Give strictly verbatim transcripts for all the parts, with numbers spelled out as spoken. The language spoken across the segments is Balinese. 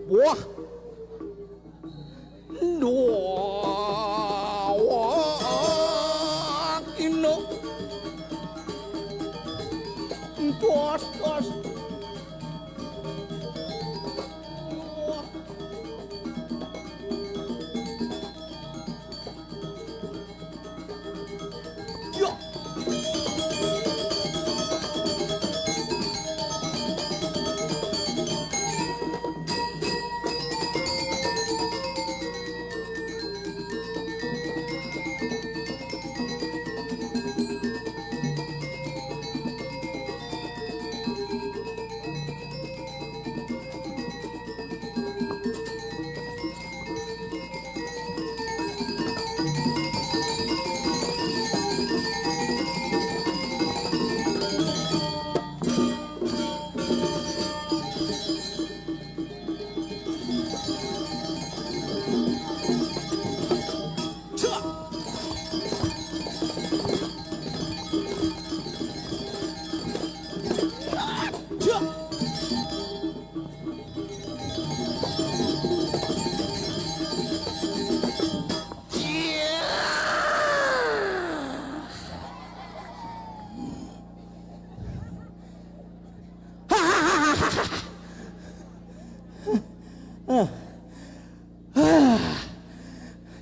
Wah. Duh. Wah. Ino. Bos, bos. Wah.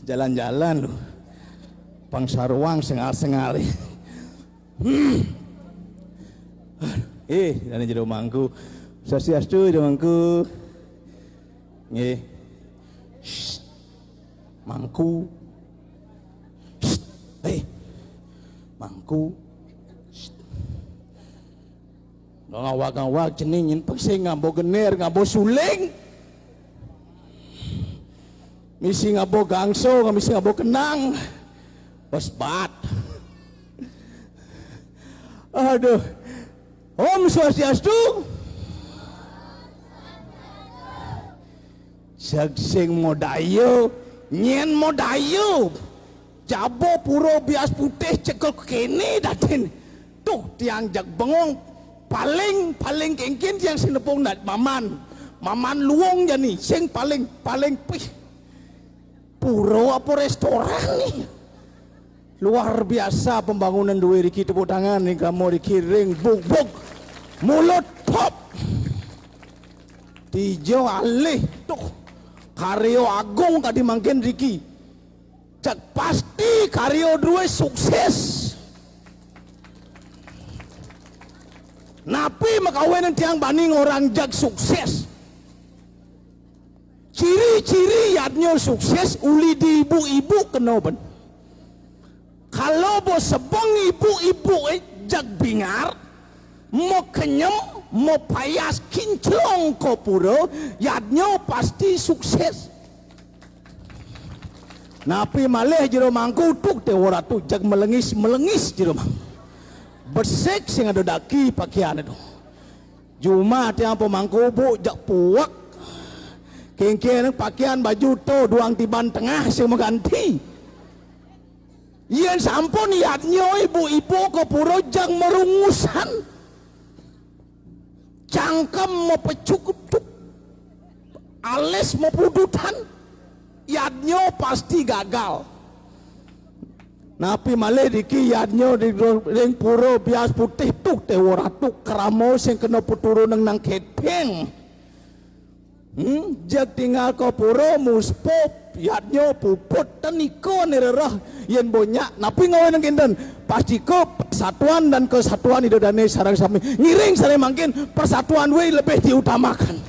Jalan-jalan lu. Pang saruang sengal-sengal. Hmm. Eh, dane jero mangku. Swastiastu, jero mangku. Nggih. Shh. Mangku. Shh. Eh. Mangku. Shh. Ngawag-ngawag cening nyen pengse ngabo gener, ngabo suling. Misi ngabo gangso, misi ngabo kenang. Pesbat. Aduh. Om Swastiastu. Sing modayu, nyen modayu. Jaba pura bias putih cekel kene datin. Tuh tiang jag bengong. Paling, paling kengken tiang sing nepung ndak maman. Maman luung jani, sing paling, paling pih. Pura apa restoran nih? Luar biasa pembangunan duwe riki, tepuk tangan ning kamu riki ring bug bug. Mulut pop. Tijo alih tuh. Karya agung tadi mangkin riki. Cak pasti karya duwe sukses. Napi makawenan tiang bani ngorang jag sukses? Ciri-ciri yadnya sukses uli di ibu-ibu kena ben. Kalau bo sebeng ibu-ibu eh, jag bingar, mo kenyem, mo payas kinclong ko pura, yadnya pasti sukses. Napi malih jero mangku tuk te ora tu jag melengis-melengis jero mangku. Besik sing ada daki pakaian itu. Jumah tiang pemangku bu jak puak. Kengkeng pakaian baju to duang tiban tengah sing mengganti. Yen sampun yadnya ibu-ibu ke pura jang merungusan. Cangkem mepecukup. Alis mepudutan. Yadnya pasti gagal. Napi malih diki yadnya di ring pura bias putih tuh dewa ratu krama sing kena peturuneng nang kepeng. Hmm, jeg tinggal ka pura muspup yadnya puput ten iko nirerah yen bonyak napi ngawe nang kinten pastika persatuan dan kesatuan ida dane sareng sami ngiring sareng mangkin persatuan we lebih diutamakan.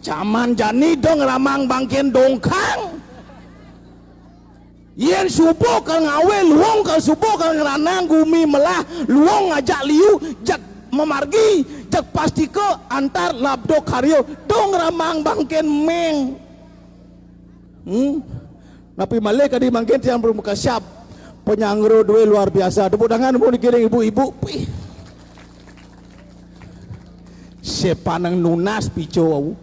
Jaman jani dong ramang bangkin dongkang. Yen subuh kal ngawe luung kal subuh kal ngranang gumi melah luung ngajak liu jak memargi jak pastika antar labda karya dong ramang bangkin meng. Hmm? Napi malih kadi mangkin tiang bermuka siap. Penyangro duwe luar biasa. Tepuk tangan pun dikiring ibu-ibu. Pih. Sepaneng nunas pico wau.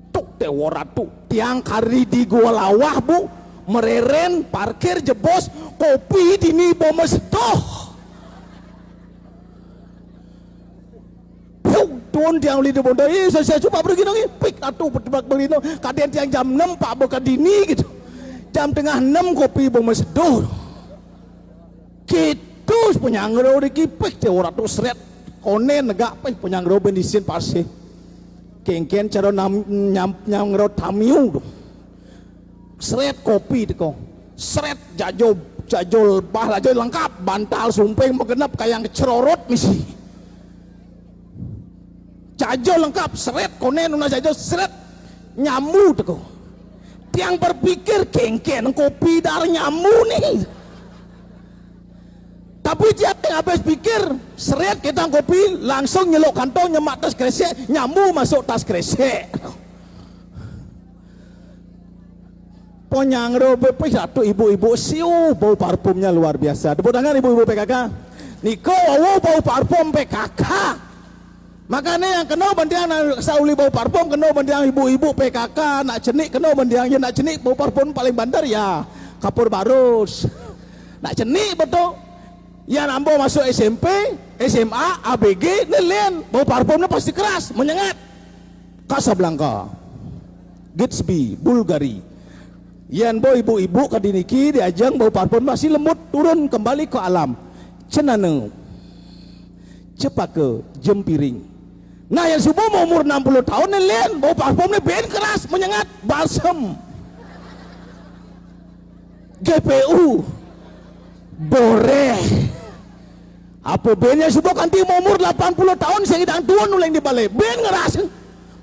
Tuk tewora tuk. Tiang kari di Gua Lawah, Bu. Mereren, parkir jebos, kopi dini bomes doh. Puh, tuun tiang uli di bondo. Ih, saya, saya coba pergi dong, ih. Pik, atuh, bertebak begini. Kadén tiang jam enam, Pak, buka dini gitu. Jam tengah enam kopi bomes doh. Gitu, penyangro di kipik, cewek ratu seret. Konen negak, pih, penyangro bendisin pasih. Kéngkén cara nam, nyam, nyangro tamiu tuh. Seret kopi teko. Seret jajo, jajo lebah, jajo lengkap, bantal sumping magenep kayang kecerorot misi. Jajo lengkap, seret konen nunas jajo, seret nyambu teko. Tiang berpikir, kéngkén kopi dar nyambu nih. Tapi tiang habis pikir, seret ketang kopi, langsung nyelok kantong, nyemak tas kresek, nyambu masuk tas kresek. Penyangro bepih satu ibu-ibu siu, bau parfumnya luar biasa. Tepuk tangan ibu-ibu P K K. Niko wau bau parfum P K K. Makanya yang kena bantiang nak sauli bau parfum, kena bantiang ibu-ibu P K K, nak cenik kena bantiang ya, nak cenik bau parfum paling banter ya kapur barus. Nak cenik betul. Ya nambo masuk S M P, S M A, A B G, nelen bau parfumnya pasti keras, menyengat. Casablanca, Gatsby, Bulgari. Yan bo ibu-ibu kadi niki diajeng bau parfum masih lembut, turun kembali ke alam. Cenana, cepaka, jempiring. Nah, yang subuh mau umur enam puluh tahun ni, Len, bau parfum ni ben keras, menyengat, balsem. G P U, boreh. Apa ben yang subuh kanti mau umur delapan puluh tahun, sing idang tuun uling di balai. Ben ngeras.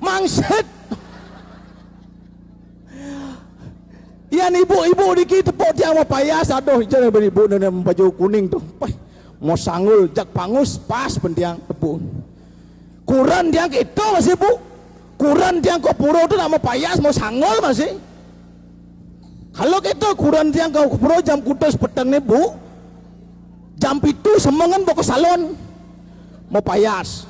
Mangset. Yan ibu-ibu niki tepuk tiang mapayas, aduh, jar ibu nene baju kuning tu. Pah, mau sanggul, jak pangus, pas pun tiang tepuk. Kurenan tiang kita masih, Bu. Kurenan tiang ke pura tu nak mapayas, mau sanggul masih. Kalau kita kurenan tiang ke pura jam kutus peteng ni, Bu. Jam pitu semengan bawa ke salon. Mapayas.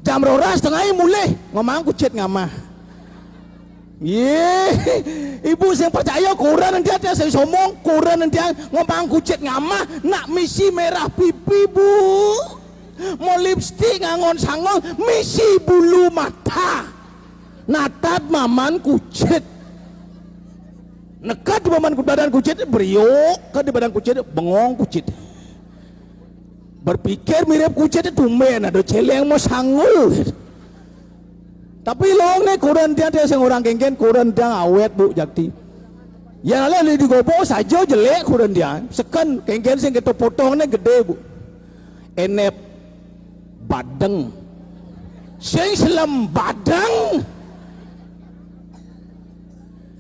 Jam roras tengah mulih, ngomang kucit ngamah. Ye, ibu sing percaya kurenan tiang, tiang sing sombong, kurenan tiang ngomang kucit ngamah, nak misi merah pipi, Bu. Mau lipstik ngangon sanggul, misi bulu mata. Natat maman kucit. Nekat di maman ku-, badan kucit, beriuk, ke di badan kucit, bengong kucit. Berpikir mirip kucit, tumben ada celeng mau sanggul. Tapi long ni kurenan tiang, tiang sing orang kengken, kurenan tiang awet, Bu, jakti. Ya, lalu di gobo saja jelek kurenan tiang. Seken kengken sing kita potong ni gede, Bu. Enep badeng. Sing selem badeng.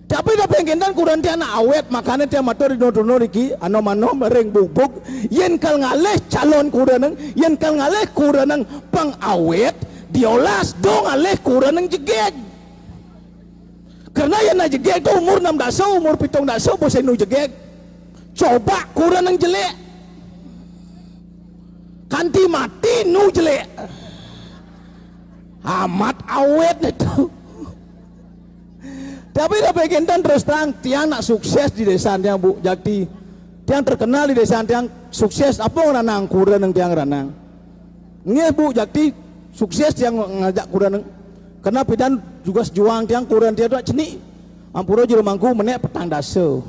Tapi, tapi yang kenten kurenan tiang nak awet, makanya tiang matur di nonton iki, anom-anom ring bubuk, yen kal ngalih calon kurenan, yen kal ngalih kurenan pang awet, diolas dong ngalih kurenan jegeg. Karena yen nak jegeg tu umur enam dasa, umur pitung dasa, bosen nu jegeg. Coba kurenan jelek. Kanti mati nu jelek. Amat awet itu. Tapi, tapi kenten terus terang, tiang nak sukses di desa tiang, Bu, jakti. Tiang terkenal di desa tiang, sukses apa ngranang, kurenan tiang ngranang. Nggih, Bu, jakti, sukses tiang ngajak kurenan. Karena pidan juga sejuang tiang kurenan tiang tu cenik. Ampura jero mangku menek petang dasa.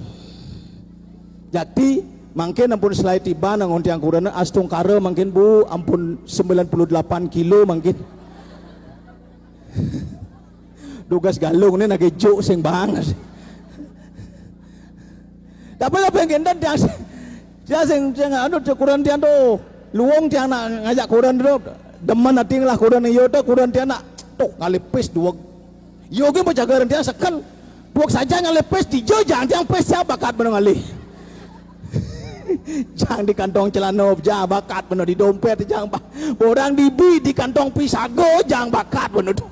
Jakti, mangkin ampun selai tiban angon tiang kurenan, astungkara mangkin, Bu, ampun sembilan puluh delapan kilo mangkin. Dugas galung ni nak juk sing banget. Tapi, tapi yang kenten tiang sing, tiang sing, sing anu, kurenan tiang tu, luung tiang nak ngajak kurenan tu, demen ati ngelah kurenan yo tu, kurenan tiang nak, tuh, ngalih pis duweg. Yo ge bejaga tiang seken, duweg saja ngalih pis, dija jang tiang pis, tiang bakat bener ngalih. Jang di kantong celana, jang bakat bener di dompet, jang ba-, orang dibi di kantong pisaga, jang bakat bener tu.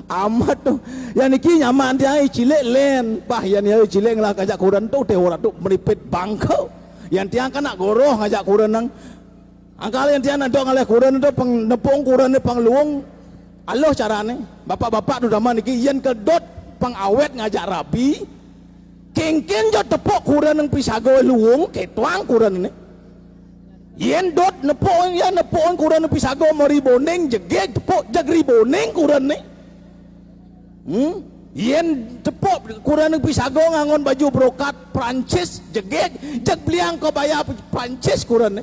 Amat tu. Yan niki nyaman tiang cilik lén. Bah, yan ya cilik ngelah ngajak kurenan tu, téh ora tu meripit bangka. Yan tiang kan nak goroh ngajak kurenan. Angkal yan tiang nadok ngalih kurenan tu pang nepung kurenan pang luung. Aluh carané. Bapak-bapak tu zaman niki yan kedot pang awet ngajak rabi. Kéngkén ja tepuk kurenan pisaga luung, kétuang kurenané. Yén dot nepuk, yén nepuk kurenan pisaga mari boning jegég tepuk jeg ri boning kurenané. Hmm? Yén tepuk kurenan pisaga nganggon baju brokat Prancis jegég, jeg beliang kebaya Prancis kurenané.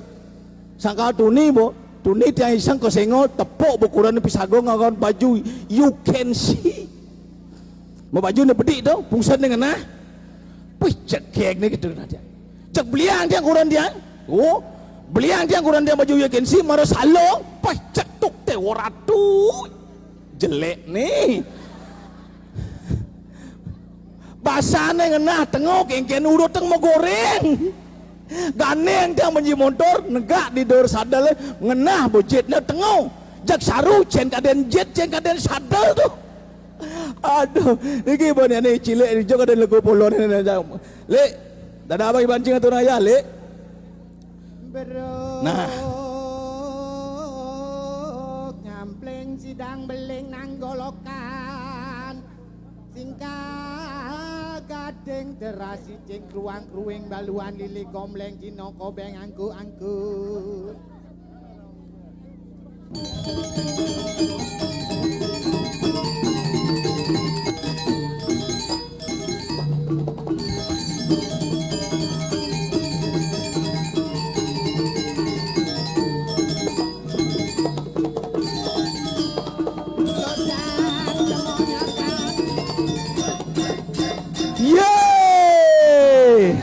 Sangkal tuni, bo. Tuni tiang iseng ka Senggol, tepuk bo kurenan pisaga nganggon baju you can see. Mau baju né bedik tu, pungset né ngenah. Puih, jegég né gitu nah tiang. Jeg beliang tiang kurenan tiang. Oh, beliang tiang kurenan tiang baju you can see, mara salung. Puih, cetuk téh ora tu. Jelék né. Basané ngenah tengo kéngkén urut teng mau goréng. Gandéng tiang benci montor, negak di dur sadel, ngenah bo jitné tengo. Jeg saru, cén kadén jit, cén kadén sadel tu. Aduh, niki bo né cilik, jog kadén lego polon né. Lik, dadah bagi pancing atur ayah, Lik. Nah. Nyampling sidang beling nang golokan. Singkah gading terasi cing kruang kruing baluan lili kombleng Cina kobeng angku-angku. Yeay!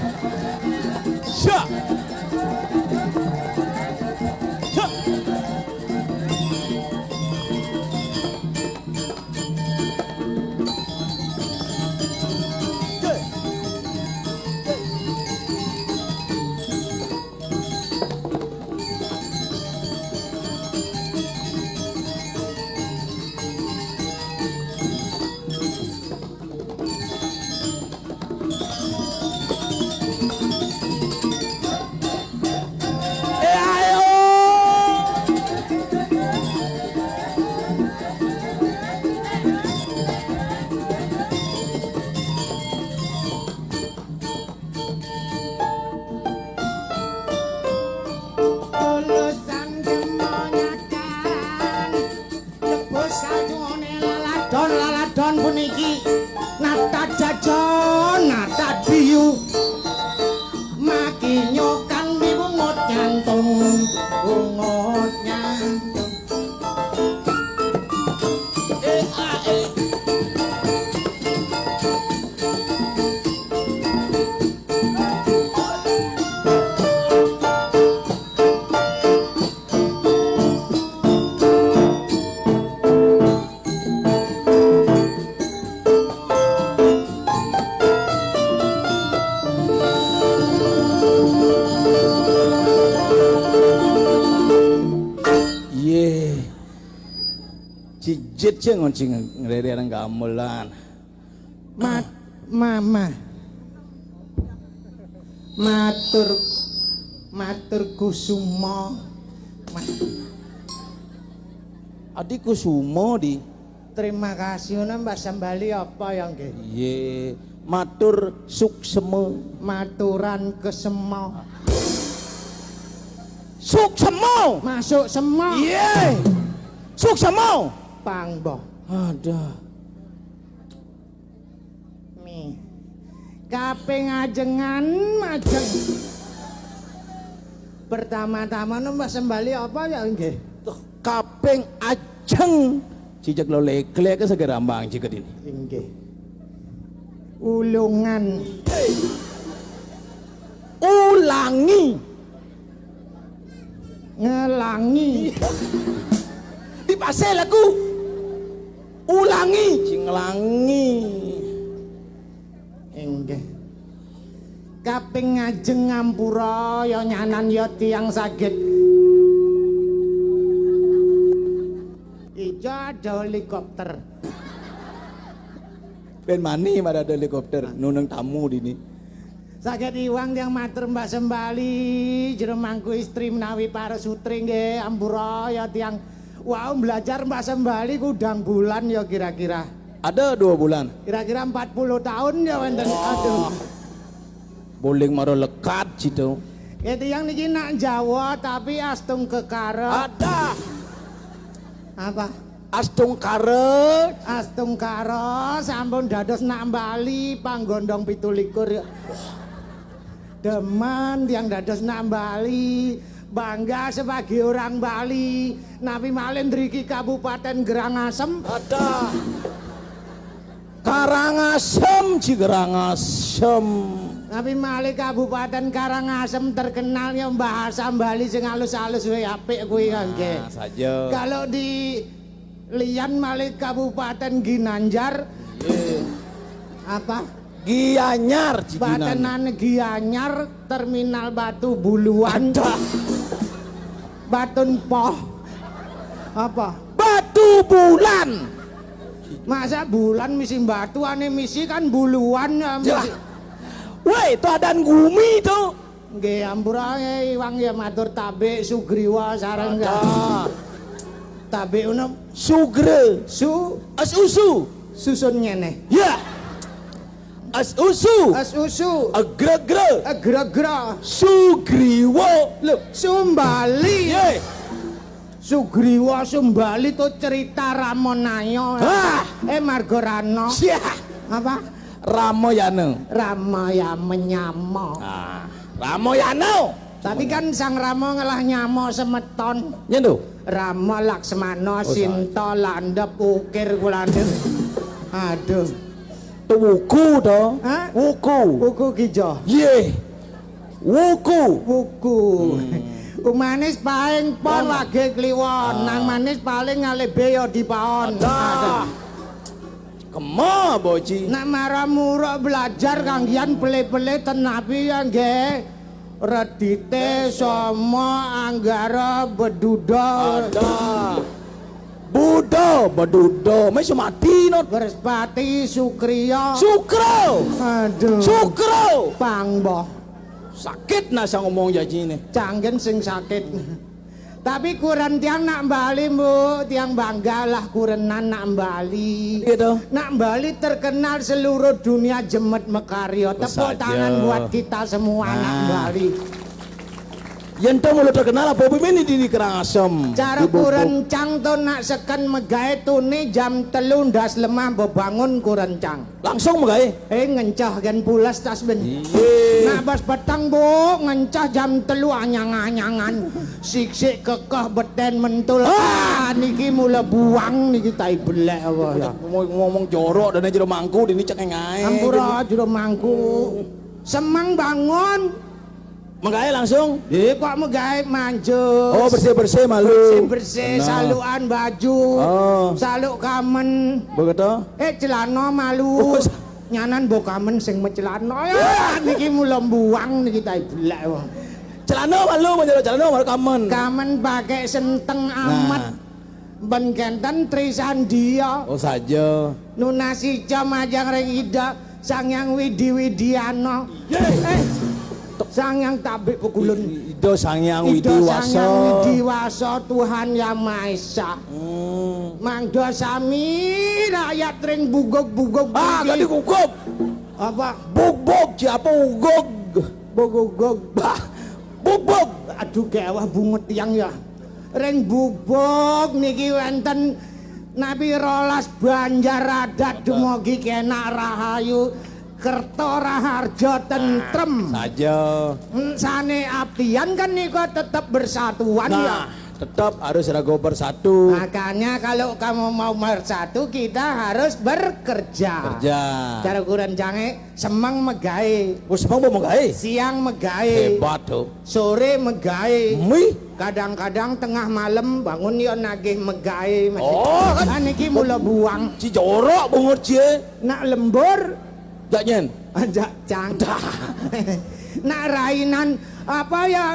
Syak! Syak! Tulusan kemonyakan, tebus saljuné laladon, laladon puniki. Nata jajon, nata biyu. Makinyokan di bungut nyantung, bungut nyantung. Eh, ah, eh. Yé. Cicit cé ngon cing ngrere nang gamelan. Mat, mama. Matur, matur kusuma. Ma- Adi kusuma, Di. Terima kasih, ngono Mbah Sambali apa ya nggih? Iye, matur suksema. Maturan kesema. Suksema. Masuk sema. Iye. Suksema. Pang, Mbah. Ada. Mi. Kaping ajengan majeng. Pertama-tama nu Mbah Sambali apa ya nggih? Tuh, kaping ajeng. Cicak lo leklek segera rambang ciket ini. Inggih. Ulungan. Ulangi. Ngelangi. Di pasé lagu. Ulangi. Cing ngelangi. Inggih. Kaping ngajeng ngampura ya nyanan ya tiang saged. Ijo ada helikopter. Ben mani marang helikopter nunung tamu dini. Saged iwang tiang matur Mbah Sembali, jero mangku istri menawi para sutri nggih ampura ya tiang wau belajar Mbah Sembali kudang bulan ya kira-kira. Ada dua bulan. Kira-kira empat puluh tahun ya wenten. Aduh. Boling mara lekat situ. Ya tiang niki nak Jawa tapi astung kekara. Ada. Apa? Astungkara. Astungkara sampun dados nak Bali panggondong pitu likur. Demen tiang dados nak Bali, bangga sebagai orang Bali. Napi malih mriki Kabupaten Gerangasem. Ada. Karangasem, Ci Gerangasem. Napi malih Kabupaten Karangasem terkenal ya bahasa Bali sing alus-alus wae apik kuwi nggih. Nah, saja. Kalau di Lian malih Kabupaten Ginanjar. Nggih. Apa? Gianyar, Ciginan. Batenan Gianyar, Terminal Batu Buluan. Ada. Batun Poh. Apa? Batu Bulan. Masa bulan misi batu ane misi kan buluan ya. Misi. Woi, itu adan gumi tuh. Nggih, ampura Iwang ya matur tabik Sugriwa sareng Ada. Tabik uno Sugre. Su. Es usu. Susun ngene. Ya. Es usu. Es usu. Egregre. Egregra. Sugriwa. Lho, Sumbali. Ye. Sugriwa Sumbali to cerita Ramanaya. Ah. Eh Margarana. Siah. Apa? Ramayana. Ramayana menyama. Ah, Ramayana. Tapi kan Sang Rama ngelah nyama semeton. Nyen to? Rama Laksmana, oh, Sinta, Landep, Ukir, Kulandep. Aduh. Tuwuku to? Hah? Wuku. Wuku kijo. Ye. Wuku. Wuku. Hmm. Umanis paing pon wage kliwon. Ah. Nang manis paling ngalih beyo dipaon. Aduh. Kema boci. Nak maramura belajar kanggian pele-pele tenapi ya nggih. Redite Soma Anggara Beduda. Ada. Budo bedudo, mesti mati no. Berspati Sukriya. Sukro. Aduh. Sukro. Pangboh. Sakit nasa ngomong janji ini. Canggen sing sakit. Tapi kuren tiang nak Bali, Mbok, tiang banggalah kurenan nak Bali. Gitu. Nak Bali terkenal seluruh dunia jemet mekarya. Tepuk tangan buat kita semua nak Bali. Yen to mulo terkenal apa pimen di Karangasem. Cara kurencang to nak seken megae tune jam telu ndas lemah bebangun kurencang. Langsung megae. Eh ngencah gen pulas tas ben. Nak bas petang bu ngencah jam telu anyang-anyangan. Siksik kekeh beten mentul. Ah, niki mula buang niki tai belek apa ya. Ngomong, ngomong jorok dan jero mangku dini cek ngae. Ampura jero mangku. Semang bangun. Megae langsung? Nggih, kok megae manjus. Oh, bersih-bersih malu. Bersih-bersih, salukan baju. Oh. Saluk kamen. Begitu? Eh, celana malu. Oh, nyanan mbok kamen sing mecelana. Ya, niki mula mbuang niki ta belek wong. Celana malu, menjadi celana malu kamen. Kamen pakai senteng amet. Nah. Ben kenten Trisandia. Oh saja. Nunasi jam ajang ring Ida Sang Hyang Widi Widiana. Eh, Sang Hyang Tabik Pekulun. Ida Sang Hyang Widi Wasa. Ida Sang Hyang Widi Wasa Tuhan Yang Maha Esa. Hmm. Mangda sami rakyat ring bugug-bugug. Ah, tadi gugug. Apa? Bug-bug, siapa ugug? Bug-ugug. Bah, bug-bug. Aduh, gawah bungut yang ya. Ring bubuk niki wenten napi rolas banjar adat dumugi kenak rahayu kerto raharja tentrem. Saja. Sane abdian kan niku tetep bersatuan nah, ya. Tetap harus ragu bersatu. Makanya kalau kamu mau bersatu kita harus bekerja. Kerja. Cara ukuran jange Semeng megae. Oh, semeng apa megae? Siang megae. Hebat tuh. Sore megae. Mih. Kadang-kadang tengah malam bangun ya nagih megae. Oh, kan. Nah, niki mula buang. Ci jorok bungut cie. Nak lembur. Jak nyen. Ajak cang. Nak rainan apa ya?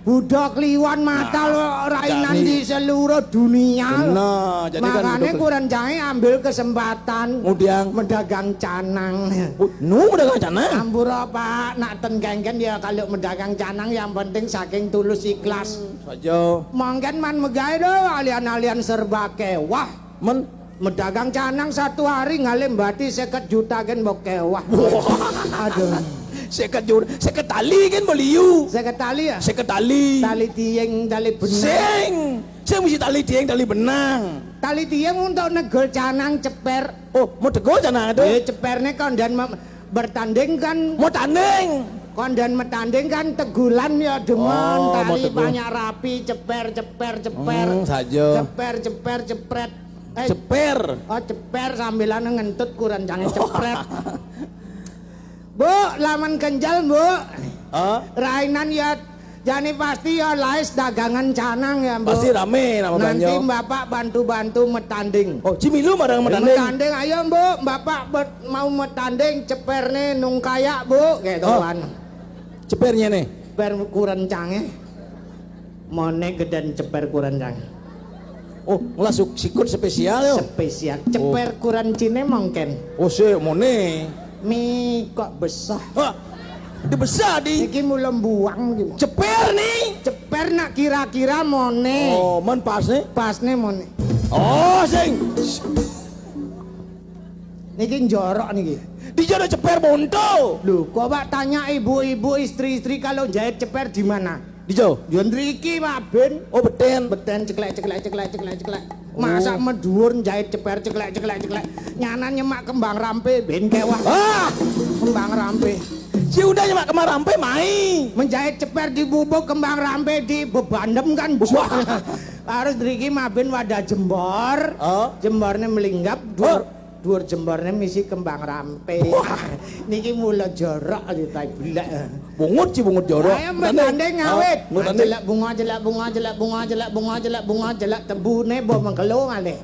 Budak Kliwon matal. Nah, rainan jani. Di seluruh dunia. Bener, jadi kan makanya bener. Kurencangé ambil kesempatan. Ngudiang. Mendagang canang. Oh, nu mendagang canang? Ampura, Pak, nak ten kéngkén ya kalau mendagang canang yang penting saking tulus ikhlas. Hmm, saja. Mangkén man megaé do, alian-alian serba kéwah. Men? Mendagang canang satu hari ngalih mbati seket juta kan mbok kéwah. Wah. Aduh. Seket juta, seket tali kan mbok liu. Seket tali ya? Seket tali. Tali tiing, tali benang. Sing, sing mesti tali tiing, tali benang. Tali tiing untuk negul canang ceper. Oh, mau tegul canang itu? Ya, cepérné kondén mem-, bertanding kan. Mau tanding. Kondén metanding kan tegulan ya demen. Oh, mau tali tegul. Banyak rapi, ceper, ceper, ceper. Hmm, saja. Ceper, ceper, ceprét. Eh, ceper. Oh, ceper sambilan ngentut kurencangé ceprét. Bu, lamun kenjel, Bu. Hah? Rainan ya jani pasti ya lais dagangan canang ya, Bu. Pasti rame nama. Nanti banyak. Bapak bantu-bantu metanding. Oh, cimilu marang metanding. Metanding, ayo, Bu, Bapak bet-, mau metanding ceperné nung kayak, Bu, gitu. Oh. Kan. Cepernya nih. Ceper kurencangé. Moné gedén ceper kurencang. Oh, ngelah su-, sikut spesial yo. Spesial. Oh. Ceper kurenciné mangkén. Oh, sik moné. Mi kok besah. Hah? Di besah di. Iki mula mbuang iki. Ceper nih. Ceper nak kira-kira moné. Oh, men pasné? Pasné moné. Oh, sing. Niki njorok niki. Dijorok ceper monto. Lho, kok Pak tanya ibu-ibu, istri-istri kalau jahit ceper di mana? Dijo. Yo nriki, Pak Ben. Oh, beten. Beten ceklek, ceklek, ceklek, ceklek, ceklek. Oh. Masak medhuwur njahit ceper ceklek, ceklek, ceklek. Nyanan nyemak kembang rampe ben kewah. Ah! Kembang rampe. Si udah nyemak kembang rampe mai. Menjahit ceper di bubuk kembang rampe di bebandem kan. Wah. Harus nriki maben wadah jembor. Oh. Jembornya melinggap. Oh. Dhuwur jemborné misi kembang rampe. Wah. Niki mula jorok aja tai belek. Bungut sih, bungut jorok. Ayo, mbok tanding ngawit. Oh, mbok tanding. Jelek bunga, jelek bunga, jelek bunga, jelek bunga, jelek bunga, jelek tebune mbok mengkelo ngalih.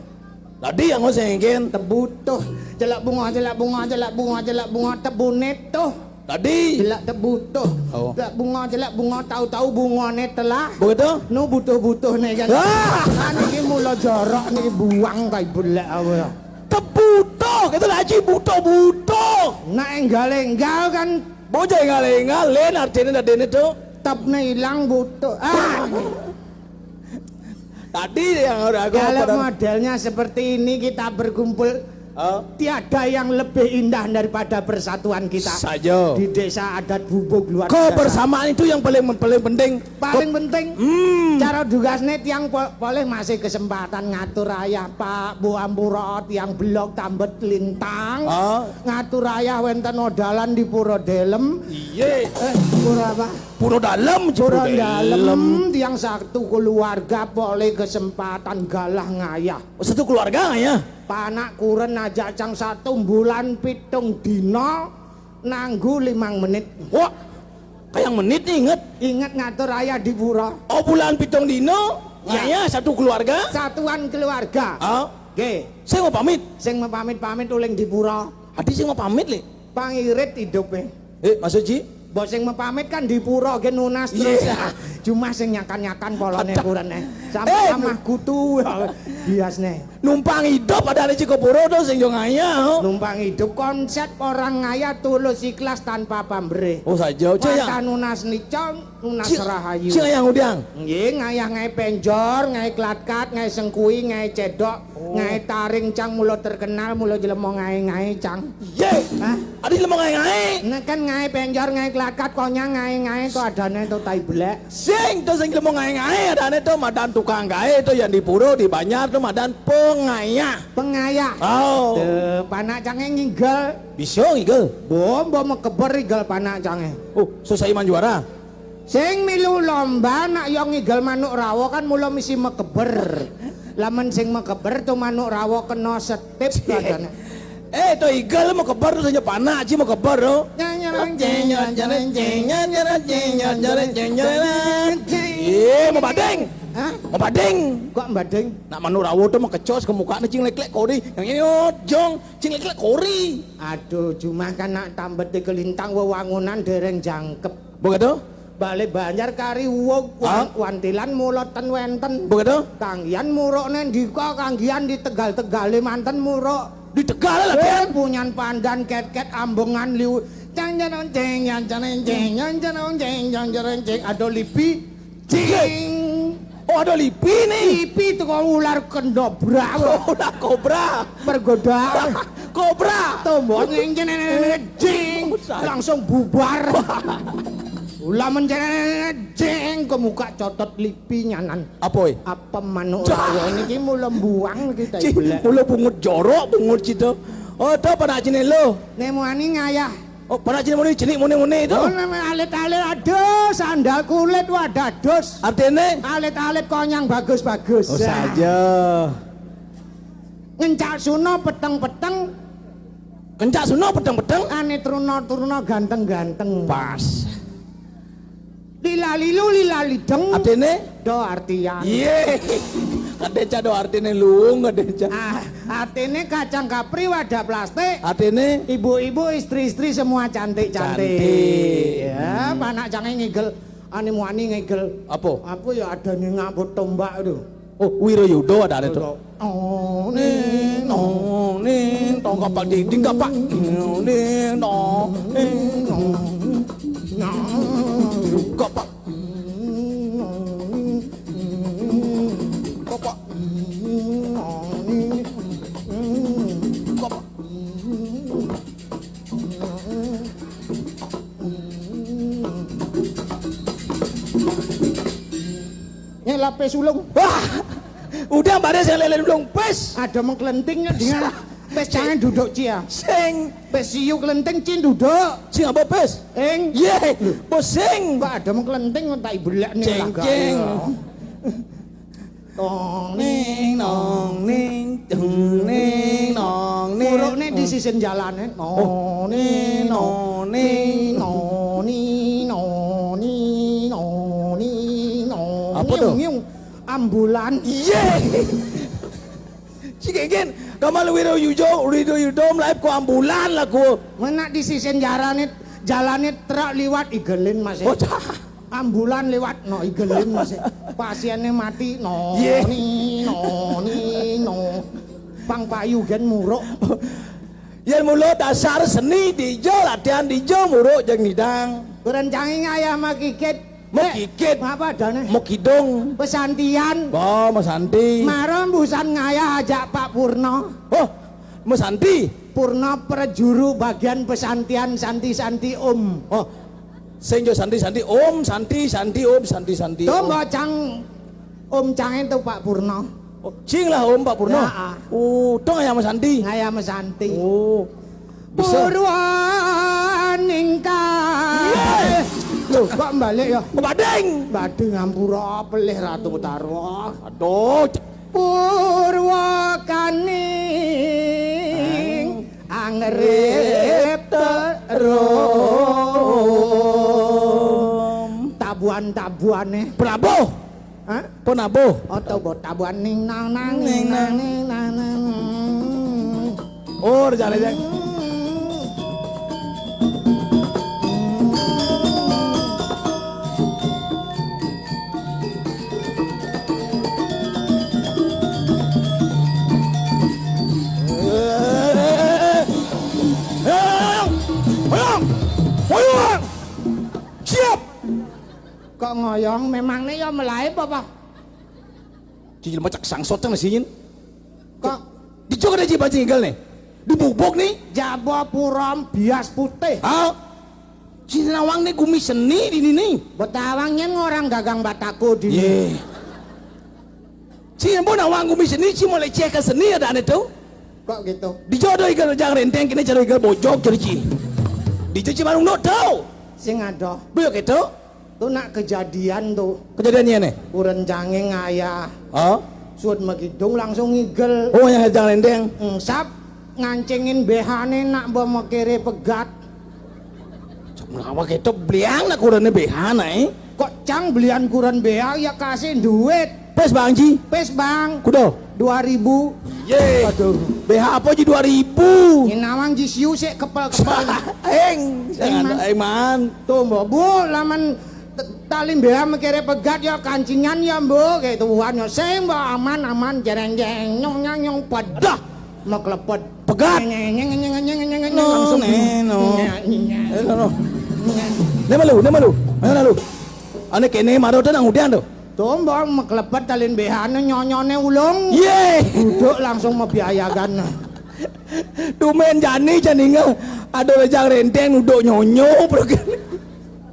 Tadi yang ngosengin. Tebu tuh. Jelek bunga, jelek bunga, jelek bunga, jelek bunga tebune tuh. Tadi. Jelek tebu tuh. Oh. Jelek bunga, jelek bunga, tahu-tahu bungane telah. Begitu? Nu butuh-butuh nih kan. Ah! Kan iki mula jorok niki buang tai belek apa ya. Tebutuh, gitu lah, Ji, butuh-butuh. Nak enggal-enggal kan. Bocah enggal-enggal, len artinya tadi ini tuh. Tepne ilang butuh. Ah. Tadi yang udah aku. Kalau pada modelnya seperti ini kita berkumpul, oh, tiada yang lebih indah daripada persatuan kita. Saja. Di desa adat Bubuk luar biasa. Kebersamaan itu yang paling, paling penting. Paling penting, hmm, cara dugasne tiang po-, polih masih kesempatan ngatur ayah, Pak, Bu Ampura, tiang belok tambet lintang. Oh. Ngatur ayah wenten odalan di Pura Delem. Iye. Eh, Pura apa? Pura Dalem, Pura Pura Dalem. Dalem, tiang satu keluarga polih kesempatan galah ngayah. Oh, satu keluarga ngayah? Panak kuren ajak cang satu bulan pitung dina. Nanggu limang menit. Wah, kayang menit nih, inget. Inget ngatur ayah di pura. Oh, bulan pitung dino, ya, ngayah satu keluarga? Satuan keluarga. Ah. Nggih. Sing mau pamit? Sing mau pamit-pamit uling di pura. Adi sing mau pamit, Lek? Pangirit hidup, eh. Eh, maksud Ji? Mbok sing mau pamit kan di pura, nggih nunas terus. Iya. Cuma sing nyakan-nyakan polone. Ada. Kurene. Sampai eh, amah kutu, biasne. Numpang hidup ada aja ke pura tuh sing yo ngayah, oh. Numpang hidup konsep orang ngayah tulus ikhlas tanpa pamrih. Oh, saja, Cek, ya. Mata nunas nicang, nunas rahayu. Cek yang udiang. Nggih, ngayah ngae penjor, ngae klatkat, ngae sengkui, ngae cedok, oh, ngae taring cang mula terkenal, mula jelema ngae-ngae cang. Ye. Hah? Adi jelema ngae-ngae. Nah, kan ngae penjor, ngae klatkat, konyang ngae-ngae to adane to tai belek. Sing to sing jelema ngae-ngae adane to madan tukang gae to yang di pura di banjar to madan pengayah. Pengayah. Oh. Tuh, panak cange ngigel. Bisa ngigel. Bo, bo mekeber igel panak cange. Oh, susah iman juara. Sing milu lomba nak yo ngigel manuk rawa kan mula misi mekeber. Lamun sing mekeber to manuk rawa kena setip katane. Eh, to igel mekeber to sing panak aja mekeber to. Nyanyarang, nyanyarang, nyanyarang, nyanyarang. Eh, mau bading. Hah? Mau bading. Kok bading? Nak manuk rawa to mekecos ke muka cing leklek kori. Yang ini jong cing leklek kori. Aduh, cuma kan nak tambet di kelintang wewangunan dereng jangkep. Begitu? Bale Banjar kari uwug wan-, Hah? Wantilan mula ten wenten. Begitu? Kanggihan murukne ndika, kanggihan di Tegal-Tegale manten muruk. Di Tegal lho, eh, Den? Punyan Pandan, Ket-Ket, Ambengan, Liu. Cang, cang, ceng, cang, cang, ceng, cang, cang, ceng, cang, cang, ceng. Ada lipi. Cing. Oh, ada lipi nih. Lipi teko ular kendobra. Ular kobra. Pergoda. Kobra. Tombok ngeng, ceng, ceng, ceng, ceng. Oh, saya. Langsung bubar. Ula menceng, ceng, kemuka cotot lipi nyanan. Apa, eh? Apa manuk Cah. Rawa niki mula mbuang kita Cih, belek. Mula bungut jorok, bungut cita. Oh, to panak cine lo. Nemuani ngayah. Oh, panak cine muni jenik muni-muni itu. Oh, nama alit-alit, aduh, sandal kulit, wadah, dus. Artine? Alit-alit konyang bagus-bagus. Oh, saja. Ngencak suno peteng-peteng. Kencak suno peteng-peteng. Ane truna-truna ganteng-ganteng. Pas. Lila lilu, lila lideng. Artine? Do artian. Iye. Kadenca do artine lung, kadenca. Ah, artine kacang kapri wadah plastik. Artine? Ibu-ibu, istri-istri semua cantik-cantik. Cantik. Ya, panak jange ngigel. Ane muani ngigel. Apa? Apa ya adane ngabut tombak itu? Oh, Wirayuda adane to. Oh, ning, oh, ning, tong kapak ding, ding kapak. Ning, oh, ning, oh, ning, kapak. Kapak. Kapak. Nyelap pes ulung. Wah, udah mbak sing lelen ulung pes. Ada mengkelentingnya dia. Pes jangan duduk cia. Sing. Pes siu kelenting cin duduk. Sing apa pes? Eng. Ye, pusing. Mbak ada mengkelenting tak ibelek nih. Ceng, ceng. Tong ning nong ning, deng ning nong ning. Murukne di sisin jalane. Oh. Noni, noni, noni, noni, noni, noni. Apa to? Ngiung, ngiung. Ambulan. Iye. Cik Egen, kamal Wiro Yujo, Wiro Yudo mlaib ku ambulan laku. Menak di sisin jalane, jalane truk liwat igelin masih. Oh, cah. Ambulan lewat, no, igelin masih. Pasiennya mati, no, Ye. Ni, no, ni, no. Pang payu gen muruk. Yen mula dasar seni dijo, latihan dijo, muruk jeng nidang. Berencanging ayah makikit. Mekikit. Apa adane? Mekidung. Pesantian. Oh, mesanti. Mara mbusan ngayah ajak Pak Purno. Oh, mesanti. Purno prajuru bagian pesantian santi-santi om. Oh, sing jo santi-santi om, santi-santi om, santi-santi om. To mbok cang om cange to Pak Purno. Oh, cing lah om Pak Purno. Ya, ah. Oh, to ngayah mesanti. Ngayah mesanti. Oh. Bisa. Purwaningkah. Iya. Loh, kok balik ya? Bading. Bading ngampura pelih Ratu Betara. Aduh. Purwakaning angrip terum. Tabuan-tabuane. Penabuh. Hah? Penabuh. Oto bo tabuan ning nang nang ning nang ning nang nang. Oh, rencana aja. Siap. Kok ngoyong, memangne ya melaib apa? Cicil macak sangsot kan sinin. Kok dijo kada ji pancing igal nih. Dibubuk nih. Jaba puram bias putih. Ha? Cina nawang nih gumi seni di nini. Betawang nyen ngorang gagang batako di. Ye. Cina pun nawang gumi seni, ci mulai cek ke seni ada ane tuh. Kok gitu? Dijo do igal jang renteng kini cari igal bojok cari ci. Dijo ci marung no tuh. Sing ada. Beliau gitu. Tuh nak kejadian tuh. Kejadiannya nih? Kuren jange ngayah. Oh? Suut megidung langsung ngigel. Oh, yang jang renteng. Engsap ngancingin B H-ne nak mbok mekire pegat. Ngapa gitu beliang nak kurene B H nae? Kok cang belian kuren B H ya kasih duit. Pes Bang Ji. Pes Bang. Kudo. Dua ribu. Ye. Aduh. B H apa ji dua ribu? Ini nawang ji siu sik kepel-kepel. Eng, jangan man. Eng man. Tuh mbok bu laman te-, Kali mbah mikire pegat ya kancingan ya, Mbok. Kayak tuan ya sing, Mbok, aman-aman, jereng-jereng, nyong-nyong-nyong, pedah. Meklepet. Pegat. Nyeng, nyeng, nyeng, nyeng, nyeng, nyeng, nyeng, No, langsung. Ne, no. Nyeng, nyeng. Eh, no, no. Ne malu, ne malu. Ayo, lalu. Ane kene maro to nang udian to. Tuh, Mbok, meklepet talin behane nyonyone ulung. Ye. Duduk langsung mebiayakan. Dumen jani, jani nge. Aduh, Rejang Renteng uduk nyonyo, bro.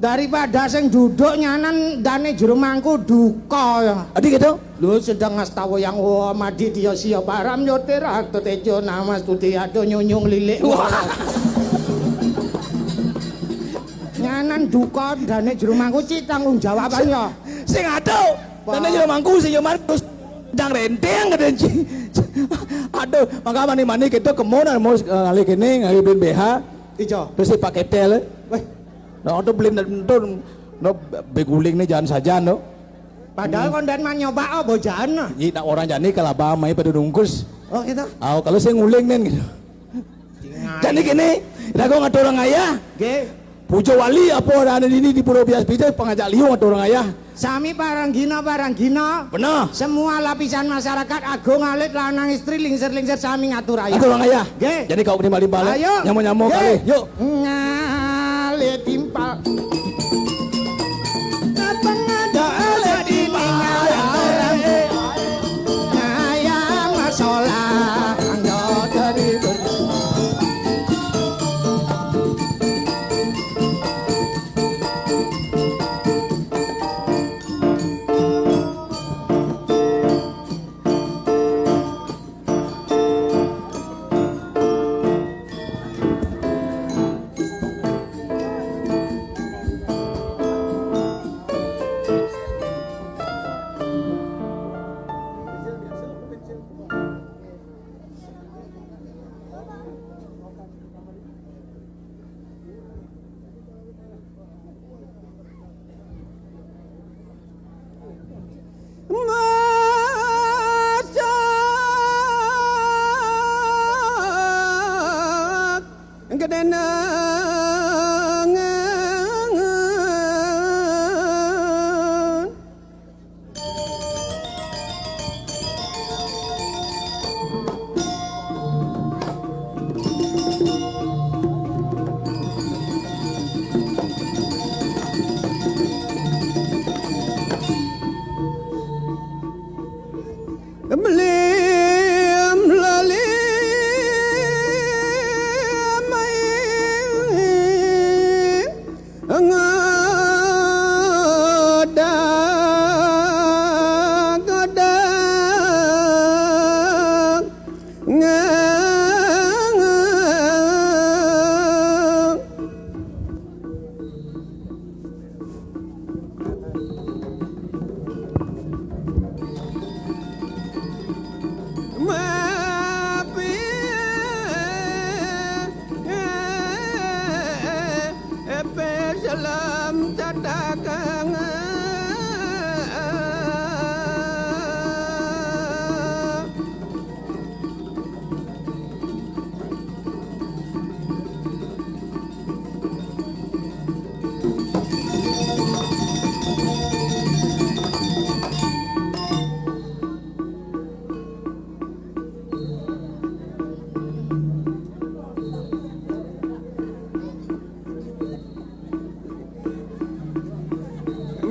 Daripada sing duduk nyanan dane jero mangku duka ya. Adi gitu? Lu sedang ngastawa yang wa maditya sia param yote ratu tejo nama stuti ado nyunyung lilik. Wah. Nyanan duka dane jero mangku ci tanggung jawaban ya. Sing ado. Wah. Dane jero mangku sing yo mantus. Jang Renteng kata ci. Aduh, maka mani-mani kita kemana mau ngalih kene ngalih bin B H. Ijo. Terus si Pak Ketel. Weh. Nah, untuk beli nonton no beguling nih jangan saja no. Padahal kondanman nyoba oh bojan. Iya, nak orang jani kalau abah mai pada nungkus. Oh, gitu. Aw, kalau saya nguling nen gitu. Jadi gini, kita kok ngatur orang ayah. Oke. Pujo wali apa orang ini di Pulau Bias Pijat pengajak liu ngatur orang ayah. Sami paranggina paranggina. Benar. Semua lapisan masyarakat agung alit lanang istri lingsir-lingsir sami ngatur ayah. Ngatur orang ayah. Nggih. Jadi kau kena balik. Ayo. Nyamuk-nyamuk kali. Yuk. Ngalit timpal. Apa ngado alit timpal? Ayam masola anggo dari. Beli mlali mai. Ngodak, ngodak, ngang. Mapi, eh, eh, eh, salam catakangan.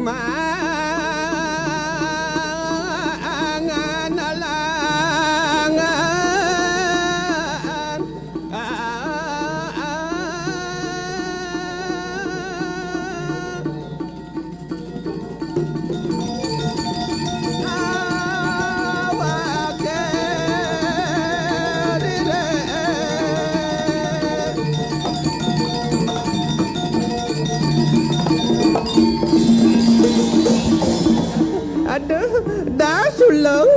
Mangan alangan. Aduh, dah sulung.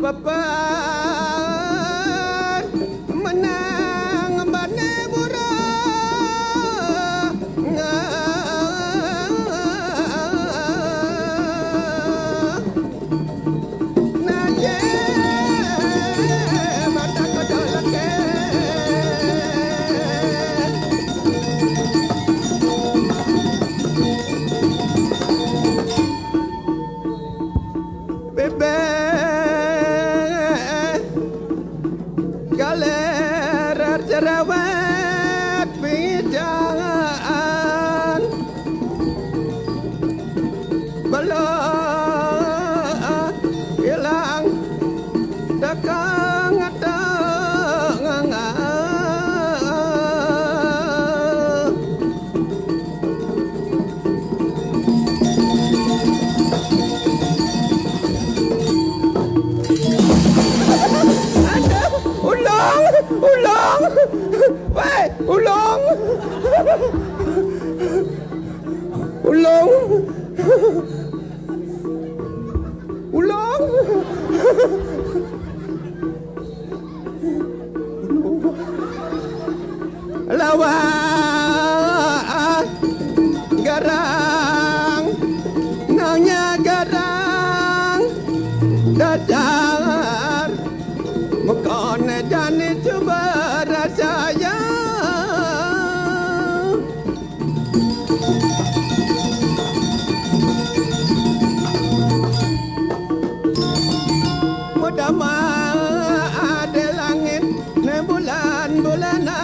Papan menang bane burung. Ulung. Ulung. Lawak garang, nangnya garang dasar. Mukone jani coba rasaya. Mudama ade langit ne bulan-bulanan.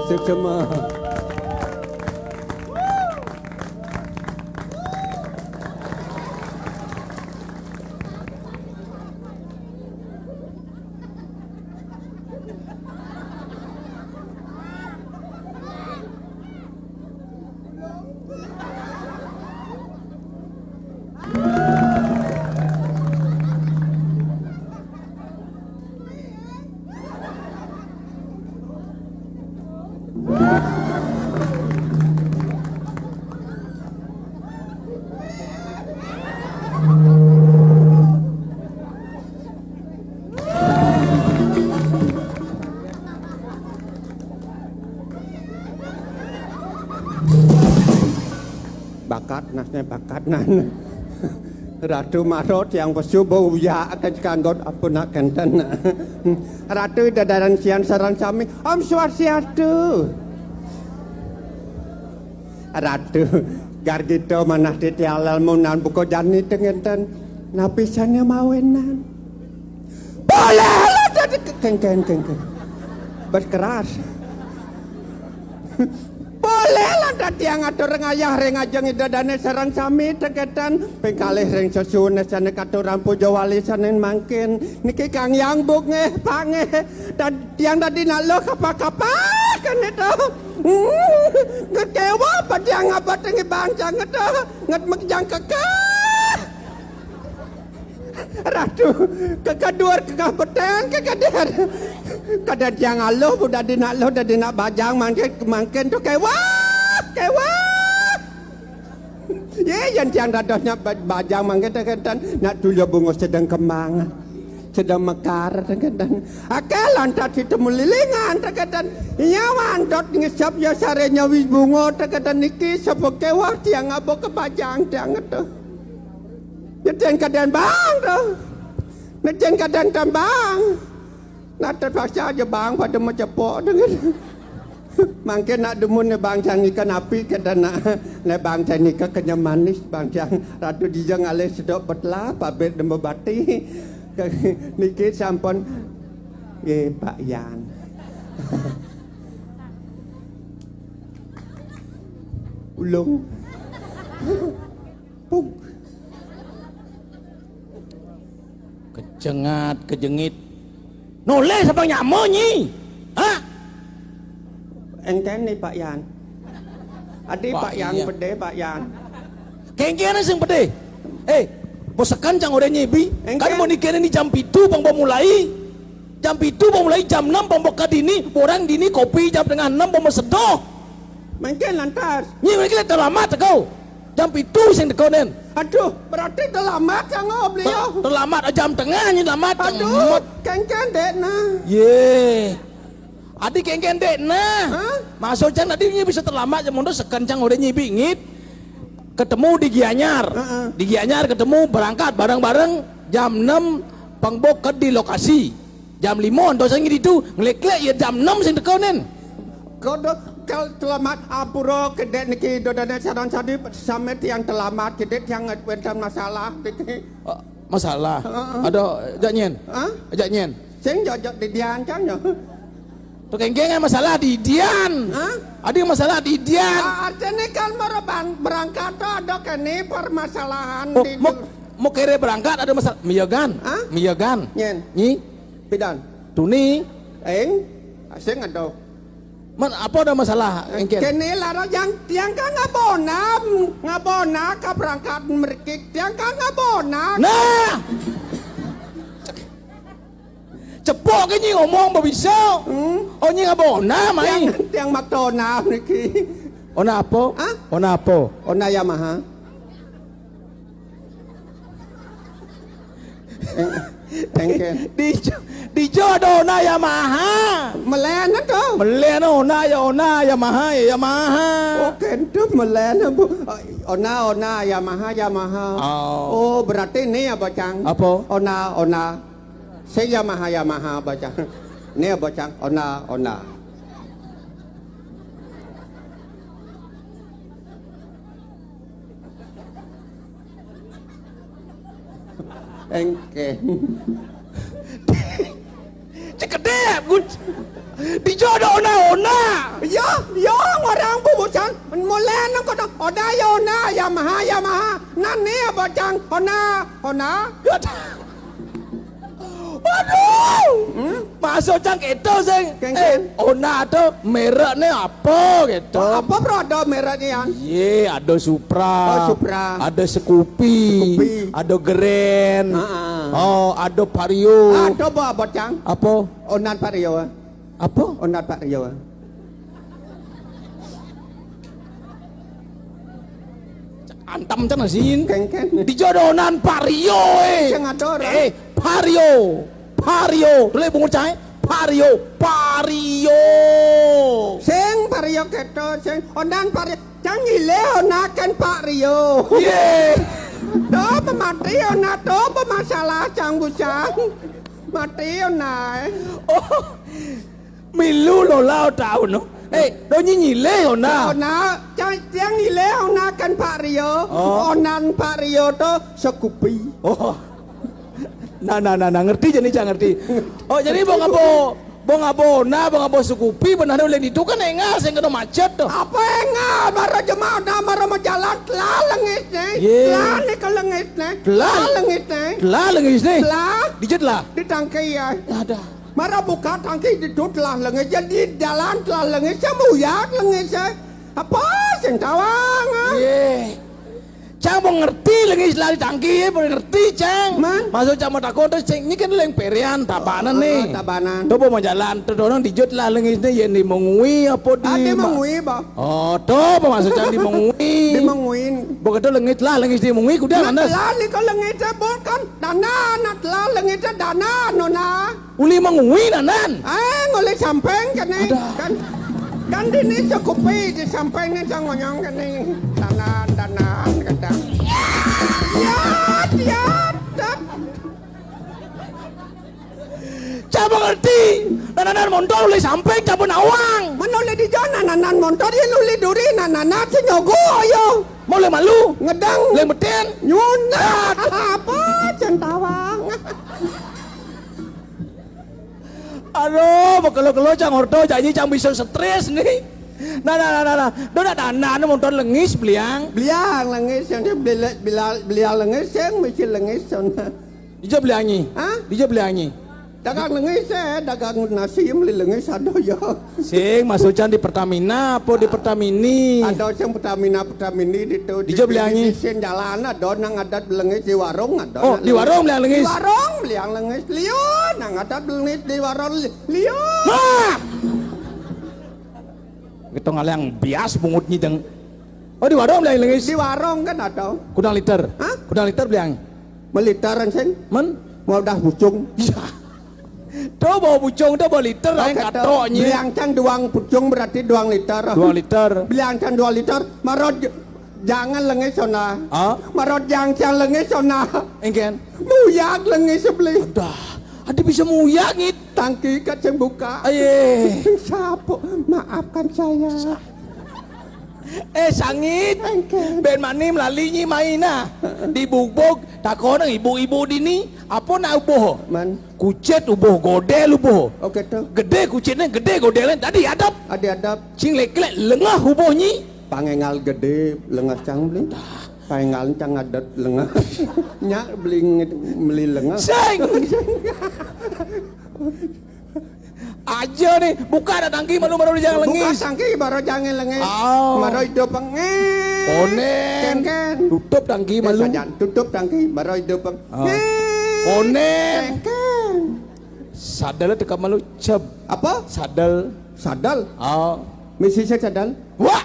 Suksma. Bakat nasne, bakat nan. Ratu maro tiang pesu bau uyak ke kanggot apa nak kenten. Ratu dadaran sian sareng sami. Om Swastiastu. Ratu, gargita manah titi alal munan buka jani tengenten. Napi sane mawinan? Boleh lah tadi kengkeng kengkeng. Berkeras. Boleh lah tadi yang atur ngayah ring ajeng Ida Dane sareng sami tegetan pengkalih ring sesuune sane katurang puja wali sane mangkin niki Kang Yang Buk nggih Pak nggih. Tiang dadi nak luh kapak-kapak kene to. Hmm, kecewa apa tiang apa tengi bangsa ngeto nget mekejang kekeh. Ratu, kekeh duur kekeh beten kekeh der. Kada tiang aluh bu dadi nak luh dadi nak bajang mangkin mangkin to kewah kewah. Ye, yen tiang dadosnya ba-, bajang mangke tekenten, nak dulya bunga sedeng kembang, sedeng mekar tekenten. Akeh lantas ditemu lilingan tekenten. Iya wantut ngisep ya sare nyawi bunga tekenten niki sapa kewah tiang aba kebajang tiang ngetuh. Nyeten kaden bang to. Nyeten kaden tembang. Nah, terpaksa aja bang pada mecepok dengan. Mangke nak demun ne bang cang ikan api kata nak ne bang cang ikan kenyam manis bang cang ratu dija ngalih sedok petla pabrik dembe bati. Niki sampun ye Pak Yan. Ulung. Puk. Kejengat, kejengit. Noleh sapa nyama nyi? Hah? Engkene Pak Yan. Adi Pak Pak Yan Iya. Pede Pak Yan. Kengkene sing pede. Eh, posekan cang ore nyibi. Engken. Kan mau nikene ni jam pitu bang mau mulai. Jam pitu bang mulai jam enam bang boka dini, borang dini kopi jam tengah enam bang mau sedoh. Mengken lantas. Nyi mengken terlambat kau. Jam pitu sing teko nen. Aduh, berarti terlambat ya ngob liyo. Terlambat jam tengah nyi terlambat. Aduh, kengken dek nah. Ye. Adi kengken dek nah. Hah? Maksud cang tadi nyi bisa terlambat jam mundur sekan cang udah nyi bingit. Ketemu di Gianyar. Heeh. Di Gianyar ketemu berangkat bareng-bareng jam enam pengboket di lokasi. Jam lima ento sing ditu, nglek-lek ya jam enam sing teko nen. Kodo kal terlambat apura kedek niki dodane saran sadi same tiang terlambat kedek tiang wenten masalah niki. Oh, masalah. Heeh. Ada jak nyen. Hah? Jak nyen. Sing jojok di dian cang yo. Tukengkeng masalah di dian. Hah? Ada masalah di dian. Ah, artine kan baru bang, berangkat to ada kene permasalahan Oh, di mau mau kere berangkat ada masalah. Miyagan. Hah? Miyagan. Nyen. Nyi. Dan. Tuni. Eng. Asing ada. Man, apa ada masalah, engken? Kene lara yang tiang kan ngabona, ngabona ka berangkat merikit. Tiang kan ngabona. Nah! Cepok ke nyi ngomong babisa. Hmm? Oh, nyi ngabona, mai. Tiang, tiang maktona merikit. Ona apa? Hah? Ona apa? Ona Yamaha. Eng-, engken. Di, di jo ada ona Yamaha. Melen to. Melen ona ya ona Yamaha ya Yamaha. Oh, kentu melen, Bu. Ona, ona Yamaha, Yamaha. Oh. Oh, berarti ini ya, Bocang. Apa? Ona, ona. Saya Yamaha, Yamaha, Bocang. Ini ya, Bocang. Ona, ona. Engke. Cekede, Gun. Dijodoh ona-ona. Yo, yo, orang bubusan. Mulai nang kono. Oda ya ona, Yamaha, Yamaha. Nani ya bocang? Ona, ona. Waduh. Hmm? Masuk cang itu sing. Kengken. Eh, ona tuh mereknya apa gitu? Apa produk mereknya, Yan? Iya, ada Supra. Oh, Supra. Ada Scoopy. Scoopy. Ada Grand. Heeh. Oh, ada Vario. Ada apa, bocang? Apa? Onan Vario. Apa? Onan Vario. Antam cang asin. Kengken. Dijodonan Vario, eh. Sing ada orang. Eh, Vario. Vario. Dulu bungut cai. Vario. Vario. Sing Vario keto, sing ondan Vario. Cang ile onakan Vario. Ye. Tuh pemati ona tuh pemasalah cang busang. Mati ona. Oh. Milu lola tahu no. Eh, do nyinyile ona. Ona, cang tiang ile onakan Vario. Oh. Onan Vario tuh Scoopy. Oh. Nah, nah, nah, nah, ngerti jadi cang ngerti. Oh, jadi bong abo, bong abo, nah, bong abo Scoopy, benar oleh itu kan enggak, sing kena macet tuh. Apa enggak? Mara jema, nah, mara mau jalan, telah lengis nih. Ye. Telah nih ke lengis nih. Telah. Telah lengis nih. Telah lengis nih. Telah. Dijat lah. Di tangki ya. Ada. Mara buka tangki di tu telah lengis, jadi jalan telah lengis, saya muyak lengis, saya. Apa sing tawang, ah? Ye. Cang mau ngerti lengis lari tangki, ya, boleh ngerti, cang. Man? Masuk cang mau takut, terus cang, ini kan leng perian, tabanan nih. Oh, tabanan. Tuh mau jalan, tuh orang dijut lah lengis nih, yang di mengui apa di. Ah, di ma- mengui, bah. Oh, tuh apa maksud cang di mengui? Di menguin. Begitu lengis lah, lengis di mengui, kuda mana? Lah, nih kalau lengis, bukan. Dana, nak lah, lengis, dana, nona. Uli mengui nanan. Ah, nguli samping kene. Ada. Kan, kan dini Scoopy di samping ni sang ngonyong kene. Tanan, tanan, kata. Ya, ya, ya. Coba ngerti. Nananan montor uli samping, coba nawang. Mana uli di jana nanan montor, ya uli duri, nananan senyogo, ayo. Mau le malu. Ngedang. Le meten. Nyunat. Apa, centawang. Aduh, bekelo-kelo cang orto janji cang bisa stres nih. Nah, nah, nah, nah, nah. Dona dana anu montor lengis beliang. Beliang lengis yang dia beli, beliang, beliang lengis yang mesti lengis sana. Dija beliangi. Hah? Dija beliangi. Dagang lengis eh, dagang nasi beli lengis ada ya. Sing masuk cang di Pertamina apa di Pertamini? Ada yang Pertamina, Pertamini di tu. Dija beliangi. Di sini jalan ada nang adat lengis di warung ada. Oh, di warung beliang lengis. Di warung beliang lengis. Liu nang adat lengis di warung li-, liu. Nah! Kita ngaliang bias bungut nyideng. Oh, di warung beliang lengis. Di warung kan ada. Kudang liter. Hah? Kudang liter beliang. Meliteran sing. Men? Mau dah pucung. Iya. Tuh bawa pucung, tuh bawa liter, oh, aing kata, katoknya. Beliang cang duang pucung berarti duang liter. Duang liter. Beliang cang duang liter, marot j-, jangan lengis sona. Ah? Marot jang cang lengis sona. Engken. Muyak lengis sebeli. Udah. Ada bisa muyak ngit. Tangki kat sing buka. Aye. Sapu, maafkan saya. Eh, sangit. Engken. Ben mani melali nyi main, nah. Heeh. Di bugbog, takon ibu-ibu dini, apa nak ubuh? Man. Kucit ubuh, godel ubuh. Oke, tuh. Gede kucitnya, gede godelnya. Tadi adab. Adi adab. Cing leklek lengah ubuh nyi. Pangengal gede, lengah cang beli. Dah. Pangengal cang adat lengah. Nyak beli nge-, beli lengah. Sing. Aja nih, buka dah tangki malu baru jangan Buka lengis. Tangki baru jangan lengis. Oh. Baru hidup pengin. Konen. Kengken. Tutup tangki Eh, malu. Sajan. Tutup tangki baru hidup pengin. Oh. Konen. Kengken. Sadel tekap malu cep. Apa? Sadel. Sadal. Oh. Misi saya sadal. Wah.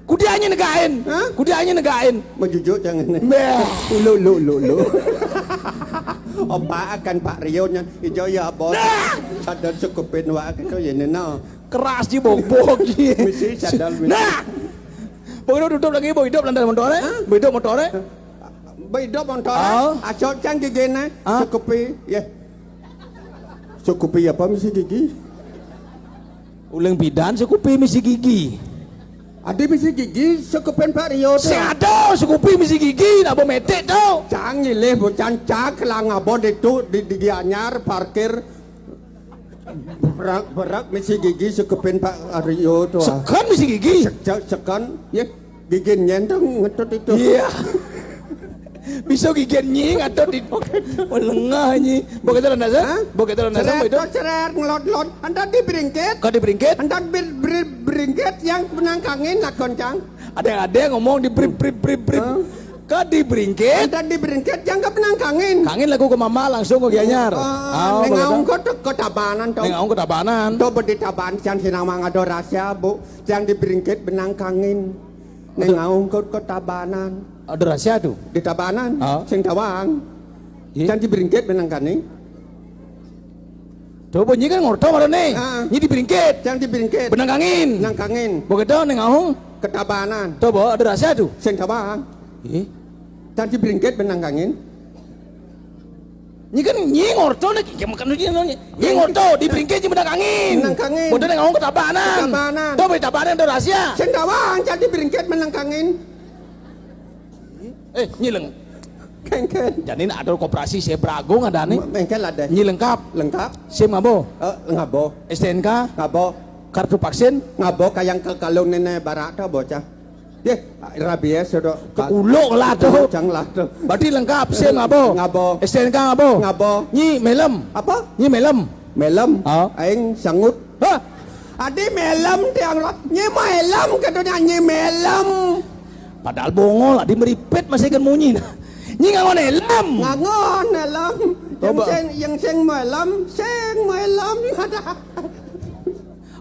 Kudianya negain. Hah? Kudianya negain. Menjujuk jangan. Beh. Ulu, ulu, ulu, ulu. Opa akan Pak Rio nya. Ijo ya bos. Nah. Sadal cukupin wa kita ya nena. Keras ji bok-bok ji. Misi sadal, misi. Nah. Begitu tutup lagi, bu hidup lantas motor eh. Bu hidup motor eh. Beda motor. Ah. Asal cang gigi na. Ah. Cukupi. Ya. Cukupi apa misi gigi? Uling bidan sekupi misi gigi. Ada misi gigi cukupin Pak Rio tu. Sing ada sekupi misi gigi nak bawa metik tu. Cang nyilih bukan cang kelang abon itu di di Gianyar parkir berak berak misi gigi cukupin Pak Rio tu. Ah. Sekan misi gigi. Sek- Sekan ya gigi nyenteng ngetut itu. Iya. Bisa gigi nying atau di melengah nyi. Bok itu landas eh? Hah? Bok itu landas Seret apa itu? Seret ngelot-lot. Anda di beringkit. Kau di beringkit? Anda ber, ber, beringkit yang penangkangin lakon cang. Ada yang ada yang ngomong di brip brip brip brip. Hah? Kau di beringkit? Anda di beringkit yang ke penangkangin. Kangin lagu ke mama langsung ke Gianyar. Ah, Ah, neng begitu. aung kau tu ke Tabanan tu. Neng aung ke Tabanan. Tu bedi Tabanan siang sinang mang ada rahasia bu. Yang di beringkit benang kangin. Neng aung kau ke Tabanan. Ada rahasia tu. Di Tabanan. Ah. Sing tawang. Iya. Yang di beringkit benang kangin. Coba nyi kan ngorto baru nih. Ah. Nyi di beringkit. Yang di beringkit. Benang kangin. Benang kangin. Begitu neng aung. Ke Tabanan. Coba ada rahasia tu. Sing tawang. Ih. Yang di beringkit benang kangin. Nyi kan nyi ngorto nih, ya makan nyi nyi. Nyi ngorto di beringkit nyi benang kangin. Benang kangin. Bodoh neng aung ke Tabanan. Ke Tabanan. Coba di Tabanan ada rahasia. Sing tawang yang di beringkit benang kangin. Eh, nyi leng. Kengken. Jadi nak ada koperasi saya beragung ada nih. Mengkel ada. Nyi lengkap. Lengkap. SIM ngabo. Eh, ngabo. STNK. Ngabo. Kartu vaksin. Ngabo kayang ke kalung nenek barak tu bocah. Ye, rabies sudah. Kekuluk lah tu. Cang lah tu. Berarti lengkap SIM ngabo. Ngabo. STNK ngabo. Ngabo. Nyi melem. Apa? Nyi melem. Melem. Ah. Aing sangut. Hah? Adi melem tiang lo. Nyi melem katanya nyi melem. Padahal bongol lah, di meripit masih kan munyi. Nyi ngangon helm. Ngangon helm. Yang Coba. Sing yang sing melem, sing melem.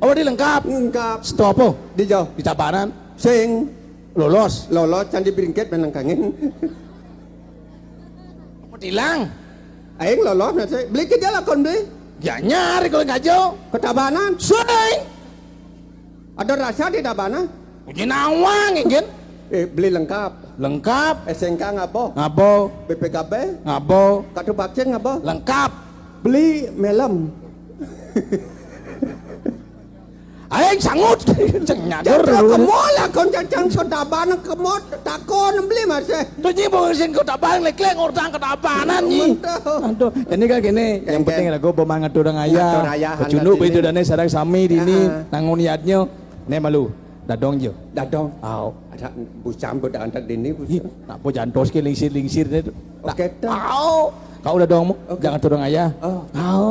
Oh, di lengkap. Lengkap. Stop oh. Di jauh. Di Tabanan. Sing Lolos. Lolos can di beringkit benang kangin. Tilang. Aing lolos nanti. Beli kerja lakon beli. Ya nyari kalau ngajo. Ke Tabanan. Suai. Ada rahasia di Tabanan. Punya nawang ingin. Eh, beli lengkap. Lengkap. SNK ngabo. Ngabo. BPKB. Ngabo. Kartu vaksin ngabo. Lengkap. Beli melem. Aing sangut. Ceng nyadur. Jatuh ke mall lah kon cacang ke Tabanan ke mall takon beli masih. Terus nyi bawa sing ke Tabanan lek-lek ngortang ke Tabanan nyi. Betul. Aduh, ini kan gini, yang Yang penting kan. Lagu pemang atur daya. Atur daya, Kecunduk hangat itu ini. Dan sarang sami dini Ah. Nangun niatnya. Nih malu. Dadong jo. Dadong. Au. Ada busam bedak antar dini Ih, busam. nak po jantos ke lingsir-lingsir deh. Oke, dah. Au. Kau Dadong mu. Oke. Jangan turun ayah. Oh. Au.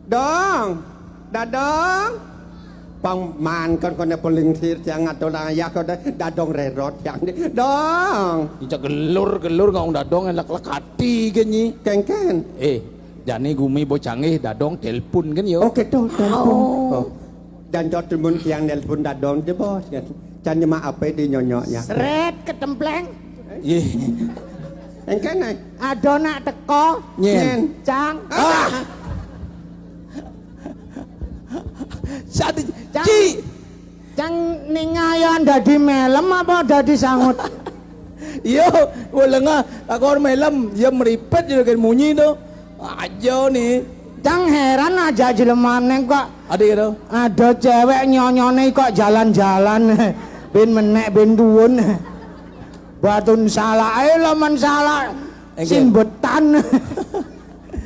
Dong. Dadong. Pang man kan kone pelingsir yang atur ayah kau dah dadong rerot yang ni. Dong. Injak gelur-gelur ngau Dadong elak-elak hati ke nyi. Kengken. Eh, jani gumi bo canggih Dadong telepon kan yo. Oke tuh telepon. Oh. Oh. Dan jauh timun tiang nelpon Dadong je bos kan. Can nyemak apa di nyonyoknya. Seret ketempleng. Ih. Engken ai. Ada nak teko. Nyen. Nyen. Cang. Ah. Sadi Cang. Ci. Cang ningayan dadi melem apa dadi sangut? Iya, gua lengah. Aku orang melem, dia meripet juga kan munyi tu. Aja nih. Cang heran aja jelemane kok Ada gitu. ada cewek nyonyone kok jalan-jalan. Ben menek ben tuwun. Batun salak ae laman salak Engke. simbetan.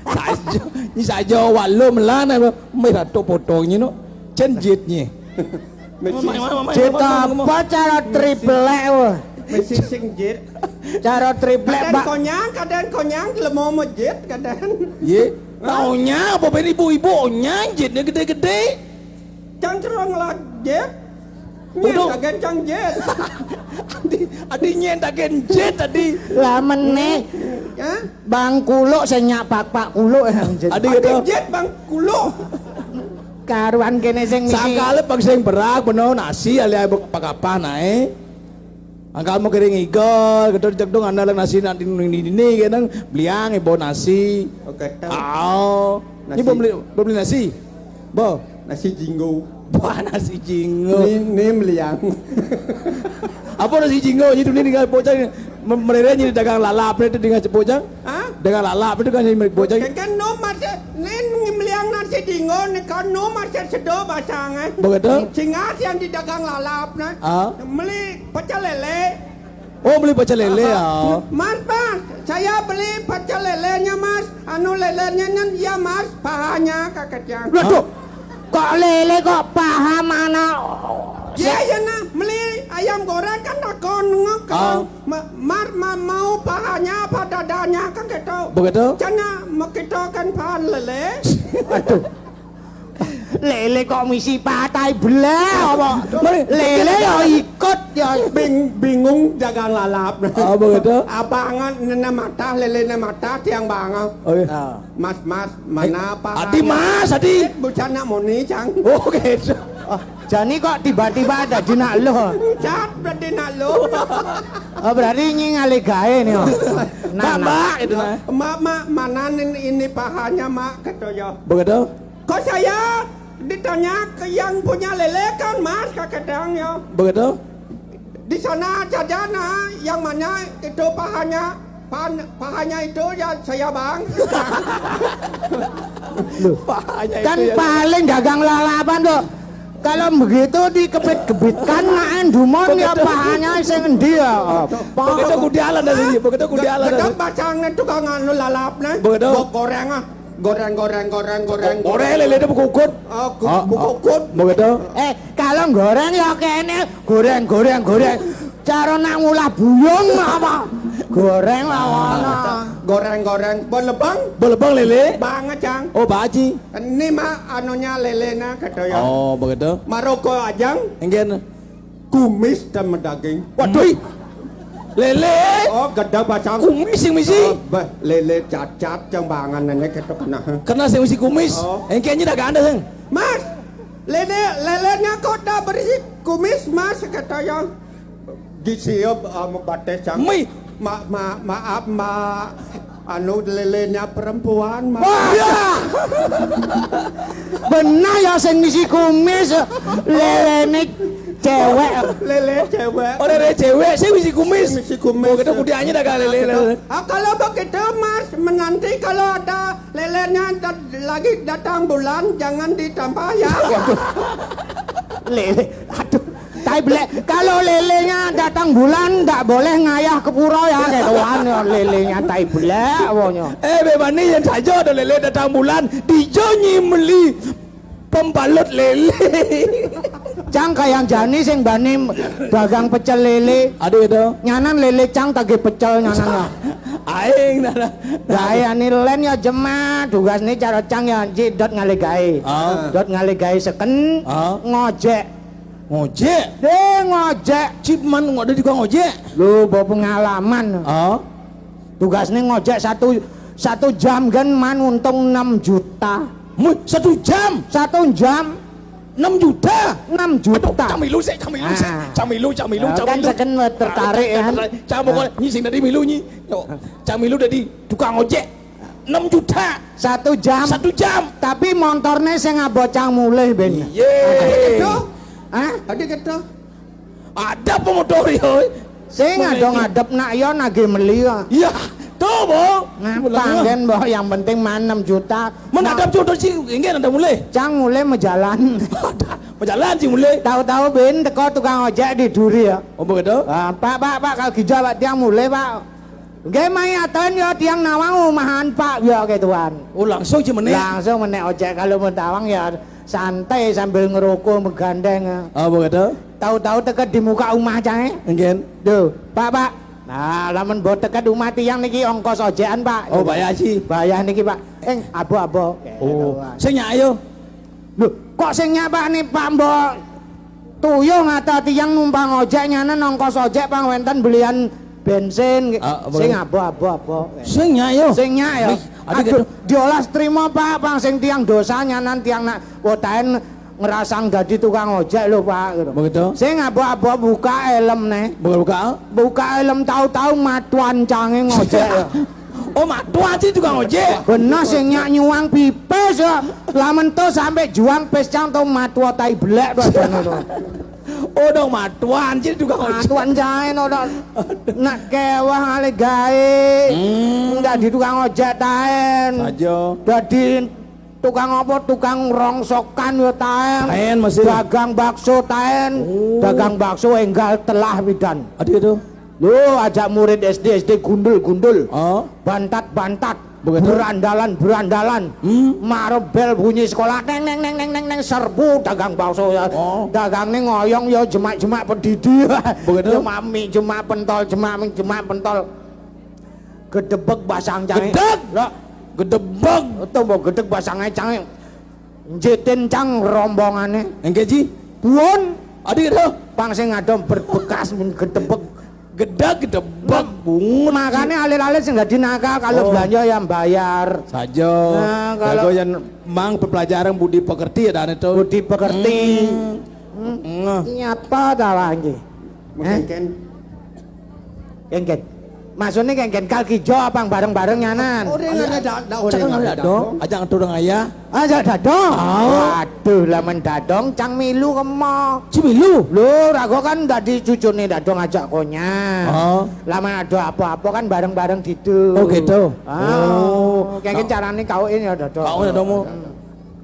Saja, ini saja awak lo melan apa? Meh ratu potongnya no. Cenjitnya. Mesti Cita apa cara triplek wah. Mesti sing jit. Cara triplek, Kadén Mbak. Konyang, kadén konyang, lemo mejit, kadén. Yé. Hah? Taunya apa ben ibu-ibu onyang jitné gedé-gedé? Cang cerong lajit. Nyén Udah. Tagen cang jit. Adi, adi nyén tagen jit tadi. Lah menéh. Ya? Bang Kuluk sing nyak pak-pak Kuluk. Adi Adi gitu. Jit Bang Kuluk. Karuan kéné sing misi. Sangkale pang sing berak beno nasi ali ae pakapah nae. Angkal mau kering igol, gedor jedong ana nasi nak di dini kene beliang ibu nasi. Oke, tahu. Aw. Nasi. Ini belum beli, belum beli nasi. Bo. Nasi jinggo. Wah, nasi jinggo. Ini, ini meliang. Apa nasi jinggo? Itu ini tinggal bocah ini. Mereka jadi dagang lalap itu dengan bocah. Hah? Dagang lalap itu kan jadi bocah. Kan, kan no masih nen meliang nasi jinggo nih kan no masih sedo basang eh. Begitu? Singa yang di dagang lalap nah. Ah. Meli pecel lele. Oh, beli pecel lele ya. Mas, Mas, saya beli pecel lelenya, Mas. Anu lelenya nyen ya, Mas, pahanya kakek yang. Waduh. Kok lele kok paha mana? Ya, ya nah, beli ayam goreng kan takon ngek kan. Ah. Ma- Mar ma- mau pahanya apa dadanya kan gitu. Begitu? Cana mau kita kan pahan lele. Aduh. Lele kok misi patai belah apa? Mari, lele ya ikut ya. Bing- bingung dagang lalap. Oh, begitu? Abangan nena matah, lele nena matah, tiang bangang. Oh, iya. Ah. Mas, Mas, mana apa? Adi, Mas, adi. Bocah nak moni, Cang. Oh, gitu. Oh, jani kok tiba-tiba ada jenak lo? Cat berarti nak lo. Oh, berarti ini ngalih gawe nih. Oh. Nah, Mbak, nah. Mbak, itu nah. Mbak, Mbak, mana ini, ini pahanya, Mak, kata ya. Begitu? Kok saya ditanya ke yang punya lele kan, Mas, kata kadang ya. Begitu? Di sana saja nah, yang mana itu pahanya, pan- pahanya itu ya saya bang. Loh, pahanya kan itu ya. Paling dagang lalapan tuh. Kalau begitu dikebit-kebitkan main dumon ya pahanya sing endi ya. Begitu kudialan dari sini, begitu kudialan dari. Gedang bacang tukang anu lalap nah. Begitu. Bok goreng ah. Goreng, goreng, goreng, goreng. Goreng lele itu bukukut. Oh, bu- bukukut. Begitu. Eh, kalau goreng ya kene goreng, goreng, goreng. Cara nak ngulah buyung apa? Goreng lawan. Goreng, goreng. Bolebang? Bolebang lele. Banget, Cang. Oh, baji. Ini mah anunya lelena kata ya. Oh, begitu. Maroko ajang. Enggak. Kumis dan medaging. Waduh. Lele. Oh, gede bacang. Kumis yang misi. Oh, bah, lele cacat yang bangan nenek itu kena. Kena sing misi kumis. Oh. Engkenya dah ganda sing. Mas, lele lelenya kok tak berisi kumis, Mas, kata yang. Disiup sama batis yang. Mi. Ma, ma, maaf, Mak. Anu lelenya perempuan, Mak. Wah, ya. Benar ya sing misi kumis. Lelene cewek. Lele cewek. Oh, lele cewek sing misi kumis. Misi kumis. Oh, kita kudianya dah kali lele. Ah, kalau begitu, Mas, menanti kalau ada lelenya dat- lagi datang bulan, jangan ditambah ya. Waduh. Lele. Aduh. Tai belek, kalau lelenya datang bulan ndak boleh ngayah ke pura ya, ketuan ya lelenya tai belek wonyo. Eh, bebani yang saja ada lele datang bulan, dijo nyimeli pembalut lele. Cang kayang jani sing bani dagang pecel lele. Aduh itu. Nyanan lele cang tagih pecel nyanan ya. Aing nana. Gawe ani len ya jemak, tugas ni cara cang ya jidot ngalih gawe. Ah. Dot ngalih gawe seken, ah, ngojek. Ngojek? Deh, ngojek. Cip man, ngode juga ngojek? Lu bawa pengalaman. Oh. Tugasnya ngojek satu satu jam kan man untung enam juta. Mu, satu jam? Satu jam. Enam juta? Enam juta. Aduh, camilu sih, camilu sih. Ah. Camilu, camilu, ah, camilu. Kan second tertarik kan. Camilu kok nyising dari milu nyi. Yo, camilu dari tukang ojek. Enam juta. Satu jam. Satu jam. Tapi motornya sing bocang mulih ben. Iya. Ada kedo? Hah? Ada kedo? Ada pemotor ya. Sing ada ngadep nak yo nage meli kok. Iya. Tuh, Bo. Ngapa kan, Bo, yang penting man enam juta. Men ada jodoh sih, enggak ada mulai. Cang mulai mejalan. Ada, mejalan sih mulai. Tahu-tahu ben teko tukang ojek di duri ya. Oh, begitu? Ah, Pak, Pak, Pak, kalau gija Pak tiang mulai, Pak. Nggih, mayatan ya tiang nawang umahan Pak ya ketuan. Oh, langsung sih meneh. Langsung menek ojek kalau mau tawang ya santai sambil ngerokok menggandeng. Oh, begitu? Tahu-tahu teket di muka omah cangé. Nggih. Lho, Pak, Pak. Nah, lamun mbok teket omah tiyang niki ongkos ojekan, Pak. Oh, bayar sih. Bayar niki, Pak. Ing abo-abo. Oh, sing nyak ayo. Lho, kok sing nyak, Pak, nih, Pak, mbok tuyung atau tiyang numpang ojek nyanan ongkos ojek pang wénten belian bensin. Ah, apa sing itu? Abo-abo, abo. Sing nyak yo. Sing nyak yo. Wih, aduh, aduh, gitu. Diolas terima, Pak, pang sing tiyang dosa nyanan tiyang nak wotaen ngerasang dadi tukang ojek lho, Pak, gitu. Begitu. Sing abo-abo buka helm nih. Buka, buka. Buka helm tahu-tahu matuan cangé ngojek ya. Oh, matuan sih tukang ojek. Bener sing nyak nyuwang pipis ya. Lamun to sampai juang pis cang to matua tai belek to ngono. Oh, dong matuan sih tukang ojek. Matuan cangé no, dong. Nak kewah ale gaé. Hmm. Enggak di tukang ojek taen. Saja. Dadi tukang apa? Tukang rongsokan ya taen. Taen, masih. Dagang bakso taen. Oh. Dagang bakso enggal telah widan. Aduh itu. Lho, ajak murid S D, S D gundul-gundul. Oh. Bantat-bantat. Begitu. Berandalan-berandalan. Hmm. Maro bel bunyi sekolah, neng, neng, neng, neng, neng, neng, serbu dagang bakso ya. Oh. Dagang ning ngoyong ya jemak-jemak pedidi. Begitu. Jemak mie, jemak pentol, jemak mie, jemak pentol. Gedebek basang cangé. Gedeg. Lah, gedebek. Itu mau gedeg basang ae cangé. Njitin cang rombongané. Enggak, Ji. Buon. Adik itu. Pang sing ada berbekas men gedebek. Gedeg, gedebek, bungut. Makanya alit-alit sing dadi nakal, kalau oh, belanja yang bayar. Saja. Nah, kalau jago yang mang pelajaran budi pekerti ya, dan itu. Budi pekerti. Hmm. Hmm. Ngeh. Nyapa ta wae nggih? Mungkin eh? Kan. Kengken. Maksudnya kengken kal kijo apa bareng-bareng nyanan? Oh, dia nggak ada, nggak ada, cakang nggak ada dadong. Dadong. Aja ngatur ayah. Aja dadong. Oh. Waduh, lamun dadong cang milu kemo. Ci milu? Lho, rago kan dadi cucune dadong ajak konyang. Oh. Lamun ada apa-apa kan bareng-bareng ditu. Oh, gitu. Ah, oh. Kengken carane kaukin ya dadong. Kaukin dadongmu. Hmm.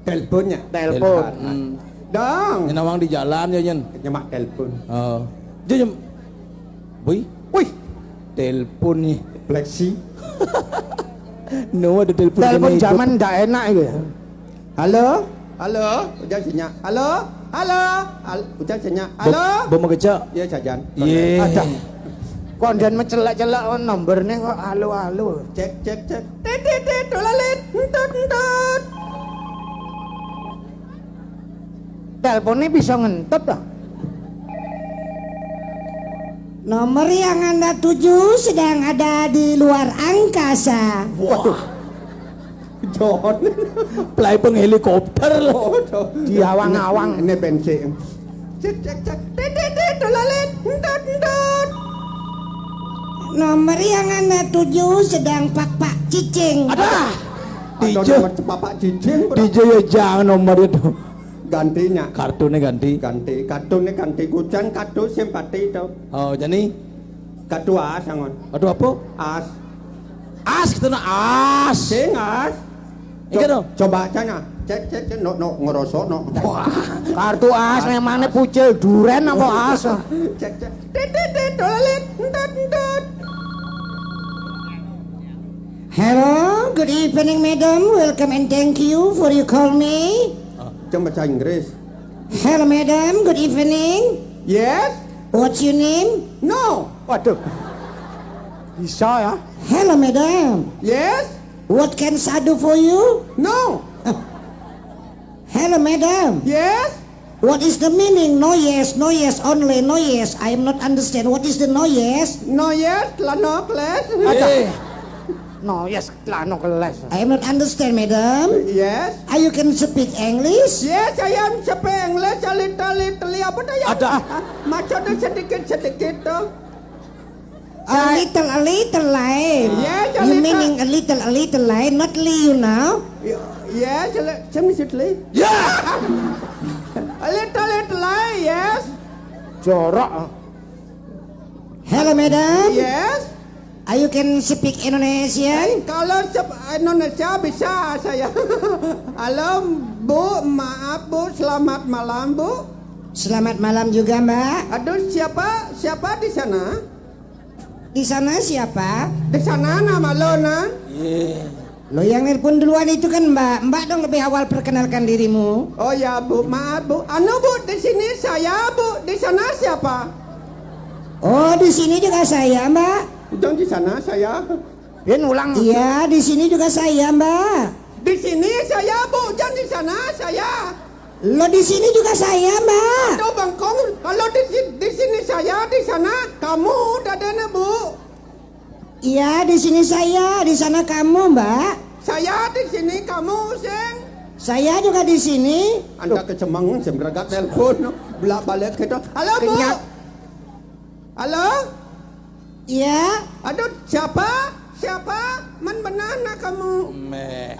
Teleponnya. Telepon. Hmm. Dong. Ini nawang di jalan ya, Yen. Nyemak telepon. Oh. Dia nyem-, wih. Wih. Telepon nih. Flexi. No, ada telepon. Telepon zaman ndak enak itu ya. Halo? Halo? Ujar sinyal. Halo? Halo? Hal-, ujar sinyal. Halo? Bom, bom kecak. Iya, jajan. Iya. Ada. Kok dan mencelak-celak nomornya kok halo-halo. Cek, cek, cek. Tit, tit, tit, tulalit. Entut, entut. Teleponnya bisa ngentut dah. Nomor yang Anda tuju sedang ada di luar angkasa. Waduh. John. Pelai peng helikopter. Oh, John. Di awang-awang. Ini bensin. Cek, cek, cek. Tit, tit, tit, tulalit. Entut, entut. Nomor yang Anda tuju sedang pak-pak cicing. Ada. Ada D J. Nomor pak-pak cicing, bro. D J ya jangan nomor itu. Gantinya. Kartunya ganti. Ganti. Kartunya ganti. Kucang kartu simpati itu. Oh, jadi? Kartu as, angon. Kartu apa? As. As, kita nak as. Sing as. Iki co-, dong. Coba sana. Cek, cek, cek. No, no, ngerosok, no. Wah. Kartu as, as, memangnya as. Pucil duren apa as? Cek, cek. Tit, tit, tit, tulalit. Entut, entut. Hello, good evening, madam. Welcome and thank you for you call me. Ah, jangan bahasa Inggris. Hello, madam. Good evening. Yes? What's your name? No. Waduh. Bisa ya. Hello, madam. Yes? What can I do for you? No. Hello, madam. Yes? What is the meaning? No yes, no yes only, no yes. I am not understand. What is the no yes? No yes, lah no kelas. Ada. Eh. No yes, lah no kelas. I am not understand, madam. Yes. Are you can speak English? Yes, I am speak English a little, little. Apa tuh ya? Ada. Ah, maksudnya sedikit-sedikit tuh. A little, a little lie. Yes, a little. You meaning a little, a little lie, not lie, you know? Ye-, yes, a li-, same is it lie? Yeah! A little, little lie, yes. Jorok. Hello, madam. Yes. Are you can speak Indonesian? Eh, kalau se-, Indonesia bisa saya. Halo, Bu, maaf, Bu, selamat malam, Bu. Selamat malam juga, Mbak. Aduh, siapa? Siapa di sana? Di sana siapa? Di sana nama lo, nah? Iya. Lo, yang nelpon duluan itu kan Mbak. Mbak dong, lebih awal perkenalkan dirimu. Oh ya, Bu, maaf, Bu. Anu, Bu, di sini saya, Bu. Di sana siapa? Oh, di sini juga saya, Mbak. Jangan di sana saya. Dia ngulang. Iya, di sini juga saya, Mbak. Di sini saya, Bu. Jangan di sana saya. Lo, di sini juga saya, Mbak. Aduh, bengkong. Kalau di si-, di sini saya, di sana kamu, dadanya, Bu. Iya, di sini saya, di sana kamu, Mbak. Saya di sini, kamu, sing. Saya juga di sini. Anda kecemang, sing berangkat telepon, belak-balik gitu. Halo, Bu. Kenyat. Halo? Iya? Aduh, siapa? Siapa? Men benar nak kamu? Meh.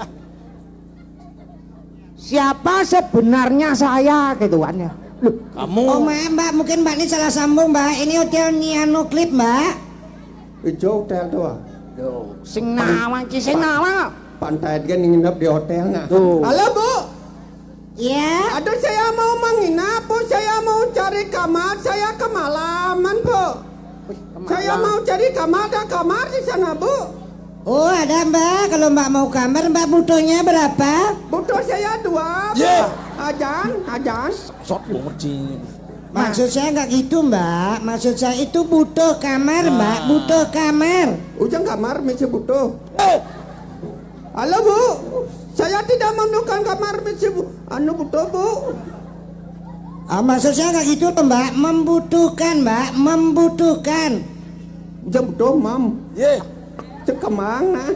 Siapa sebenarnya saya gitu kan ya? Loh, kamu. Oh, maaf, Mbak, mungkin Mbak ini salah sambung, Mbak. Ini hotel Niano Clip, Mbak. Ijo hotel tuh, ah. Loh, sing nawang ki, sing nawang. Pantai kan nginep di hotel, nah. Tuh. Halo, Bu. Iya. Aduh, saya mau menginap, Bu. Saya mau cari kamar. Saya kemalaman, Bu. Wih, kemalaman. Saya mau cari kamar. Ada kamar di sana, Bu? Oh, ada, Mbak. Kalau Mbak mau kamar, Mbak butuhnya berapa? Butuh saya dua, Bu. Ye. Ajan, ajan. Sot banget, Cing. Maksud saya nggak gitu, Mbak. Maksud saya itu butuh kamar, Mbak. Ah. Butuh kamar. Ujang kamar mesti butuh. Eh. Halo, Bu. Saya tidak memerlukan kamar mesti bu-, anu butuh, Bu. Ah, maksud saya nggak gitu loh, Mbak. Membutuhkan, Mbak. Membutuhkan. Ujang butuh, Mam. Ye. Cekemang, nah.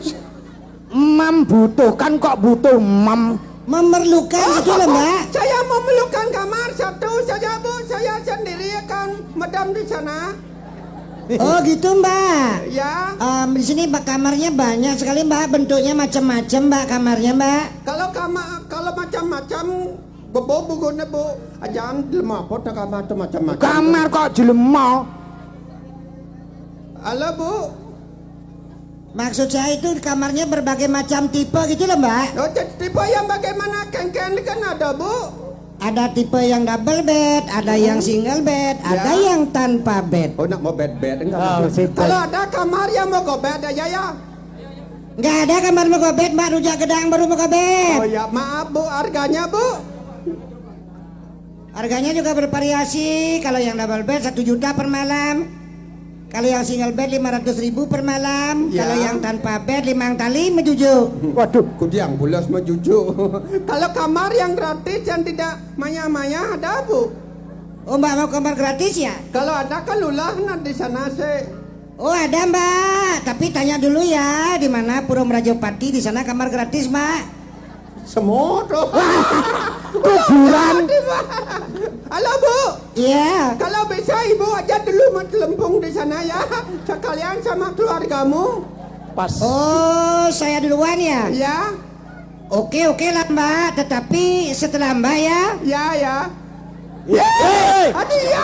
Membutuhkan kok butuh, Mam. Memerlukan gitu loh, Mbak. Saya memerlukan kamar satu saja, Bu. Saya sendiri akan medam di sana. Oh, gitu, Mbak. Ya. Em, di sini, Mbak, kamarnya banyak sekali, Mbak. Bentuknya macam-macam, Mbak, kamarnya, Mbak. Kalau kama-, kalau macam-macam, bebo bugune, Bu. Ajan jelema apa tak kamar tuh macam-macam. Kamar kok jelema? Halo, Bu. Maksud saya itu kamarnya berbagai macam tipe gitu loh, Mbak. Oh, ti-, tipe yang bagaimana? Kengkeng kan ada, Bu? Ada tipe yang double bed, ada yang single bed, ada yang tanpa bed. Oh, nak mau bed-bed enggak? Oh, situ. Kalau ada kamar yang mau go bed aja ya. Nggak ada kamar mau go bed, Mbak, rujak gedang baru mau go bed. Oh ya, maaf, Bu, harganya, Bu? Harganya juga bervariasi. Kalau yang double bed satu juta per malam. Kalau yang single bed lima ratus ribu per malam. Ya. Kalau yang tanpa bed lima tali mejuju. Waduh. Kudiang bulas mejuju. Kalau kamar yang gratis yang tidak maya-maya ada, Bu? Oh, Mbak mau kamar gratis ya? Kalau ada kan lulah nak di sana sih. Oh, ada, Mbak. Tapi tanya dulu ya, di mana Pura Merajapati, di sana kamar gratis, Mbak. Semut. Kuburan. Halo, Bu. Iya. Kalau bisa Ibu aja dulu mencelempung di sana ya, sekalian sama keluargamu. Pas. Oh, saya duluan ya? Ya. Oke, oke lah, Mbak. Tetapi setelah Mbak ya. Ya, ya. Yeay. Aduh, ya.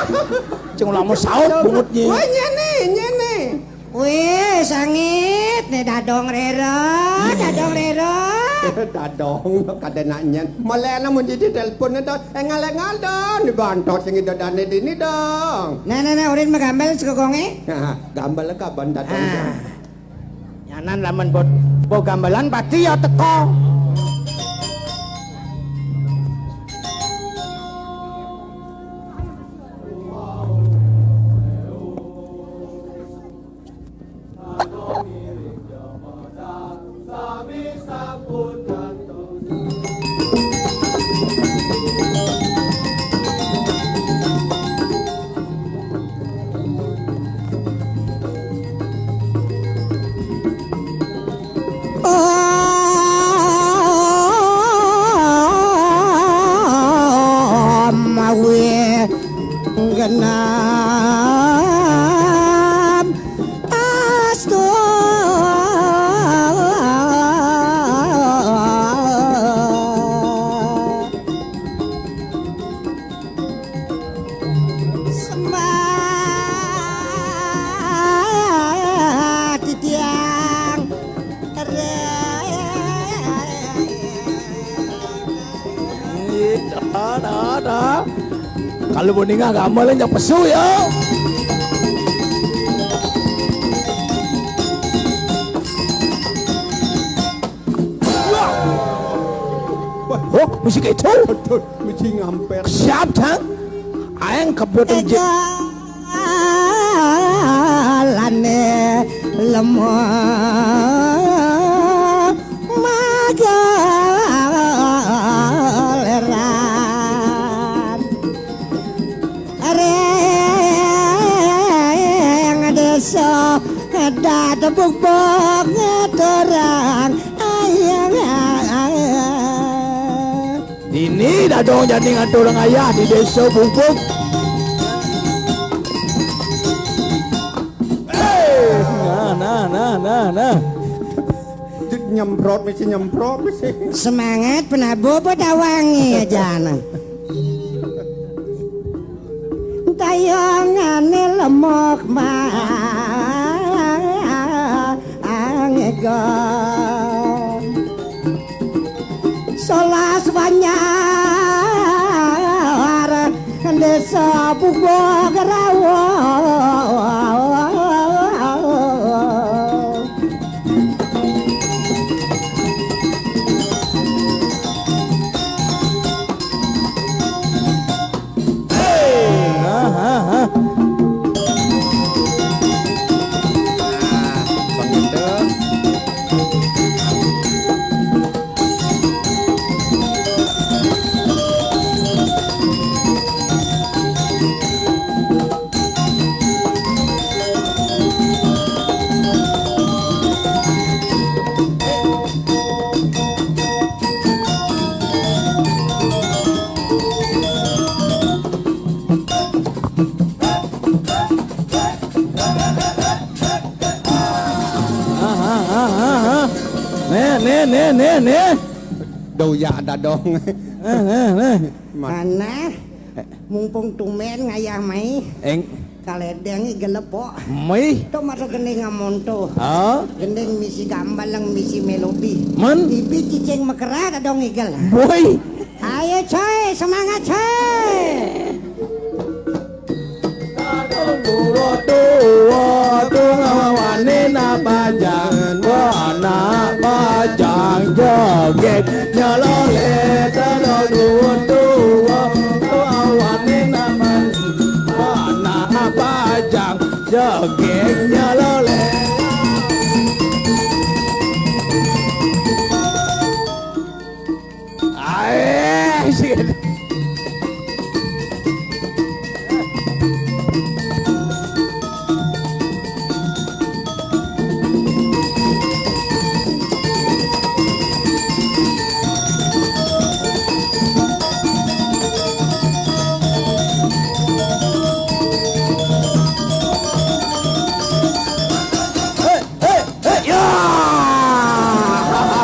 Cing ulama saut bungutnya. Wah, nyene, nyene. Wih, sangit nih dadong rero, dadong rero. Dadong, kada nanya. Malah anak mun jadi telepon itu, engal-engal dong, dibantos sing ida dane dini dong. Nah, nah, nah, urin magambal segogonge. Nah, gambal kaban dadong. Ah. Nyanan lamun bo-, bo gambalan pati ya teko. Om Awi Genap Astu. Sembah titiang. Dah, dah, dah. Kalau mau ninggal gamal yang pesu ya. Oh, mesti gitu. Aduh, mesti ngampet. Siap, Cang? Aeng kebut. Egalane lemah magaleran. Areng desa dadebuk bok ngaturang ayang. Dini dadong jani ngaturang ayah di desa Bubuk. Eh, nah, nah, nah, nah, nah. Nyemprot mesti, nyemprot mesti. Semangat penabuh pada wangi aja nah. Tayangane lemok mah angego. Solas wanyar desa Bubuk Rawa. Nih, nih, nih, nih, nih. Doyak dadong. Nih, nih, nih. Mana? Mumpung tumen ngayah mai. Eng. Kaledeng igel lepok. Mai. To masuk gending ngamonto. Ha? Gending misi gambal lang misi melodi. Men. Ibi cicing mekera dadong igel. Boy. Ayo coy, semangat coy. Tua tua tua ngawane na panjang, wana panjang joget nyelole. Tua tua tua ngawane na panjang, wana panjang joget nyelole. Ae, sih. Hei, hei, ya.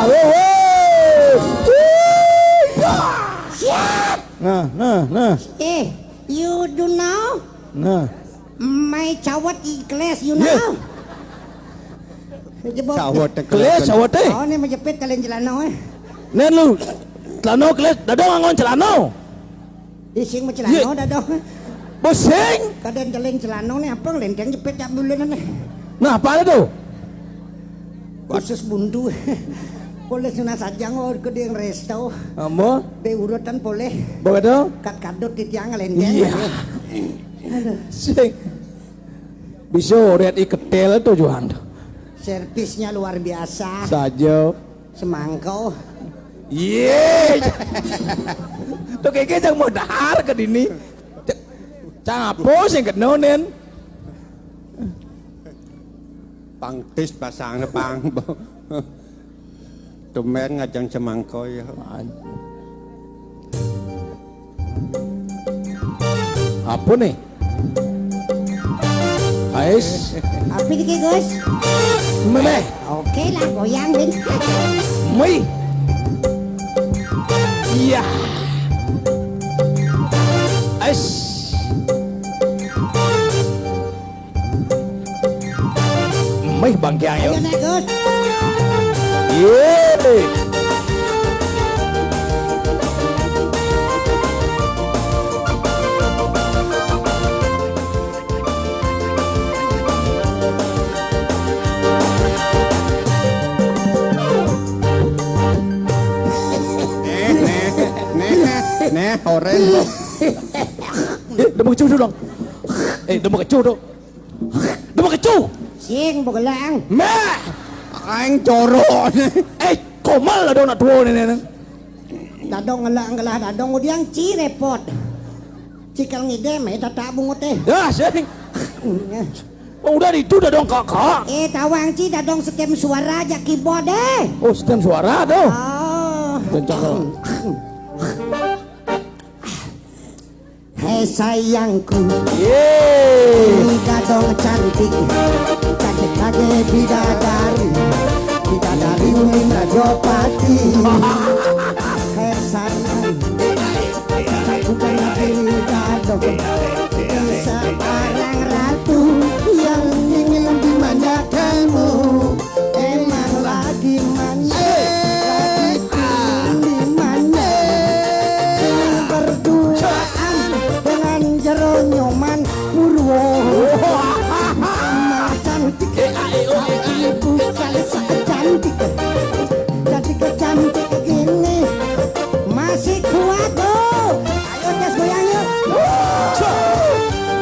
Hei, hei. Wih, ya. Siap. Nah, nah, nah. Eh, you do now? Nah. My cawat i keles, you know? Cawat i keles, cawat e. Oh, ni majepit kalian celana, eh. Nen lu, celana keles, dadong angon celana. Ising mah celana dadong. Pusing. Kadang jalan celana ni apa ngelenteng jepit jak bulan ni. Nah, apa tu? Khusus buntu. Poleh sunah sajang, oh, ke dia resto. Ambo? Be urutan poleh. Begitu? Kat kadut di tiang ngelenteng. Iya. Aduh. Sing. Bisa lihat iketel tu Johan. Servisnya luar biasa. Saja. Semangkau. Ye. Tu keke jang modar ke dini. Cang apa sing kena nen? Pang tis pasang pang. Tumen ngajang semangkau ya. Apa ni? Ais. Apa ni, Gus? Meh. Oke lah, goyang, Bin. Mei. Iya. Ais. Mih bangkiang yo. Ayo, Nek, Gus. Ye. Eh, oren. Eh, demen kecu tu, dong. Eh, demen kecu tu. Demen kecu. Sing begelang. Meh. Aing jorok. Eh, komal lah dong nak tua ni, ni. Dadong ngelak ngelah dadong udiang ci repot. Cikal ngidem, eh, tata bungut, eh. Ya, sing. Oh, udah itu dadong kakak. Eh, tawang ci dadong setem suara aja keyboard, eh. Oh, setem suara tu. Oh. Kencang tu. Hei sayangku, Yeay. Ini gadong cantik, cantik lagi bidadari, bidadari Uling Rajopati. Hei sayang, bukan lagi gadong, seorang ratu yang ingin dimanjakanmu. Emang lagi manis, lagi tinggi manis. Berduaan dengan Jero Nyoman Purwo. Emang cantik, tapi bukan secantik, cantik-cantik gini. Masih kuat, tuh. Ayo, Jas, goyang, yuk.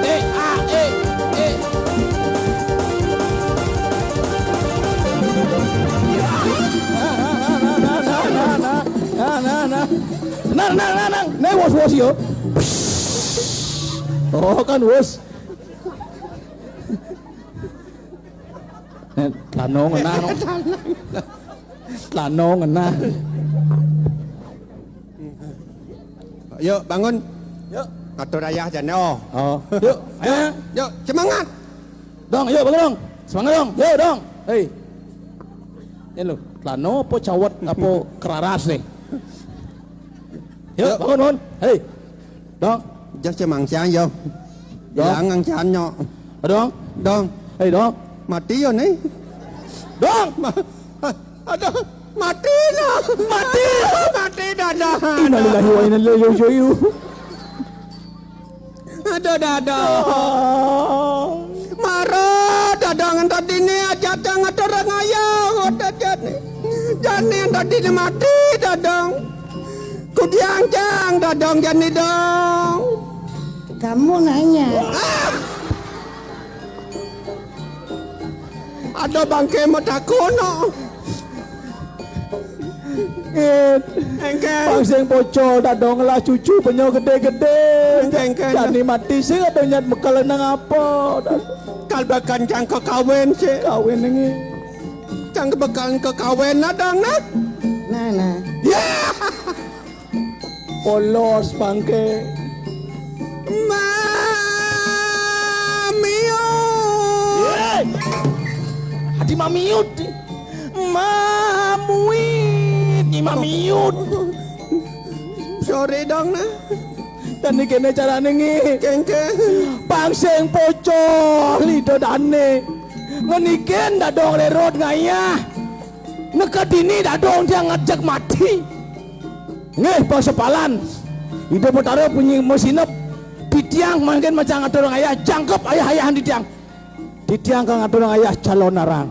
Eh, ah, eh, eh. Nah, nah, nah, nah, nah. Nah, nah, nah, nah, wos, wos, yo. Oh, kan wos. Eh, tanong, nah, no. Tanong, nah. Yuk, bangun. Yuk. Atur ayah jane, oh. Oh. Yuk, yuk, ayo. Yuk, semangat. Dong, yuk, bangun, dong. Semangat, dong. Yuk, dong. Hei. Ini lo, telano apa cawet, apa keraras nih? Yuk, yuk. Bangun, bangun. Hei. Dong. Jas cemang siang, yo. Dong. Hilang ang siang, nyok. Dong. Dong. Hei, dong. Mati, yo, nih. Dong. Ma-, Aduh, mati dah. Mati. Mati dah, dah. Innalillahi wa inna ilaihi raji'un. Aduh, dah, dah. Ah. Mara, dadong tadi ni aja tang ada orang ayah, ada jani. Jani tadi ni mati, dadong. Kudiang jang, dadong jani dong. Kamu nanya. Ah! Ada bangke matakono. Eh, engke. Pang sing pocol, dadong lah cucu penyo gede-gede. Engke, engke. Jani mati sing ada nyat bekal nang apa. Kal bekal cang kekawin sih. Kawin ini. Cang bekal kekawin, dadong, nah. Nah, nah. Ya. Polos bangke. Mamiut. Yé. Adi mamiut. Mamuit. Ni mamiut. Sorry dong, nah. Dan ni kene carane ngi. Kengke. Pang sing pocol ida dane. Ngeniken dadong rerot ngayah. Neked dini dadong tiang ngejek mati. Nggih, pang sepalan. Ida Betara punyi mesinep. Titiang mangkin macam ngatur ayah, jangkep ayah-ayahan titiang. Titiang kang ngatur ayah calon arang.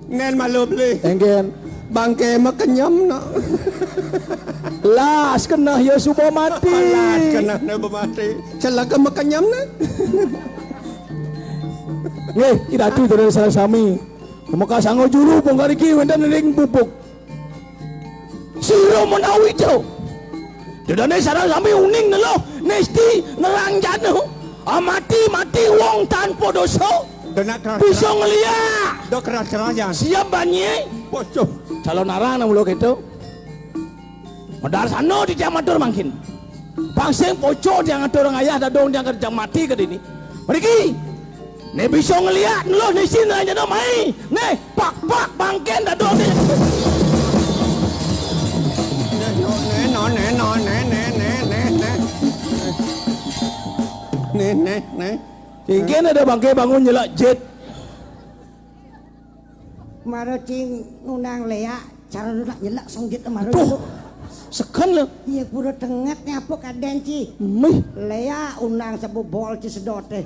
Nen malu beli. Enggen. Bangke makenyem no. Las kena ya suba mati. Las kena ne mati. Celaka makenyem ne. Nggih, Ki Ratu, saudara sami. Maka sanga juru pungkariki wénten ring pupuk. Sira menawi to. Dedane sareng sami uning neluh, nesti nerang jana. Amati-mati wong tanpa dosa. Denak keras. Bisa ngeliak. Dok keras-keras, Jan. Siap, Banye? Waduh. Calon arang nang mulo keto. Medal sano di jam atur mangkin. Pang sing poco tiang atur ngayah dadong tiang kerja mati ke dini. Mriki. Ne bisa ngeliat neluh ne sing aja no mai. Ne pak-pak bangken dadong ne. Ne no, ne no, ne no, ne, ne, ne, ne, ne. Ne, ne, ne. Singkin ada bangke bangun nyelak jet. Mara cing ngundang Lea, cara lu nak nyelak songgit mara. Tuh, seken le. Iya, pura tenget nyapa kaden ci. Mih. Lea undang sebobol ci sedote.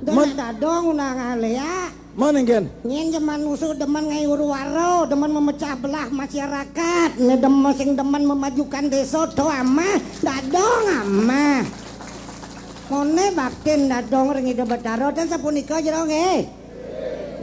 Dadong undang léak. Mana, Gen? Nyén jaman musuh demen ngai huru-hara, demen memecah belah masyarakat. Né demen sing demen memajukan désa, to amah, dadong amah. Moné baktin dadong ring Ida Betara, ten sapunika jero nggih.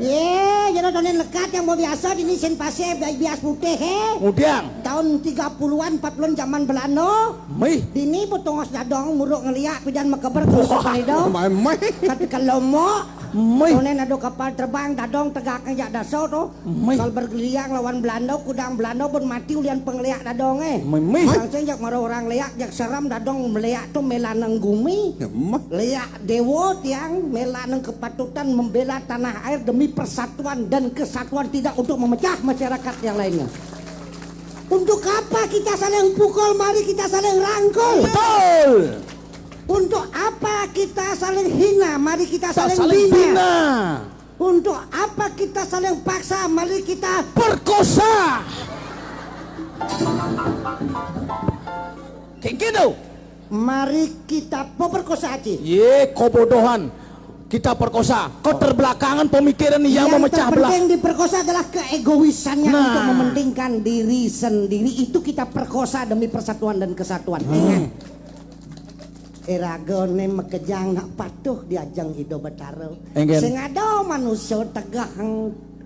Yé, jero tonin lekad yang biasa dini sin pasir bi-, bias putih, hé. Ngudiang. Tahun tiga puluhan, empat puluhan jaman Belanda. Mih. Dini betongos dadong muruk ngeliak pidan makeber khusus Ida. Mih. Tapi kalau mau, Mih. Tonin ada kapal terbang dadong tegak ngejak dasa to. Mih. Kal bergeliang lawan Belanda, kudang Belanda pun mati ulian pengeliak dadongé. Mih, mih. Sangsing jak mara orang léak, jak seram dadong meliak to mélanang gumi. Ya, mih. Léak déwa tiang mélanang kepatutan membela tanah air demi persatuan dan kesatuan, tidak untuk memecah masyarakat yang lainnya. Untuk apa kita saling pukul? Mari kita saling rangkul. Betul. Untuk apa kita saling hina? Mari kita saling bina. Untuk apa kita saling paksa? Mari kita perkosa. Kéngkén to. Mari kita peperkosa, Ci. Yé, kebodohan. Kita perkosa. Keterbelakangan pemikiran yang memecah belah. Yang terpenting diperkosa adalah keegoisannya untuk mementingkan diri sendiri. Itu kita perkosa demi persatuan dan kesatuan. Ingat. Iragané makejang nak patuh di ajeng Ida Betara. Éngkén. Sing ada manusa tegeh,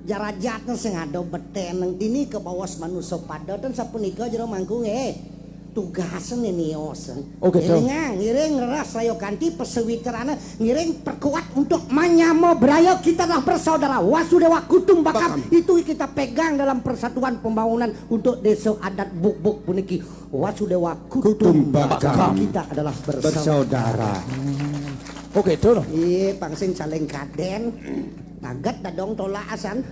jarajat, sing ada betén. Dini kabaos manusa pada, ten sapunika jero mangku nggih. Tugasné nios. Oh, gitu. Ngiring, ngiring leres raya kanti pasawitran, ngiring perkuat untuk manyama braya, kita adalah bersaudara. Wasudewa kutumbakam. Itu kita pegang dalam persatuan pembangunan untuk désa adat Bukbuk puniki. Wasudewa kutumbakam. Kutumbakam. Kita adalah bersaudara. Bersaudara. Oh, gitu. Iya, pang sing saling kadén. Taget dadong tolak asan.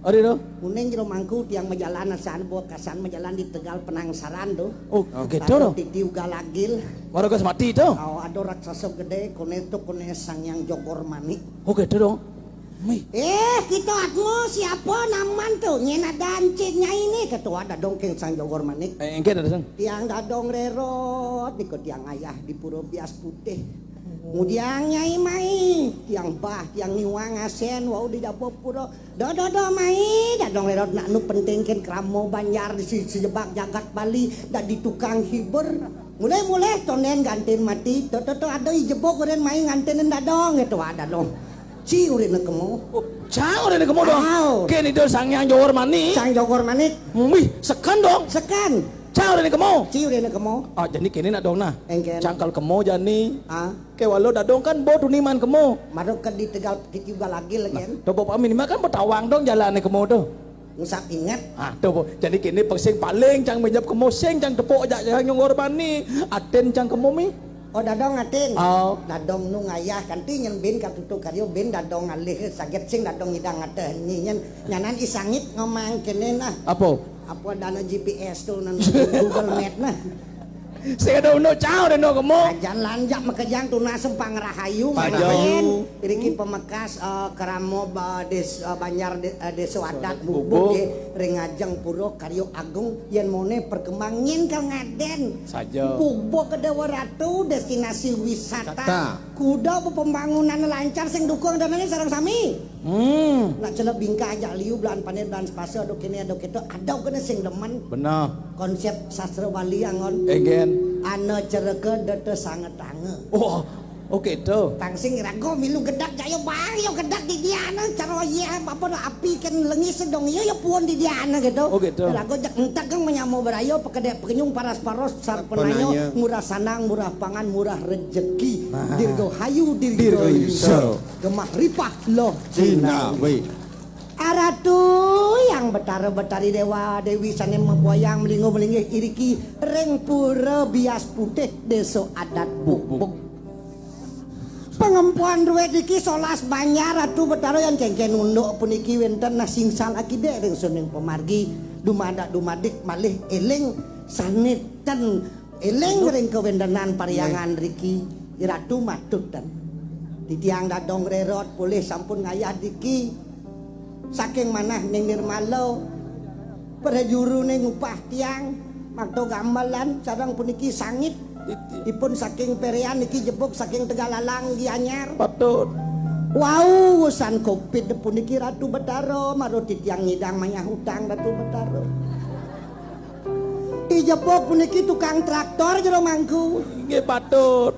Ari to? Uning jero mangku tiang majalan asan, buat kasan majalan di Tegal Penangsaran to. Oh, gitu. Lalu titi ugal agil. Waraga semati to. Oh, ada raksasa gedé, koné to, koné Sang Hyang Jogor Manik. Oh, gitu to. Mih. Eh, kita atmo siapa naman to? Nyén ada encén nyai né, ketua dadong kén Sang Jogor Manik. Eh, éngkén dadong. Tiang dadong rerot, nika tiang ayah di Pura Bias Putih. Ngudiang nyai mai, tiang bah, tiang niwang asén, wau di jaba pura. Do, do, do, mai, dadong rerot nak nu penting kén krama banjar di si, sijebag jagat Bali, dadi tukang hibur. Mulih, mulih, tondén gantin mati. To, to, to, ada i jebug urin mai ngantin dadong, gitu, ah, dadong. Ci urin kemo. Oh, cang urin kemo dong. Au. Kén Ida Sang Hyang Jogor Manik. Sang Jogor Manik. Mih, seken dong. Seken. Cang urin kemo. Ci urin kemo. Ah, jani kéné nak dong nah. Éngkén. Cang kal kemo jani. Ah. Kéwala dadong kan bo tuni maan kemo. Mara ka di Tegal titi ugal agil lagi kan. To bo minimal kan betawang dong jalané kemo to. Ngusap inget. Ah, to bo. Jani kéné pang sing paling cang minjep kemo sing cang tepuk ajak cang Jogor Manik. Atin cang kemo mih. Oh, dadong atin. Oh. Dadong nu ngayah kanti nyén bin katutu karya bin dadong alih saget sing dadong ngidang ngateh nyén nyanan i sangit ngomong kéné nah. Apa? Apa dana G P S to nan Google Map nah. Sing ada unduk cau dana kemo. Ajan lanjak makejang tunas sempang rahayu. Rahayu. Mangkin iriki pemekas, eh, kerama ba-, des-, eh, banjar de-, eh, désa adat Bubuk. Bubuk, eh, ring ajeng pura karya agung yén moné perkembang nyén kal ngadén. Saja. Bubuk ke Dewa Ratu, destinasi wisata. Wisata. Kuda pembangunan lancar sing dukung danané sareng sami. Hmm. Nak celep bingkah ajak liu belaan panir belaan sepasa ado kéné ado kéto ado kéné sing demen. Benar. Konsep sastra Bali anggon. Éngkén. Ana cereka data sangetanga. Oh, oke to. Pang sing raga milu gedak jaya bang ya gedak di diana cara ya apa api kén lengis dong ya ya puon di diana gitu. Oke to. Raga jak entek kang menyamo beraya pekedek pekenyung paras paros sarpenanya murah sanang murah pangan murah rejeki. Nah. Dirgo hayu dirgo iso. Gemah ripah loh Cina, weh. Aratu yang Betara Betari Dewa Dewi sané mabuayang melinggo melinggih iriki ring pura bias putih désa adat Bubuk. Pengempuan duit iki solas banjar Ratu Betara yang kéngkén unduk puniki wénten nah singsal akidé ring suning pemargi dumadak dumadik malih éling sané ten Éling ring kawéntenan parhyangan riki, Ratu matut ten. Titiang dadong rerot polih sampun ngayah diki. Saking manah ning nirmala. Prajurune ngupah tiang. Makta gamelan sareng puniki sangit. Ipun saking Perian niki jebug saking Tegalalang Gianyar. Patut. Wau, urusan covid puniki, Ratu Betara, mara titiang nyidang mayah utang, Ratu Betara. Ijepuk puniki tukang traktor jero mangku. Nggih, patut.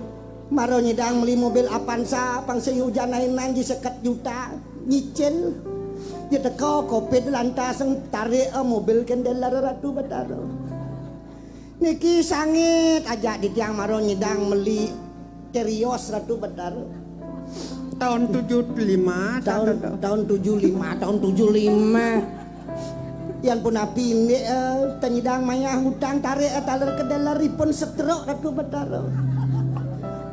Mara nyidang meli mobil Avanza, pang sing hujan ainan ji seket juta, nyicil. Ji teka covid lantas tarik, eh, mobil kendeler, Ratu Betara. Niki sangit ajak titiang mara nyidang meli Terios, Ratu Betara. Tahun tujuh lima, tahun, tahun tujuh lima, tahun tujuh lima. Yan punapi indik, eh, tanyidang mayah utang tarik, eh, taler kedeler ipun setruk, Ratu Betara.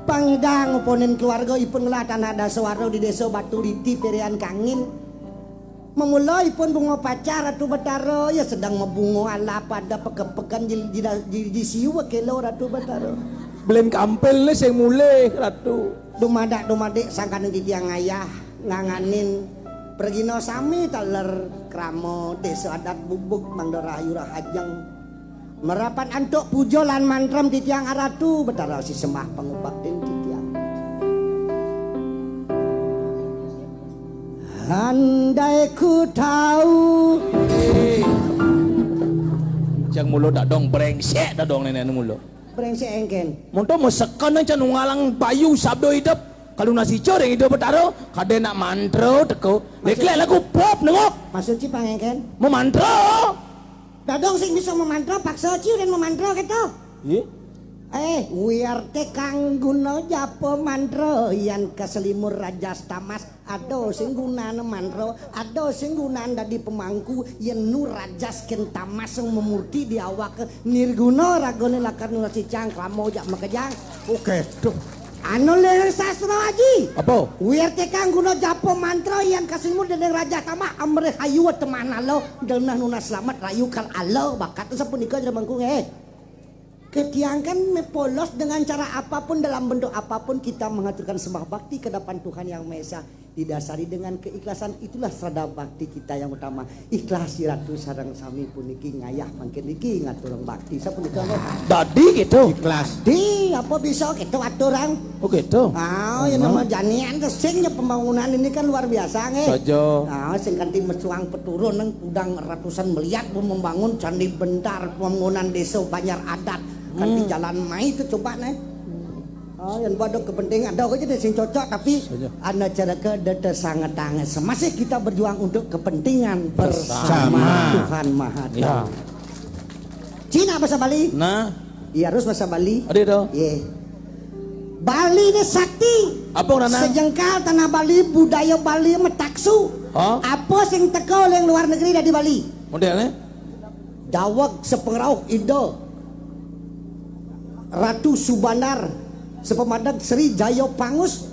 Pang nyidang nguponin keluarga ipun ngelah tanah daswara di Desa Batu Liti, Perian Kangin. Memula ipun bunga pacar, Ratu Betara, ya sedang mabunga alap pada peke-peken di, di, di, di siu kelo, Ratu Betara. Belin kampil ni sing mulih, Ratu. Dumadak-dumadik sangkaning titiang ngayah nganganin pragina sami taler krama Desa Adat Bubuk mangda rahayu rahajeng. Marapan antuk puja lan mantra titiang Ratu Betara sisembah pangubaktin titiang. Andai ku tahu. Jang mulo dadong brengsek dadong nenek mulo. Brengsek engken. Monto mesekan nang can ngalang bayu sabdo idep. Kalau nasi ring idep Betara, kade nak mantra teko. Leklek lagu pop nengok. Maksud ci pangengken? Memantra. Dadong sing bisa memantra, paksa ci udah memantra gitu. Iya. Eh, wiarte kang guna japa mantra yan kaselimur rajas tamas. Ada sing gunane mantra, ada sing gunane dadi pemangku, yen nu rajas ken tamas sing memurti di awake nirguna ragane lakar nulasi cang krama jak makejang. Oke, tuh. Anu lir sastra aji. Apa? Wirte kang guna japa mantra yan kaselimur dening rajas tamas amrih ayu temanalo denah nunas slamet rayu kal ala bakat sapunika jero mangku nggih. Ketiang kan polos dengan cara apapun, dalam bentuk apapun kita mengaturkan sembah bakti ke hadapan Tuhan Yang Maha Esa, didasari dengan keikhlasan, itulah serada bakti kita yang utama. Ikhlas, Ratu, sareng sami puniki ngayah mangkin niki ngaturang bakti sapunika nggih. Dadi gitu. Ikhlas. Di apa bisa kita aturang? Oh gitu. Ah, ya nama janian sing ya pembangunan ini kan luar biasa nggih. Saja. Ah, sing kanthi mesuang peturun nang udang ratusan miliar membangun candi bentar pembangunan desa Banjar Adat. Kanthi jalan mai itu coba nih. Oh, yang buat kepentingan ada aja deh sing cocok tapi ana cara ke data sangat tangan. Semasih kita berjuang untuk kepentingan bersama. Tuhan Maha Tinggi. Ya. Cina bahasa Bali. Nah. Iya, harus bahasa Bali. Ada itu. Iya. Bali ini sakti. Apa, Nanang? Sejengkal tanah Bali, budaya Bali metaksu. Oh. Apa sing teka oleh luar negeri dari Bali? Modelnya? Daweg sepengrauh Ida Ratu Subandar sepemadeg Sri Jaya Pangus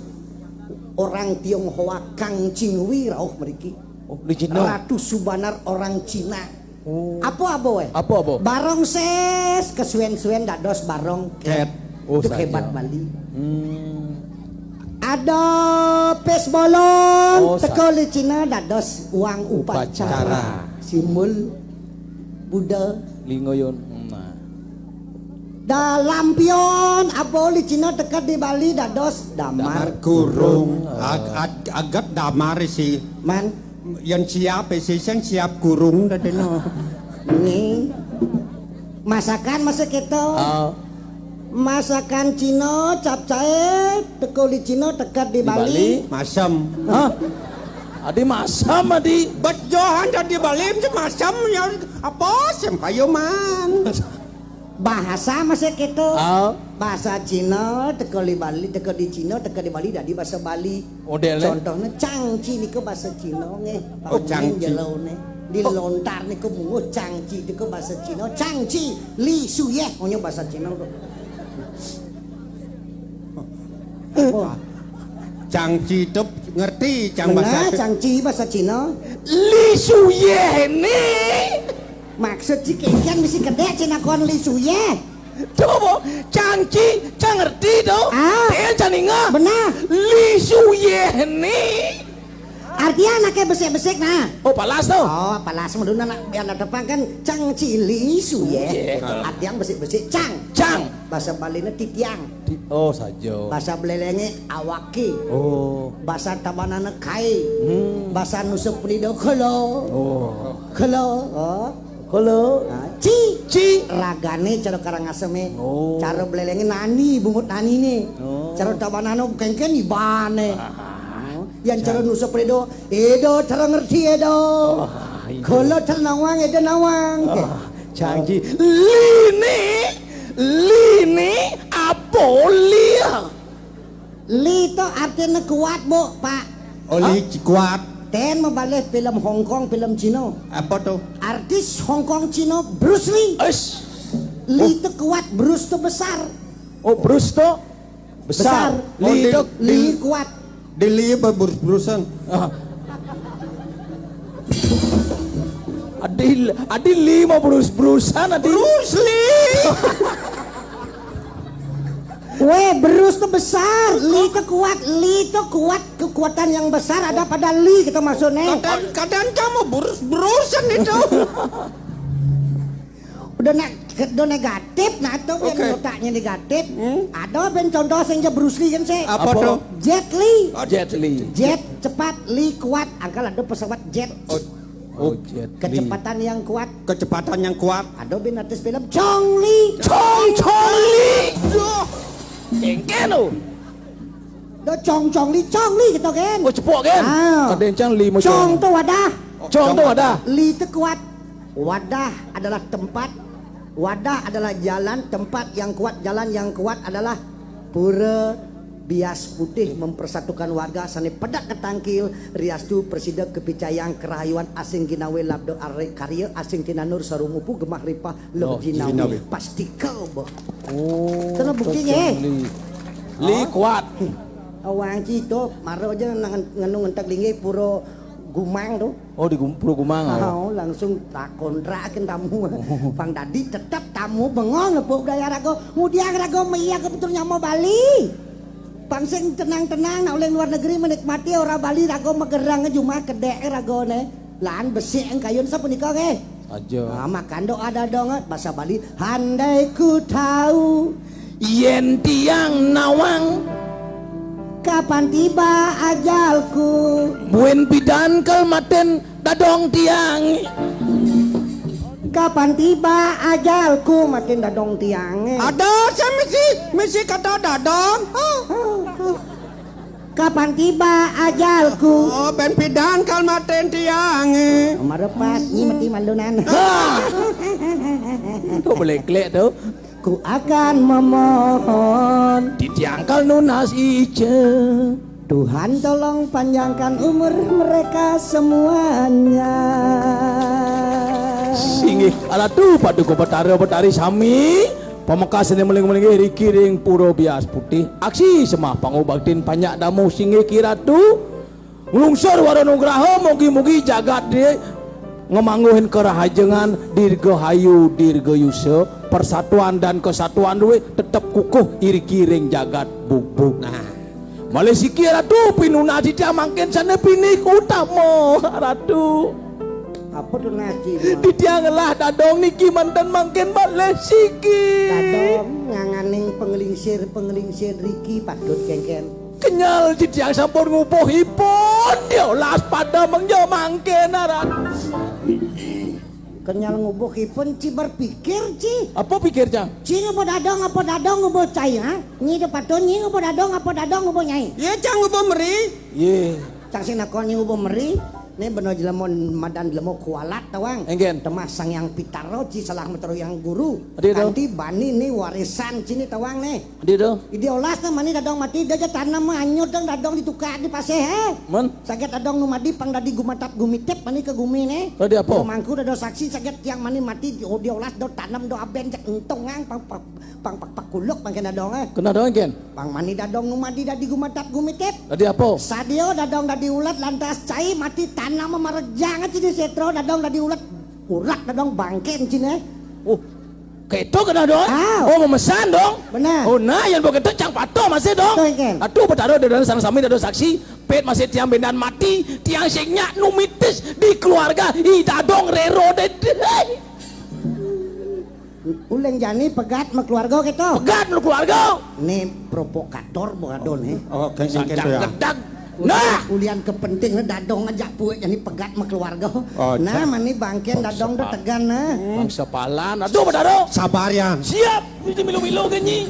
orang Tionghoa Kang Chingwi rauh mriki. Oh, di Cina. Ratu Subandar orang Cina. Oh. Apa apa weh? Apa apa? Barong ses kesuwen-suwen dados barong ket. Oh, itu hebat Bali. Hmm. Ada pes bolong oh, teko li Cina dados uang upacara. Upacara. Simbol Buddha. Lingoyon. Nah. Dalampion apa li Cina teka di Bali dados damar. Damar kurung. Ag ag agat damar sih. Man. Yang siap sih, yang siap kurung dadeno. Nih. Masakan masa kita. Oh. Masakan Cina, capcay, teko di Cina, teka di Bali. Bali. Masam. Hah? Adi masam, Adi. Bet johan di Bali masam ya. Apa sih payoman? Bahasa masih gitu. Oh. Bahasa Cina, teka di Bali, teka di Cina, teka di Bali, dadi bahasa Bali. Modele? Contohnya cangci niku bahasa Cina nggih. Oh, cangci. Jelone. Di lontar niku munguh cangci niku bahasa Cina. Cangci, li suyeh, onyo bahasa Cina kok. Wah. Cangci itu ngerti cang bahasa. Cangci bahasa Cina. Li suyeh ni. Maksud si kikian mesti kedek Cina kon li suyeh. Coba, cangci, cang ngerti to? Ah. Tian caninga. Benar. Li suyeh ni. Artian aké besik-besik nah. Oh, palas to. Oh, palas mudun anak biar ada tepang kan cang cili suye. Suye. Artian besik-besik cang. Cang. Basa Baliné titiang. Ti-, oh, saja. Basa Bléléngé awaké. Oh. Basa Tabanané kai. Hmm. Basa Nusa Penida kelo. Oh. Kelo. Oh. Kelo. Ah, ci. Ci. Ragané cara Karangasemé. Oh. Cara Bléléngé nani, bungut naniné. Oh. Cara Tabanané kénkén ibané. Ah. Oh. Yén cara Nusa Penida, éda cara ngerti éda. Oh, iya. Kelo cara nawang, éda nawang. Oh, janji. Lini, lini, apa li? Li to artiné kuat, Bu, Pak. Oh, li kuat. Tén mabalih film Hongkong, film Cina. Apa to? Artis Hongkong Cina Bruce Lee. Li to kuat, Bruce to besar. Oh, Bruce to besar. Besar. Li to li kuat. Di li apa Bruce-Brucean? Ah. Adi, adi li mau Bruce-Brucean, adi. Bruce Lee. Weh, Bruce to besar, li to kuat, li to kuat, kekuatan yang besar ada pada li gitu maksudnya. Kadang, kadang kamu Bruce-Brucean itu. Udah ne-, udah negatif, nah to yén otaknya negatif. Hmm? Ada ben contoh sing ja Bruce Lee kan sih. Apa to? Jet Li. Oh, Jet Li. Jet cepat, Li kuat. Angkal ada pesawat jet. Oh, oh, Jet Li. Kecepatan yang kuat. Kecepatan yang kuat. Ada ben artis film Chong Li. Chong, Chong Li. Duh. Kénkén to. Do cong cong li, cong li gitu kan. Oh, cepok kan? Ah. Kadén cang li mau cong. Cong to wadah. Cong to wadah. Li to kuat. Wadah adalah tempat. Wadah adalah jalan, tempat yang kuat, jalan yang kuat adalah Pura Bias Putih mempersatukan warga sané pedak ketangkil, riastu presida kepicayang kerahayuan asing ginawé labda are karya asing tinanur sarumupu gemah ripah loh jinawi. Pastika, boh. Oh, kena bukti, nggih. Li kuat. Awang cito, mara aja nang-, ngenu ngentek linggih Pura Gumang to. Oh, di Gum-, Pura Gumang, oh. Oh, langsung tak kontrakin tamu. Oh. Pang dadi tetep tamu bengong ngepuk gaya raga. Ngudiang raga maya ke betul nyama Bali. Pang sing tenang-tenang nak oleh luar negeri menikmati ora Bali raga megerang jumah kedek ragane. Lan besik engkayun sapunika nggih. Aja. Nah, makan doa dadong, basa Bali, handai ku tahu yén tiang nawang. Kapan tiba ajalku? Buin pidan kal maten dadong tiang. Kapan tiba ajalku maten dadong tiang. Ada saya misi, misi kata dadong. Kapan tiba ajalku? Oh, ben pidan kal maten tiang. Mara pas nyi mati mandunan. Kok boleh klik tu? Ku akan memohon. Di tiang kal nunas ica. Tuhan tolong panjangkan umur mereka semuanya. Singgih Ratu Paduka Betara Betari sami. Pamekasne meling-meling riki ring Pura Bias Putih. Aksi semah pangubaktin panjak damuh singgih Ki Ratu. Nglungsur wara nugraha mugi-mugi jagat di ngemangguhin kerahajengan dirgahayu dirgayusa, persatuan dan kesatuan duwe tetep kukuh iriki ring jagat bugbug. Nah. Malih siki Ratu pinunah titiang mangkin sane pinih utama, Ratu. Apa tunas, Ci? Titiang ngelah dadong niki manten mangkin malih siki. Dadong nganganing panglingsir-panglingsir riki patut kengken. Kenyal titiang sampun ngubuh ipun, diolas pada mengja mangkin, Ratu. Kenyal ngubuh ipun, Ci berpikir, Ci. Apa pikir, Cang? Ci ngubuh dadong, apa dadong ngubuh cai, ha? Nyi da patun, nyi ngubuh dadong, apa dadong ngubuh nyai? Iya, Cang ngubuh meri. Iya. Cang sing nakon nyi ngubuh meri. Né bena jelema madan jelema kualat tawang. Enggen. Temah Sang Hyang Pitara, Ci salah metero Hyang Guru. Adi to? Kanti bani né warisan Ci né tawang né. Adi to? Idi olas né mani dadong mati, da ja tanem anyut dong dadong ditukak di pasih, eh. Men? Saget dadong nu madi pang dadi gumatap gumitip mani ke gumi né. Dadi apa? Mangku dado saksi saget tiang mani mati di, diolas do tanem do aben cek entungang pang, pang, pang, pang, pakuluk pang kena dong, eh. Kena dong, Ken? Pang mani dadong nu madi dadi gumatap gumitip. Dadi apa? Sadia dadong dadi ulet lantas cai mati tanem marejang Ci di setro dadong dadi ulet. Urak dadong bangken Ci né. Oh. Keto kena dong? Ah. Oh, memesan dong? Benar. Oh, nah, yang begitu cang patuh masih dong. Betul, Ken. Aduh, Betara dan sang sami dado saksi. Pét masih tiang bénan mati, tiang sing nyak numitis di keluarga I Dadong Rero dé. Uling jani pegat makeluarga kéto. Pegat makeluarga. Né provokator bukan né. Oh, kayak gitu ya. Gedag. Nah, ulian kepenting né Dadong ajak puik jani pegat makeluarga. Oh, nah, mani bangkén Dadong tu tegan nah. Bangsa palan. Aduh, Betara. Sabar ya. Siap. Ini milu-milu kenyi.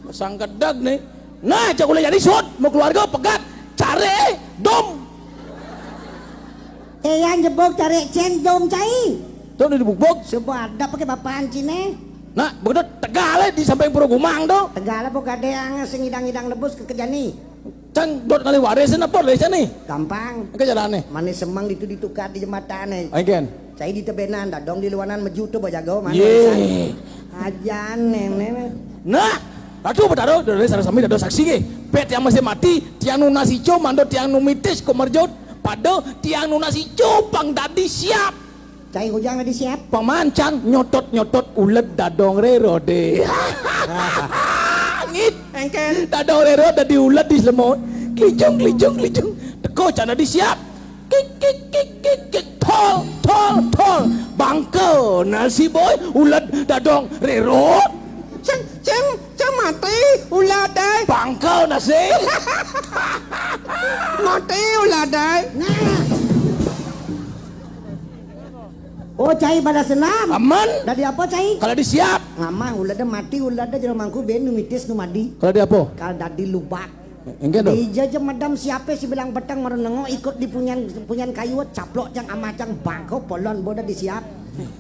Pasang gedag né. Nah, cak ulih jani sut, makeluarga pegat, carik, dom. Éh, yan jebug carik cén dom cai. Tu né dibug-bug. Sebab ada pakai bapaan Cina. Nah, begitu tegal di samping Pura Gumang tu. Tegal apa gadé yang sing idang-idang nebus ke kejani. Cang dot ngalih waris né apa lé cang né? Gampang. Ke jalan né. Manis semang ditu ditukar di jembatan né. Engkén. Cai di tebenan, Dadong di luanan, meju tu bajaga, mana urusan? Ajan néné. Nah, aduh Betara, dari sareng sami dados saksi nggih. Pét tiang masih mati, tiang nunas ijo, manda tiang numitis komerjot, pada tiang nunas ijo pang dadi siap. Cai ngujang dadi siap. Pamancang nyotot-nyotot uled Dadong Rero dé. Ngit. Engkén. Dadong Rero dadi uled di selemut. Klicung, klicung, klicung. Teka cang dadi siap. Kik, kik, kik, kik, kik. Tol, tol, tol. Bangka nasi boy, uled Dadong Rero. Cing, cing, cing mati, uled dé. Bangka nasi. Mati uled dé. Nah. Oh, cai balas dendam. Aman. Dadi apa, cai? Kalau disiap. Ngamah uled dé mati, uled dé jero mangku bén numitis numadi. Kalau dadi apa? Kalau dadi lubak. Engkén tu. Dija ja madam siapé si bilang peteng mara nengok ikut di punyan, punyan kayu, caplok cang amah cang bangka polon boda disiap.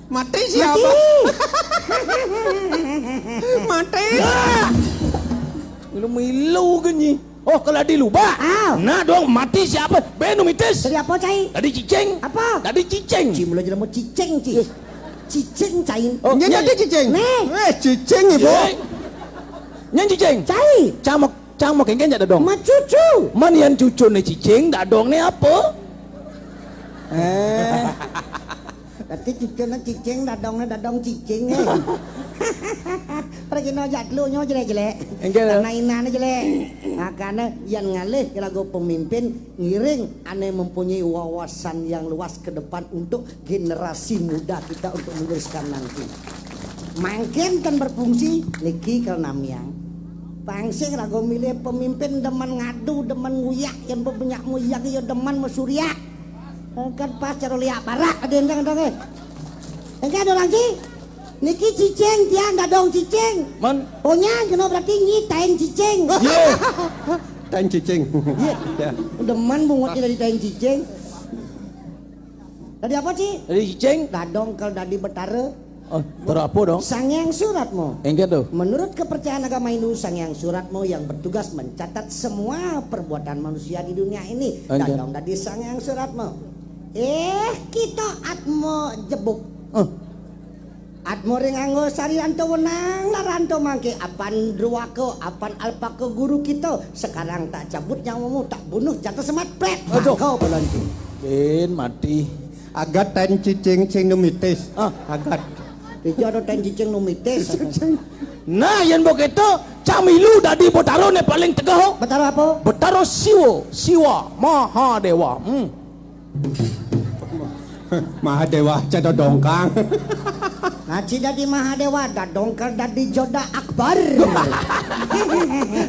Mati siapa? Mati. Mati. Milu-milu kenyi. Oh, kalau dadi lubak. Ah. Nah, dong mati siapa? Bén numitis. Dadi apa, cai? Dadi cicing. Apa? Dadi cicing. Cim lo jelema cicing, ci. Cicing cai. Oh, nya dadi cicing. Né. Éh, cicing ibu. Cicing. Nya cicing. Cai. Cang mok, cang mok kéngkén jak Dadong. Ma cucu. Man yan cucu né cicing, Dadong né apa? Éh. Dadi cucuné cicing, Dadongné Dadong cicing, éh. Pergi no jak telu nyo jelék-jelék. Engkén. Tanah inahné jelék. Makana yan ngalih lagu pemimpin ngiring ané mempunyai wawasan yang luas ke depan untuk generasi muda kita untuk meneruskan nanti. Mangkin kan berfungsi niki kalau namiang. Pangsing lagu milih pemimpin demen ngadu, demen nguyak, yang banyak nguyak ya demen mesuryak. Kan pas cara liak barak ada endang-endang, éh. Engké ada orang ci. Niki cicing, tiang Dadong cicing. Man. Oh, nyan kena berarti nyi tain cicing. Yé. Tain cicing. Yé. Ya. Demen bungut dari tain cicing. Dadi apa, Ci? Dadi cicing. Dadong kalau dadi betara. Oh, betara apa dong? Sangyang Suratmo. Engké tu. Menurut kepercayaan agama Hindu, Sangyang Suratmo yang bertugas mencatat semua perbuatan manusia di dunia ini. Engké. Dadong dadi Sangyang Suratmo. Éh, kita atma jebuk. Oh. Atma ring angga sari ranto wenang lah ranto mangké apan druaka, apan alpaka guru kita. Sekarang tak cabut nyawamu, tak bunuh jatuh semat, prét. Aduh. Bangka balon ci. Bin mati. Agat tain cicing cing numitis. Ah. Agat. Dija ada tain cicing numitis. Nah, yén begitu, cang milu dadi betara né paling tegeh. Betara apa? Betara Siwa, Siwa, Mahadéwa. Hmm. Mahadéwa cedodongkang. Nah, ci dadi Mahadéwa, Dadong kal dadi Joda Akbar.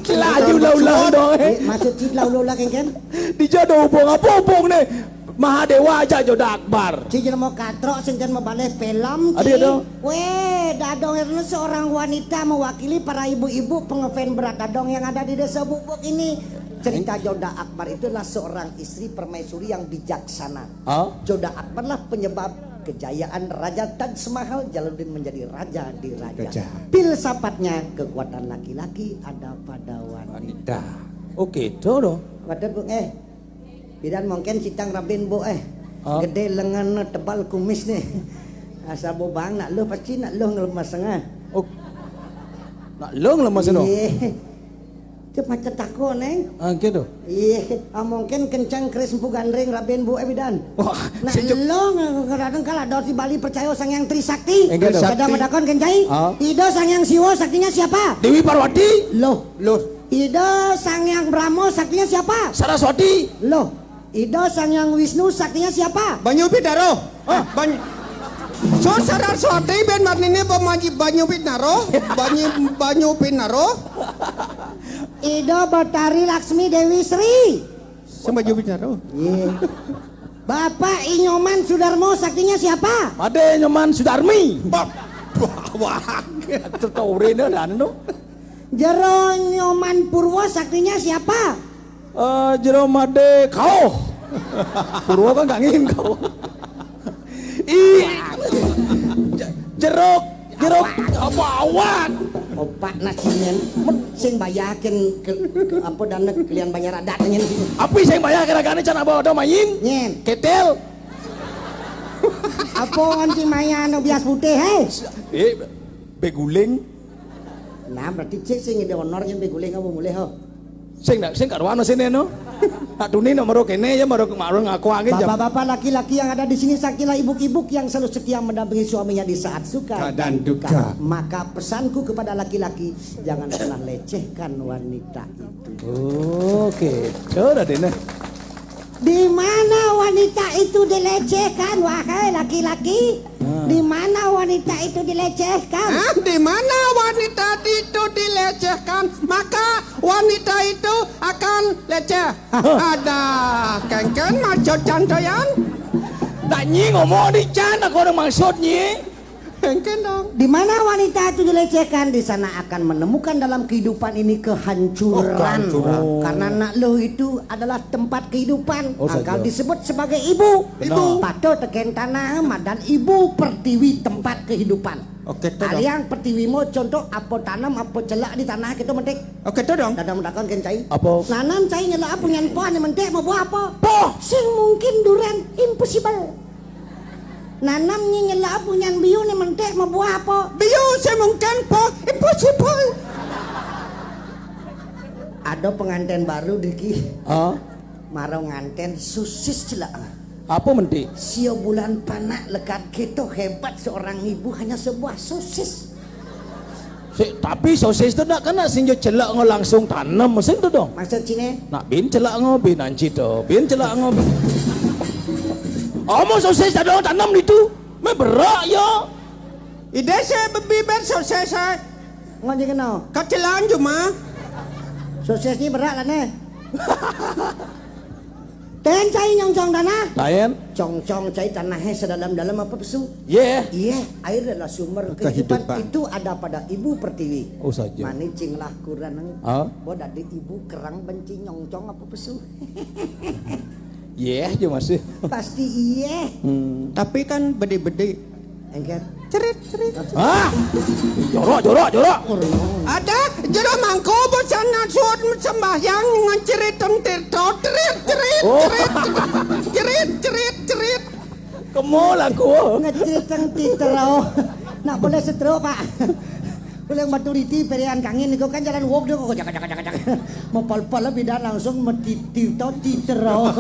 Laju lah ulah dong, éh. Éh, maksud ci lah ulah-ulah kéngkén. Dija ada hubung apa hubung né? Mahadéwa ajak Joda Akbar. Ci jelema katrok sing jan mabalih film, Ci. Ada, ada. Wéh, Dadong Erna seorang wanita mewakili para ibu-ibu pengefan berat Dadong yang ada di Desa Bubuk ini. Cerita Joda Akbar itu adalah seorang istri permaisuri yang bijaksana. Ah? Joda Akbar lah penyebab kejayaan Raja Taj Mahal, Jalaluddin menjadi raja di raja. Raja. Filsafatnya, kekuatan laki-laki ada pada wanita. Wanita. Oké, tu tu. Waduh, Bu, éh. Bidan mungkin citang rabin, Bu, éh. Ah. Gedé lengan, tebal kumis né. Asal bobang nak luh pasti nak luh ngelemes tengah. Oh. Nak luh ngelemes tu? Yé. Cep macet tako, Néng. Ah, gitu. Iya, ah, mungkin kencang keris empu gandring rabin, Bu, éh, bidan. Wah, nak sejuk. Lo nge-, ngeradeng kalah dot di Bali percaya Sang Hyang Trisakti. Enggak dong. Kadang Trisakti. Madakon kencai. Ah. Ida Sang Hyang Siwa, saktinya siapa? Dewi Parwati. Loh. Loh. Ida Sang Hyang Brahma saktinya siapa? Saraswati. Loh, Ida Sang Hyang Wisnu saktinya siapa? Banyu Pitaro. Hah? Banyu. So Saraswati ben marnine pemaji Banyu Pitaro. Banyu, Banyu Pitaro. Ida Batari Laksmi Dewi Sri. Sing Banyu Pitaro. Iya. Bapak Inyoman Sudarmo saktinya siapa? Ade Inyoman Sudarmi. Bab. Wah. Tetore ne dan no. Jero Nyoman Purwo saktinya siapa? Eh, Jero Made Kauh. Purwo kan gak ngin kau. Ih. Je- Jeruk, jeruk apa awan? Opak nasinen sing bayakin ke, ke apa dana kalian bayar adat nyen sini. Api sing bayar kira-kira can apa ada main? Nyen. Ketel. Apa anjing maya anu bias putih, hei? Eh, beguling. Nah, berarti cek sing ada honor yang beguling apa mulai ho? Sing dak sing karuan sini no. Tak duni nomor kene ya baru kemarin ngaku angin jam. Bapak-bapak, laki-laki yang ada di sini, sakilah ibu-ibu yang selalu setia mendampingi suaminya di saat suka dan duka. Maka pesanku kepada laki-laki, jangan pernah lecehkan wanita itu. Oke, coba deh nah. Di mana wanita itu dilecehkan, wahai laki-laki? Di mana wanita itu dilecehkan? Hah? Di mana wanita itu dilecehkan, maka wanita itu akan leceh. Ada kengken maksud cantoyan. Tak nyi ngomong di can aku ada maksud nyi. Kengken dong. Di mana wanita itu dilecehkan, di sana akan menemukan dalam kehidupan ini kehancuran. Oh, kehancuran. Karena nak lo itu adalah tempat kehidupan. Oh, angkal saja. Disebut sebagai ibu. Benar. Ibu. Pato teken tanah, madan ibu pertiwi tempat kehidupan. Oke, to dong. Aliang pertiwi mo contoh apa tanam, apa celak di tanah kita metik. Oke, to dong. Dadang mendakon ken cai. Apa? Nanam cai nyelak apa nyan poh ni mentik mau buah apa? Poh. Sing mungkin duren, impossible. Nanam nyi nyelak apa nyan biu ni mentik mau buah apa? Biu sing mungkin poh, impossible. Ada pengantin baru diki. Hah? Maro nganten sosis celak. Apa menti? Sio bulan panak lekat kita hebat seorang ibu hanya sebuah sosis. Sik, tapi sosis tu nak kena sing jo celak ngo langsung tanam mesin tu dong. Maksud cine? Nak bin celak ngo bin anci tu, bin celak ngo bin. Omo sosis tak dong tanam di tu, me berak ya. Ide se bebi ben sosis se. Ngo je kena. Kecelan cuma. Sosis ni berak lah ne. Ten cai nyongcong tanah. Lain. Congcong cai tanahnya sedalam-dalam apa pesu? Ye. Iya, air adalah sumber kehidupan. Kehidupan. Itu ada pada ibu pertiwi. Oh saja. Mani cinglah kurang. Ah. Bo dadi ibu kerang benci nyongcong apa pesu? Ye aja masih. Pasti iya. Hmm. Tapi kan bedi-bedi. Engket. Cerit, cerit. Ah, jorok, jorok, jorok. Ada jero mangko bocana suud sembahyang ngecerit teng tirto, cerit, cerit, oh, cerit, cerit, cerit, cerit. Kemo laku. Ngecerit teng tirto. Nak boleh setero, Pak. Boleh maturiti perian kangin niku kan jalan wok dia kok jaga jaga jaga jaga. Mau pol-pol bidan langsung metitir to titero.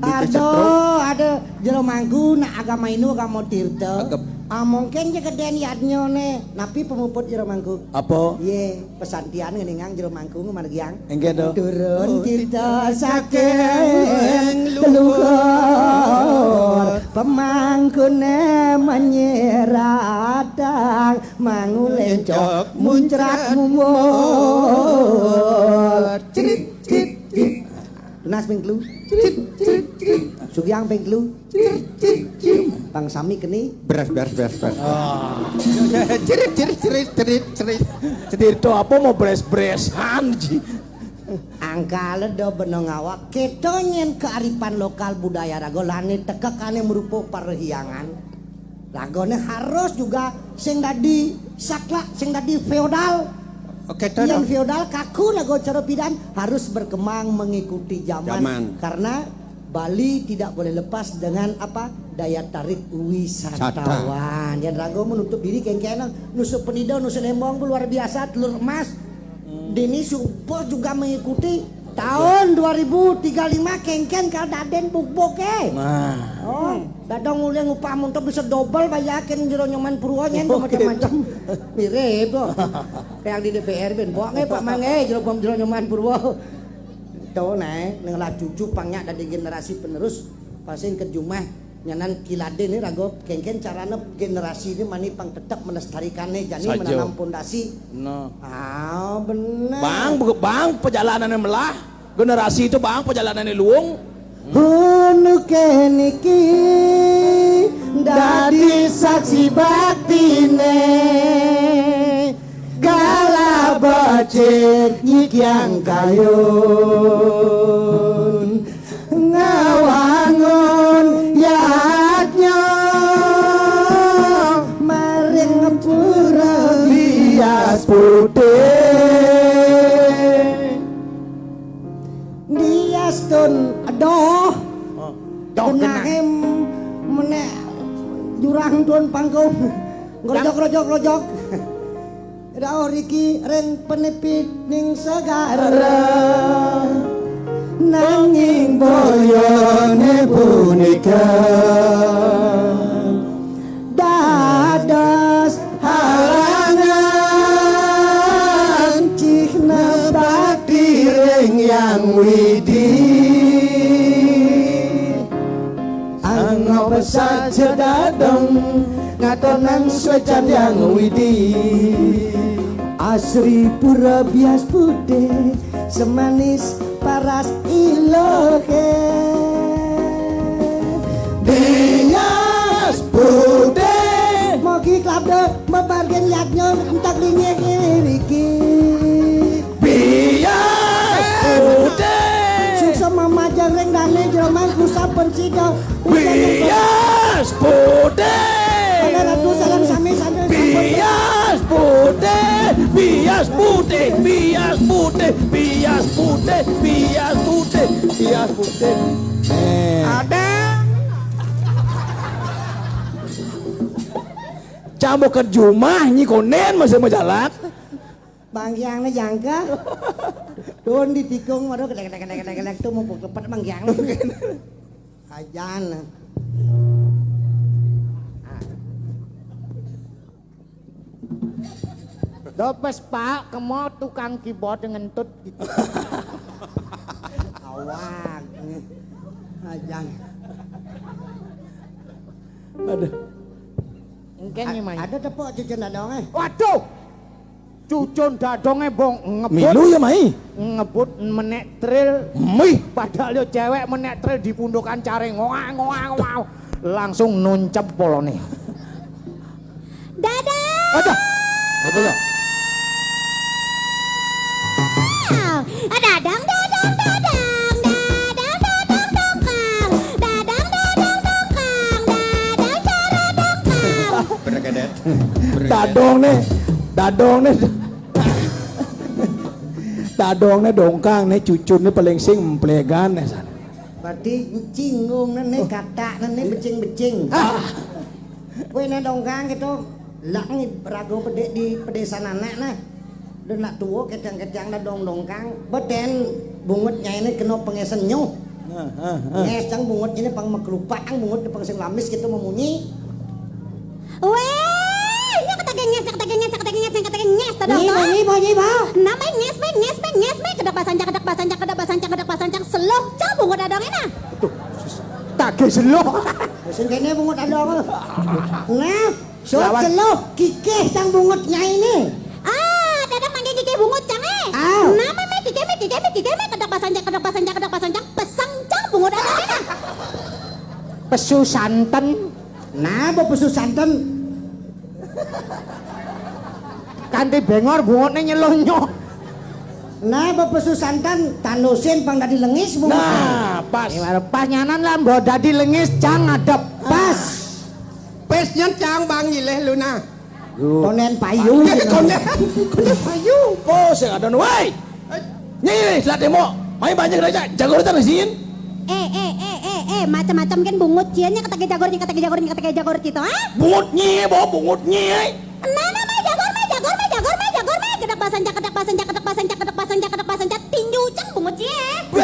Aduh, ada jero mangku nak agama Hindu agama tirta. Ah, mungkin je keden yadnya ne. Napi pemuput jero mangku? Apa? Ye, pesantian ngeningang jero mangku ngemargiang. Enggak do. Turun tirta saking luhur, pemangkune menyiratang, mangulencok muncrat mumbul. Cerit, cerit, cerit. Tunas ping telu. Sugiang ping telu. Bang Sami keni. Beres, beres, beres, beres. Ah. Cerit, cerit, cerit, cerit, cerit. Cerit to apa mau beres-beresan ji? Angkale do benong awak keto nyen kearifan lokal budaya rago lane tekek ane merupa perhiangan. Lagone harus juga sing dadi saklak, sing dadi feodal. Oke, to dong. Yang feodal kaku lagu cara pidan harus berkembang mengikuti zaman. Zaman. Karena Bali tidak boleh lepas dengan apa? Daya tarik wisatawan. Yang ragu menutup diri kengkena nusuk penida, nusuk lembong luar biasa, telur emas. Hmm. Dini supo juga mengikuti Taun dua ribu tiga lima kéngkén kal dadén bukbuké. Nah. Oh, dadong ulih ngupah montor bisa dobel bayaké jero Nyoman Purwa nyén. Oke. Macam-macam. Mirip kok. Kayak di D P R ben, "Bok nggih, Pak Mang, eh, jero pom jero Nyoman Purwa." Tuh, nah, ngelah cucu pang nyak dadi generasi penerus, pasti ke jumah nyanan kiladé né raga kéngkén carané generasi ini mani pang tetep melestarikané jani. Saja. Menanam pondasi. Nah. Ah, bener. Bang, bang, pejalanan melah. Generasi itu, bang, pejalanan luung. Unuké niki dadi saksi baktiné galah becik nyikiang kayun ngawangun yadnya maring pura bias putih. Dias tun, aduh. Oh, doh genah. Genahé menék jurang tun pangkung. Ngrojok-rojok-rojok. Rauh riki ring penipit ning segara. Nanging boyone punika dados halangan cihna bakti ring Yang Widi. Angop saja dadong ngatonang suecan Yang Widi. Asri pura bias putih semanis paras ilohe. Bias putih. Mogi klabda mabargen yadnya entek linggih iriki. Bias putih. Sukses mamajang ring dane jroman kusa pensida. Bias putih. Para ratu sareng sami sami sampun. Bias putih, bias putih, bias putih, bias putih, bias putih, bias putih. Eh. Ada. Cambuk ke jumah nyi konden masih majalan. Bangkiangné jangka. Don di tikung, waduh, gedek, gedek, gedek, gedek, gedek, tuh mumpung cepet bangkiangné. Ajan. Dopes, Pak, kemo tukang keyboard ngentut gitu. Awak. Ajan. Aduh. Engken, Nyi Mai. Ada tepuk cucun dadonge. Waduh. Cucun dadonge, Bong, ngebut. Milu ya, Mai? Ngebut menek tril. Mih. Padahal yo cewek menek tril di pundukan caring. Wah, wah, wah. Langsung nuncep polone. Dadang. Aduh. Aduh. Dadang, dadang, dadang, dadang, dadang, dadang, dongkang. Dadang, dadang, dongkang, dadang, cara dongkang. Bergedet. Dadong nih, dadong nih. Dadong nih dongkang nih, cucun nih paling sing emplegan nih sana. Berarti cinggung nih, katak nih, becing-becing. Ah. Kowe nek dongkang gitu, lak ngi raga pedek di pedesan anak nah. Udah nak tua ketiang-ketiang dah dong dongkang, beden bungut nyaine kena pengesen nyuh. Nah, ah, ah. Nges cang bungut ini pang mekelupak, ang bungut di pang sing lamis gitu memunyi. Weh, nyek ketagih nges, nyek ketagih nges, nyek ketagih nges, nyek ketagih nges, tadong. Nyi, nyi, nyi, nyi. Napa nges, nges, nges, nges, kedek basancak, kedek basancak, kedek basancak, kedek basancak, seluh, cang bungut dadong ini. Aduh, tagih seluh. Sing kene bungut dadong. Nah, so seluh kikih cang bungut nyaine. Ah, dadang mangke kikih bungut cang eh. Ah. Napa me kikih me kikih me kikih me kedek basancak kedek basancak kedek basancak peseng cang bungut dadong ini. Pesu santen. Nah, pesu santen. Kanthi bengor bungutne nyelonyo. Nah, pesu santen tanusin pang dadi lengis bungut. Nah, pas. Pas nyanan lah mbok dadi lengis cang ngadep. Pas. Pes nyen cang bang nyilih luna. Tonen payu. Konden, konden payu. Oh, sing ada woi. Nyai, selat demo. Mai banyak raja, jago datang sini. Eh, eh, eh, eh, eh, macam-macam kan bungut ciannya ketagi jagor, ketagi jagor, ketagi jagor cito, ha? Bungut nyai, bawa bungut nyai. Nana mai jagor, mai jagor, mai jagor, mai jagor, mai gedak basancak, gedak basancak, gedak basancak, gedak basancak, gedak basancak, tinju ceng bungut cie.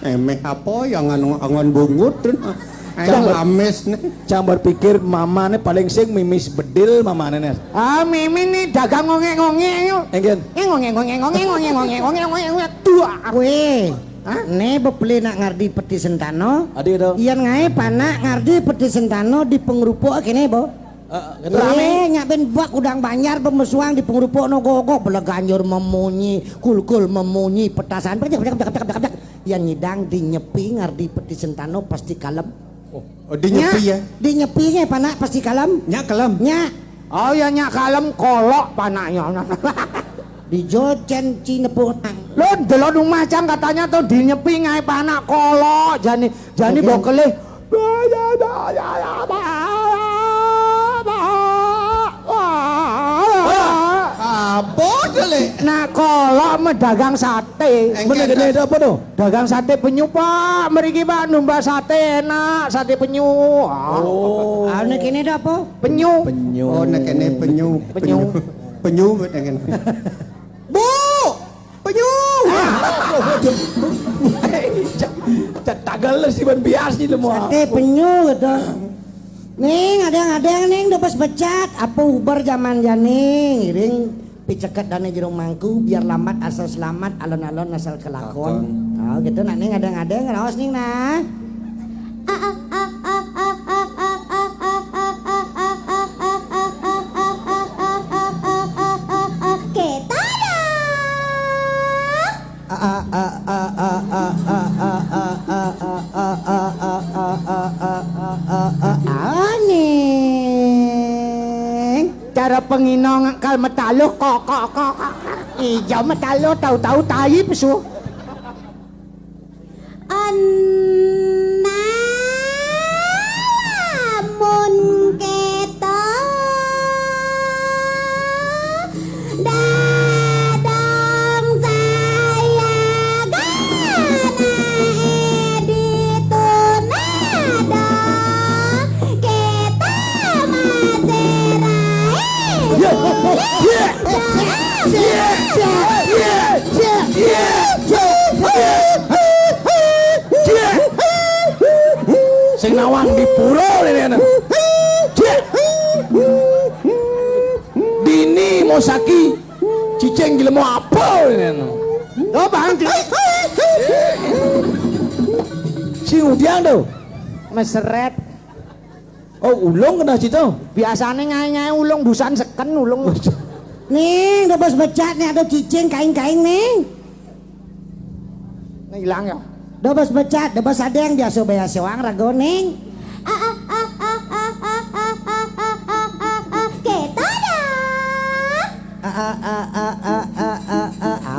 Emeh apa yang angon bungut? Ayo Jambar. Amis nih. Jambar pikir mamane paling sing mimis bedil mamane, Nes. Ah, Mimin nih dagang ngongek-ngongek yuk. Enggen. Eh, ngongek-ngongek, ngongek-ngongek, ngongek-ngongek, ngongek-ngongek, tuh. Weh, ne bebele nak ngardi Peti Sentano. Adi to. Yen ngae panak ngardi Peti Sentano di pengrupuk kene, Bo. Rame. Eh, nyak ben bak udang banjar bemesuang di pengrupuk no gogo beleganjur memunyi, kulkul memunyi, petasan. Pek, pek, pek, pek, pek, pek. Yang nyidang di nyepi ngardi Peti Sentano pasti kalem. Oh, di nyepi ya. Di nyepi nge panak pasti kalem. Nyak kelem. Nyak Oh ya, nyak kalem kolok panaknya. di jojen cinepuk nang. Lo delok rumah cang katanya tuh di nyepi ngae panak kolok jani jani Oke. Bokele. Apa to, Lek? Nak kala medagang sate. Engke, Bener kene to apa to? Dagang sate penyu, Pak. Mriki, Pak, numpak sate enak, sate penyu. Ah. Oh. Ah, nek kene to apa? Penyu. Penyu. Oh, nek kene penyu. Penyu. Penyu, penyu nek kene. Bu! Penyu! Cak, cak tagal si ban bias ni lemo. Sate penyu gitu. Ning, adeng-adeng ning, dopes becat. Apa uber zaman jani? Ngiring piceket dane jero mangku, biar lambat asal selamat, alon-alon asal kelakon. Kelakon. Ah, gitu nak ning, adeng-adeng, raos ning nah. Kita dong. Aning. Cara pengino ngakal metaluh kok, kok, kok, kok. Ijo metaluh, tahu-tahu tai pesu. Ana lamun keto dadang saya gana editunada kita masih rae. Sing nawang di pura ini anak. Dini Mosaki cicing jelema apa ini anak? Oh, Bang. Sing udiang tuh. Meseret. Oh, ulung kena situ. Biasane ngae-ngae ulung busan seken ulung. Ning, debes becat nih ada cicing kaing-kaing ning. Nah, hilang ya. Debes becat, debes adeng biasa baya soang rago ning. Kita dah.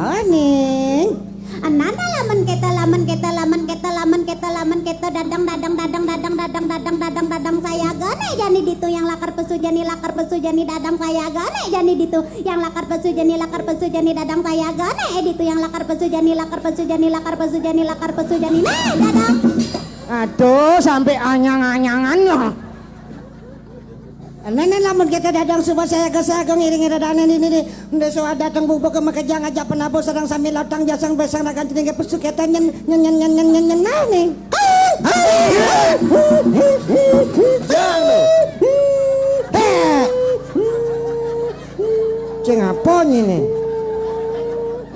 Aning. Anana lamun kita, lamun kita, lamun kita, lamun kita, lamun kita dadang, dadang, dadang, dadang, dadang, dadang, dadang, dadang saya gane jani ditu yang lakar pesu jani, lakar pesu jani dadang saya gane jani ditu yang lakar pesu jani, lakar pesu jani dadang saya gane eh ditu yang lakar pesu jani, lakar pesu jani, lakar pesu jani, lakar pesu jani nah dadang. Aduh, sampai anyang-anyangan loh. Nene lamun kita dadang suba saya ke saya ngiringi dadane ini nih. Ndeso datang bubuk ke makejang aja penabuh sedang sambil latang jasang besang rakan jenenge pesu kita nyen nyen nyen nyen nyen nyen nyen nah nih. Jangan. Cing apa ini?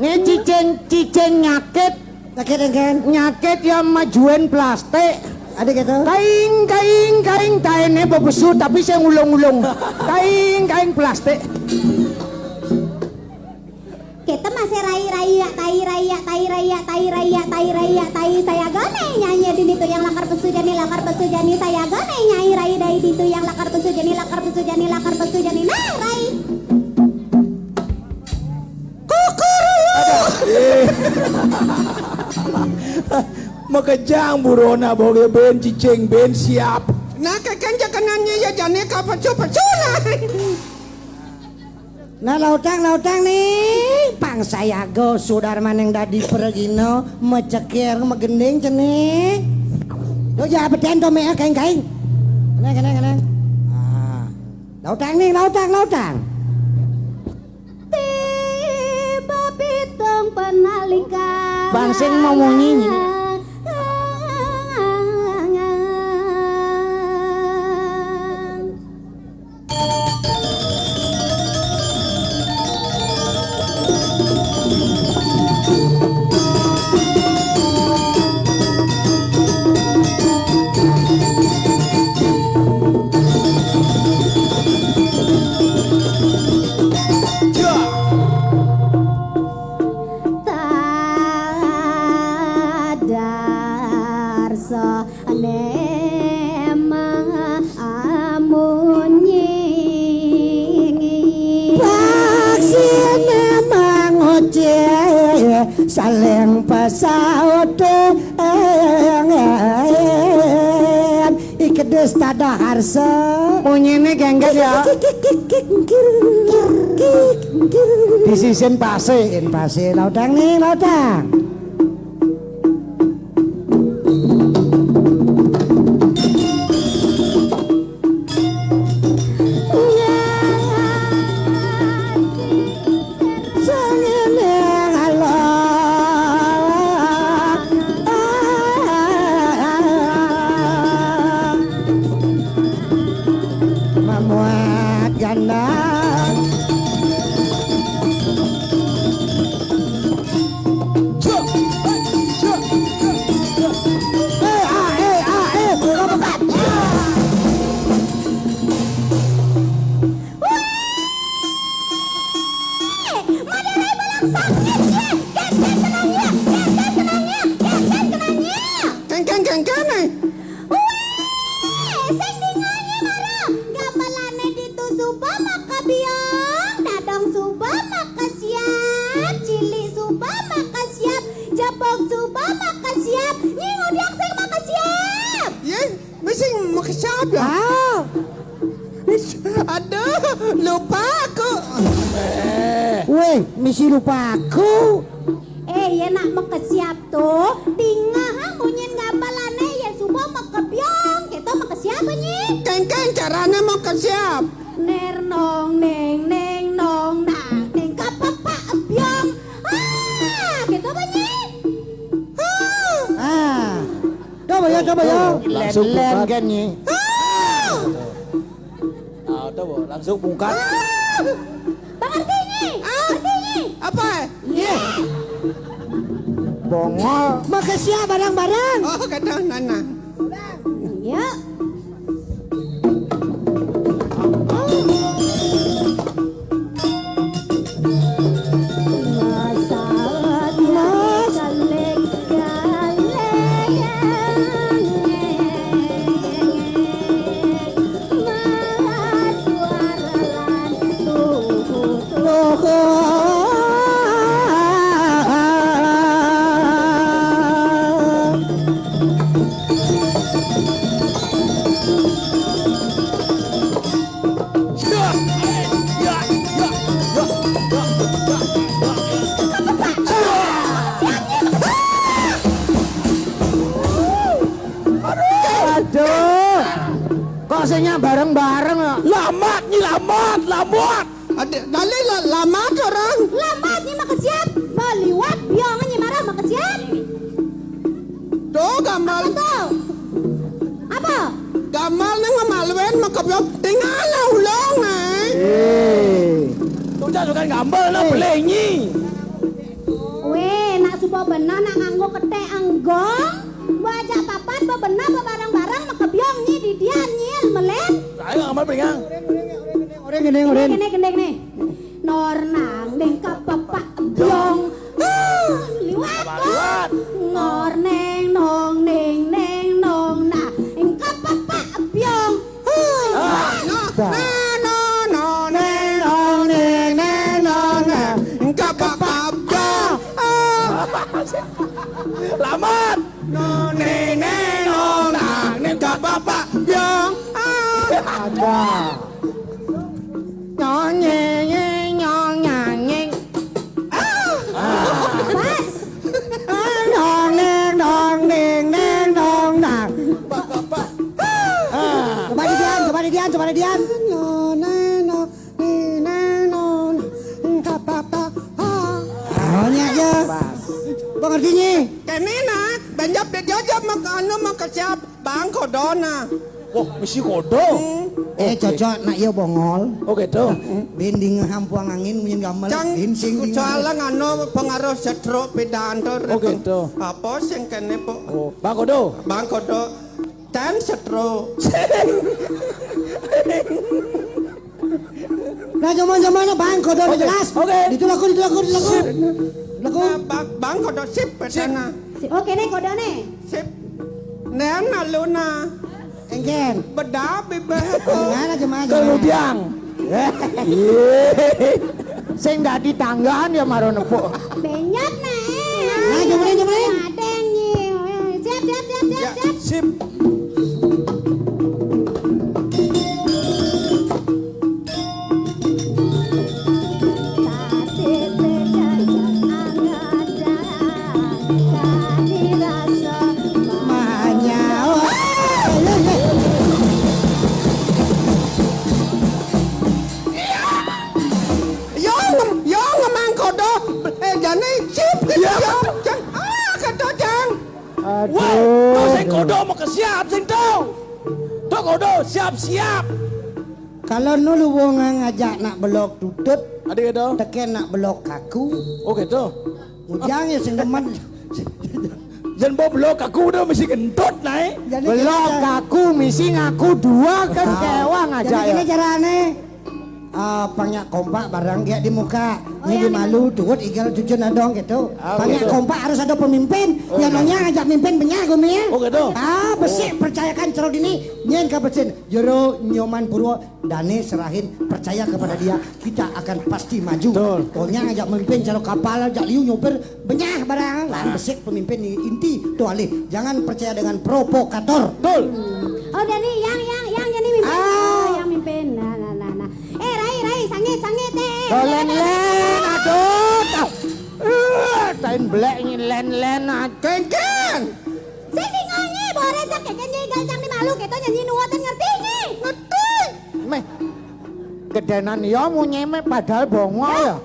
Ini cicing, cicing nyakit. Nyakit kan? Nyakit ya majuan plastik. Ada gitu. Kaing, kaing, kaing, taene bebesu tapi saya ngulung-ngulung. Kaing, kaing plastik. Kita masih rai rai ya tai rai ya tai rai ya tai rai ya tai rai ya tai saya gone nyanyi di itu yang lakar pesu jani lakar pesu jani saya gone nyai rai dai di itu yang lakar pesu jani lakar pesu jani lakar pesu jani nah rai. Kukuruyuk. Makejang burona boge ben cicing ben siap. Nah keken jakenannya ya jane ka pecu-pecu nah. Nah lautang lautang nih pang sayago sudar maneng dadi peregino mecekir megending cening. Yo ya beden to mea kaing-kaing. Keneng keneng keneng. Ah. Lautang nih lautang lautang. Tiba pitung penalika. Bang sing mau munyi. Tadarsa nemang amunyi. Paksine mangoce saling pasaut. Iked Wis tada harsa. Munyine gengget ya. Kik, kik, kik, kik, kir, kir, kik, kir. Disisin pase, en pase, lautang nih, lautang. Mamuat gandang. Eh, ah, eh, ah, eh, buka, buka. Wih! Madara balang sangit, ya. Kengkeng kenang, ya. Kengkeng kenang, ya. Kengkeng, kengkeng, eh. Wih! Sing dingane mara. Gamelane ditu suba maka biong, dadong suba maka siap, cilik suba maka siap, jebog suba maka siap, nying udiak sing maka siap. Ye, mesti maka siap ya? Ah. Aduh, lupa aku. Weh, misi lupa aku. Eh, ye nak makesiap to, tingah munyin gamelane ye suba makebiong, keto makesiap bunyi. Kengkeng carane makesiap. Ner nong neng neng nong nang neng kapepak biong. Ah, keto bunyi. Ah. Coba ya, coba ya. Langsung len kan nyi. Ah. Ah, coba langsung pungkat. Ah. Bang Arti nyi. Ah. Arti nyi. Apa? Ye. Bongol. Makasih ya bareng-bareng. Oh, kata Nana. Ya. Aduh. Kok sing nyak bareng-bareng kok? Lamat nyi, lamat, lamat. Ada, dali la-, lamat orang. Lamat nyi makesiap. Meliwat biong nyi marah makesiap. Tuh gambar. Apa tuh? Apa? Gambar nih ngemaluin maka biong. Tinggal lah ulung nih. Eh. Tuh jangan gambar lah, eh, pelengi. Weh, nak suba benar nak nganggo ketek anggong. Mbok ajak papat, mbok benar, mbok bareng-bareng, makebiong nyi didian nyi, melen. Saya nggak mau pelingang. Oren, oren, oren. Gendeng, gendeng, gendeng. Nor nang ning kepepak biong. Ah, liwat. Liwat. Ngor neng nong ning neng nong nah ing kepepak biong. Ah. Nah, no, no, neng nong ning neng nong nah ing kepepak biong. Ah. Lamat. None ne nona ne ka papa biong. Ah. Ada. Nyonye nye nyong nyanying. Ah. Pas. Nong neng nong neng neng nong nang. Ah. Coba didian, coba didian, coba didian. None no. Nine non, kapapa, ha. Oh, nyi aja. Bang artinye. Kene nak, banjap de jajap maka anu maka siap, bang kodona. Wah, misi kodo. Hmm. Eh, cocok nak iya bongol. Oh, gitu. Bending hampuang angin munyin gamel. Cang, bensing dingin. Soalnya ngano pengaruh setro pedantor. Oh, gitu. Apa sing kene, Pok? Oh, bang kodo. Bang kodo. Ten setro. Nah, zaman-zamannya bang, kodone jelas. Oke. Ditu laku, ditu laku, ditu laku. Sip. Laku. Nah, bang, bang kodo sip, petana. Sip. Oke, nih kodone. Sip. Nen aluna. Engken. Beda, bebe. Gimana, gimana, gimana? Kemudian. Iye. Sing dadi tanggahan ya maro nepuk. Benyot, nah. Nah, jemulin, jemulin. Adeng, nyi. Siap, siap, siap, siap, ya, siap. Sip. Tuh sing kudu mengke siap sing tuh. Tuh kudu siap-siap. Kalau nulu wong ngajak nak belok tutut, Adik itu. Teken nak belok kaku. Oh gitu. Ujang ya sing demen. Yen mbok belok kaku udah mesti kentut nae. Jadi belok kita kaku mesti ngaku dua kan. Ah. Kewang aja. Jadi ya. Gini carane. Ah, pangnya kompak bareng dia di muka. Oh, ini iya, malu tuut igal cucun adong gitu. Ah, pangnya gitu. Kompak harus ada pemimpin. Oh, yang iya. Nanya ngajak mimpin benyah gumi ya. Oh gitu. Ah, besik percayakan cerot ini nyen ke besin. Jero Nyoman Purwo Dane serahin, percaya kepada dia, kita akan pasti maju. Betul. Pokoknya ngajak memimpin cara kapal, ajak liu nyopir, benyah barang. Lan besik pemimpin ni inti tu alih. Jangan percaya dengan provokator. Betul. Oh, Dani, yang, yang, yang jadi mimpin. Ah. Ah, yang mimpin. Nah, nah, nah, nah. Eh, Rai, Rai, sangit, sangit, eh. Dolen, len, aduh. Eh, tain belek ini len, len, ah, kengkeng. Sing dingongi, bore cak kengkeng nyi gancang di malu, kita nyanyi nuwatan ngerti nyi. Ngerti. Meh. Gedenan ya munyi meh padahal bongo ya.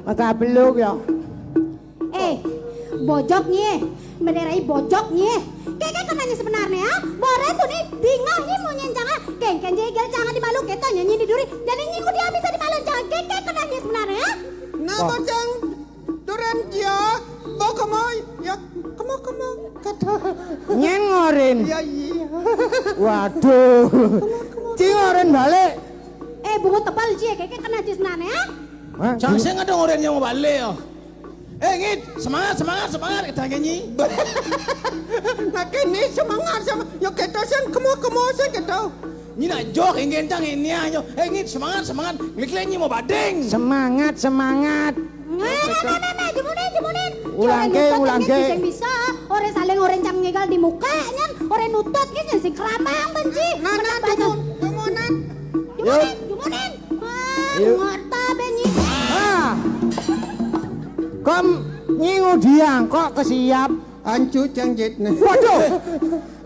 Maka belum ya. Eh, bojok nye, menderai bojok nye. Keke kenanya sebenarnya, ah? Bore tu ni bingah nye mau nyencang, ah. Kengken jegel cangan di malu kita nyanyi di duri. Jadi nyi udah bisa di malu cangan. Keke kenanya sebenarnya, ah? Nah, bojang. Duran ya, bawa kamu ya, kamu kamu kata. Nyen ngorin. Ya iya. Waduh. Ci ngorin balik. Eh, bungut tebal cie, keke kena cisnane ya. Hah? Cang sing ada ngorin yang mau balik ya. Eh, Ngit, semangat, semangat, semangat, kita nyanyi. Nah, kini semangat sama, yuk kita sen, kamu kamu sen kita. Nyi nak jok ingin cang ini aja. Eh, Ngit, semangat, semangat. Klik-klik nyi mau bading. Semangat, semangat. Nah, nah, nah, nah, nah, jemunin, jemunin. Ulang ke, ulang ke. Sing bisa, orang saling orang cang ngegal di muka, nyan, orang nutut, nyan, sing keramang benci. Nah, nah, jemun, jemunan. Jemunin, jemunin. Ah, ngerta benyi. Ah. Kom nyi ngudiang kok kesiap. Ancu cang jet nah. Waduh.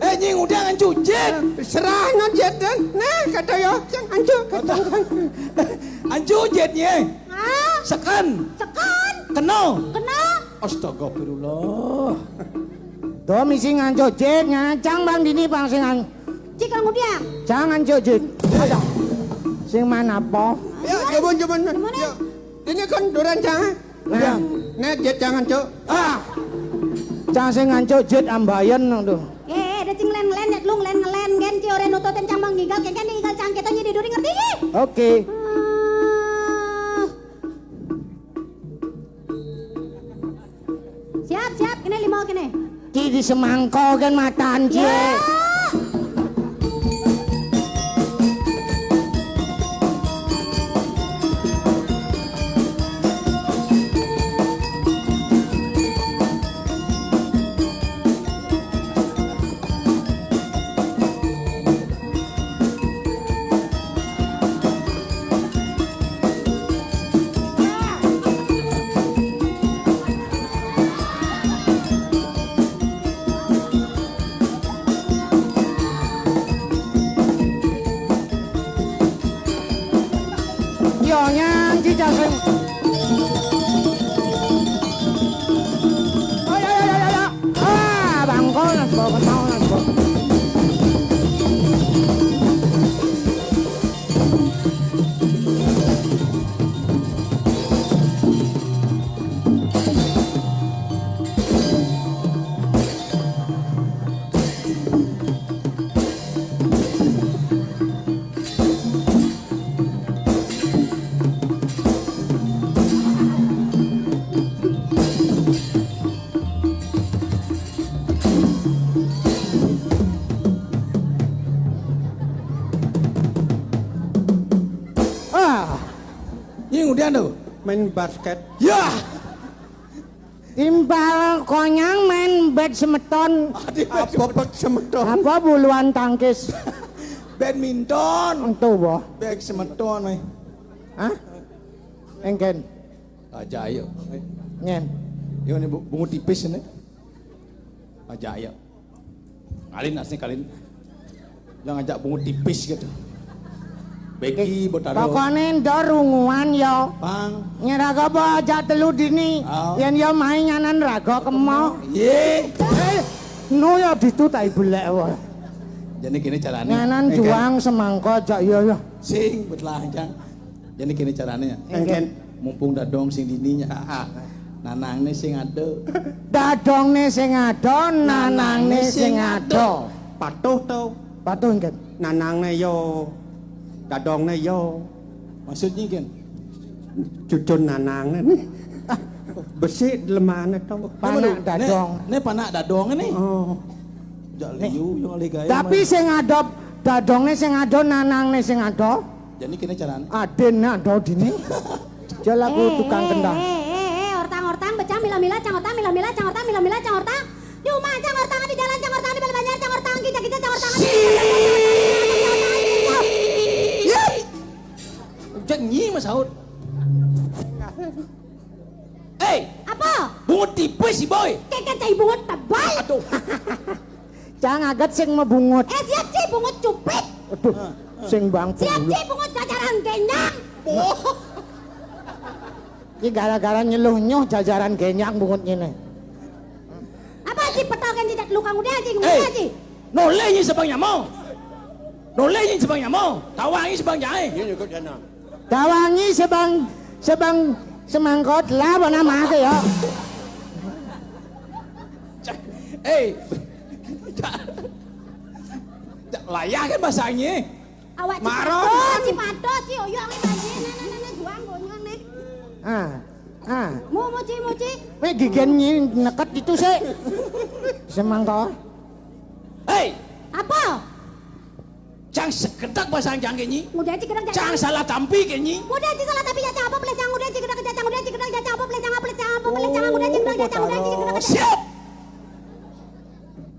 Eh, nyi ngudiang ancu jet. Serah ngan jet dan. Nah, kata yo, cang ancu kata. Ancu jet nye. Ah. Seken. Seken. Kena. Kena. Astagfirullah. Tuh misi nganco jet, nyancang bang dini bang sing an-, cik kang ngudiang. Jangan jet jet. Ada. Sing mana po? Ya, jaman jaman. Gimana? Ya. Ini kan duran jangan. Nah. Nah, jet jangan, Cuk. Ah. Cang sing nganco jet ambayan nang tuh. Eh, eh, ada cing len ngelen, ya, lu ngelen ngelen, gen, ci, ore nututin cang mau ngigal, kengken ngigal cang kita nyi di duri ngerti, nyi? Oke. Ah. Siap, siap, kene lima kene. Ki di semangko kan matan, ci. Ya. Yo, nyanyi cacing. Oh, ya, ya, ya, ya, ya. Ah, bangkol, nang sebuah, kenal, nang sebuah. Ah, ini ngudian tuh. Main basket. Ya. Timpal konyang main bed semeton. Aduh, apa bed semeton? Apa buluan tangkis? Badminton. Entu, boh. Bed semeton, eh. Hah? Engken. Aja ayo. Nyen. Yo, ini bu-, bungut tipis ini. Aja ayo. Kalin asli kalin. Yang ngajak bungut tipis gitu. Beki, Botaro. Pokoknya ndor runguan yo. Pang. Nyeraga bo aja telu dini. Oh. Yen yo main nyanan raga kemo. Ye. Eh, no yo ditu tai belek wae. Jadi gini caranya. Nyanan juang semangko aja yo yo. Sing, betelah, Cang. Jadi gini caranya. Engken. Mumpung dadong sing dininya. Ah, ah. Nanangne sing ada. Dadongne sing ada, nanangne sing ada. Patuh to. Patuh engken. Nanangne yo. Dadongne yo. Maksudnya kan? Cucun nanangne. Besi lemane to. Panak dadong. Ne, ne panak dadong ini. Oh. Jak liu yang alih gaya. Tapi sing ada dadongne sing ada, nanangne sing ada. Jadi kene carane. Aden ado dini. Jalaku tukang kendang. Eh, eh, eh, ortang, ortang, becang, mila, mila, cang ortang, mila, mila, cang ortang, mila, mila, cang ortang. Di rumah, cang ortang, di jalan, cang ortang, di balai banjar, cang ortang, kita, kita, cang ortang. Jangan nyi, Mas Saud. Eh, apa? Bungut tipis, si boy. Keket cai bungut tebal. Aduh. Cang aget sing mebungut. Eh, siap, Ci, bungut cupit. Aduh, sing bang. Siap, Ci, bungut jajaran genyang. Oh. Ini gara-gara nyeluh nyuh jajaran genyang bungut ini. Apa, Ci, petoken tidak lukang udah, Ci, ngomong, Ci. Noleh nyi sebang nyamo. Noleh nyi sebang nyamo. Tawangi sebang jae. Ini ikut jana. Tawangi sebang, sebang semangkot lah, mana mah ya. Eh, cak, cak layah kan bahasanya. Awak Maro. Cipato, Cipato, Ci, oyok ngi bayi, nah, nah, nah, nah, juang gonyong nih. Ah, ah. Mu, mu, Ci, mu, Ci. Weh, gigen nyi neket itu sih. Semangkot. Hei. Apa? Cang sekedak bahasa cang kenyi. Mudah Ci kedang cang salah tampi kenyi. Mudah Ci salah tampi ya cang apa peleh cang mudah Ci kedang cang mudah Ci kedang cang apa peleh cang apa peleh cang apa peleh cang mudah Ci kedang cang mudah Ci kedang. Siap.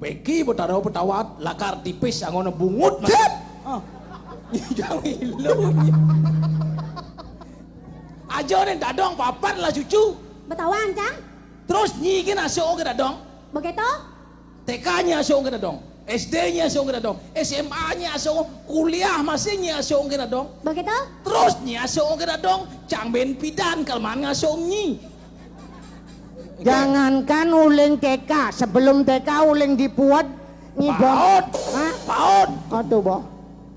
Beki betara petawat lakar tipis angona bungut. Siap. Ah. Jangan ilu. Aja nih dadong papat lah cucu. Betawang cang. Terus nyi ke nasuk ke dadong. Begitu? T K-nya asuk ke dadong, S D-nya asuk ke dadong, S M A-nya asuk, kuliah masih nyi asuk ke dadong. Begitu? Terus nyi asuk ke dadong, cang ben pidan kalman ngasuk nyi. Jangankan uling T K, sebelum T K uling dipuat nyi bom. Paut. Hah? Paut. Aduh, boh.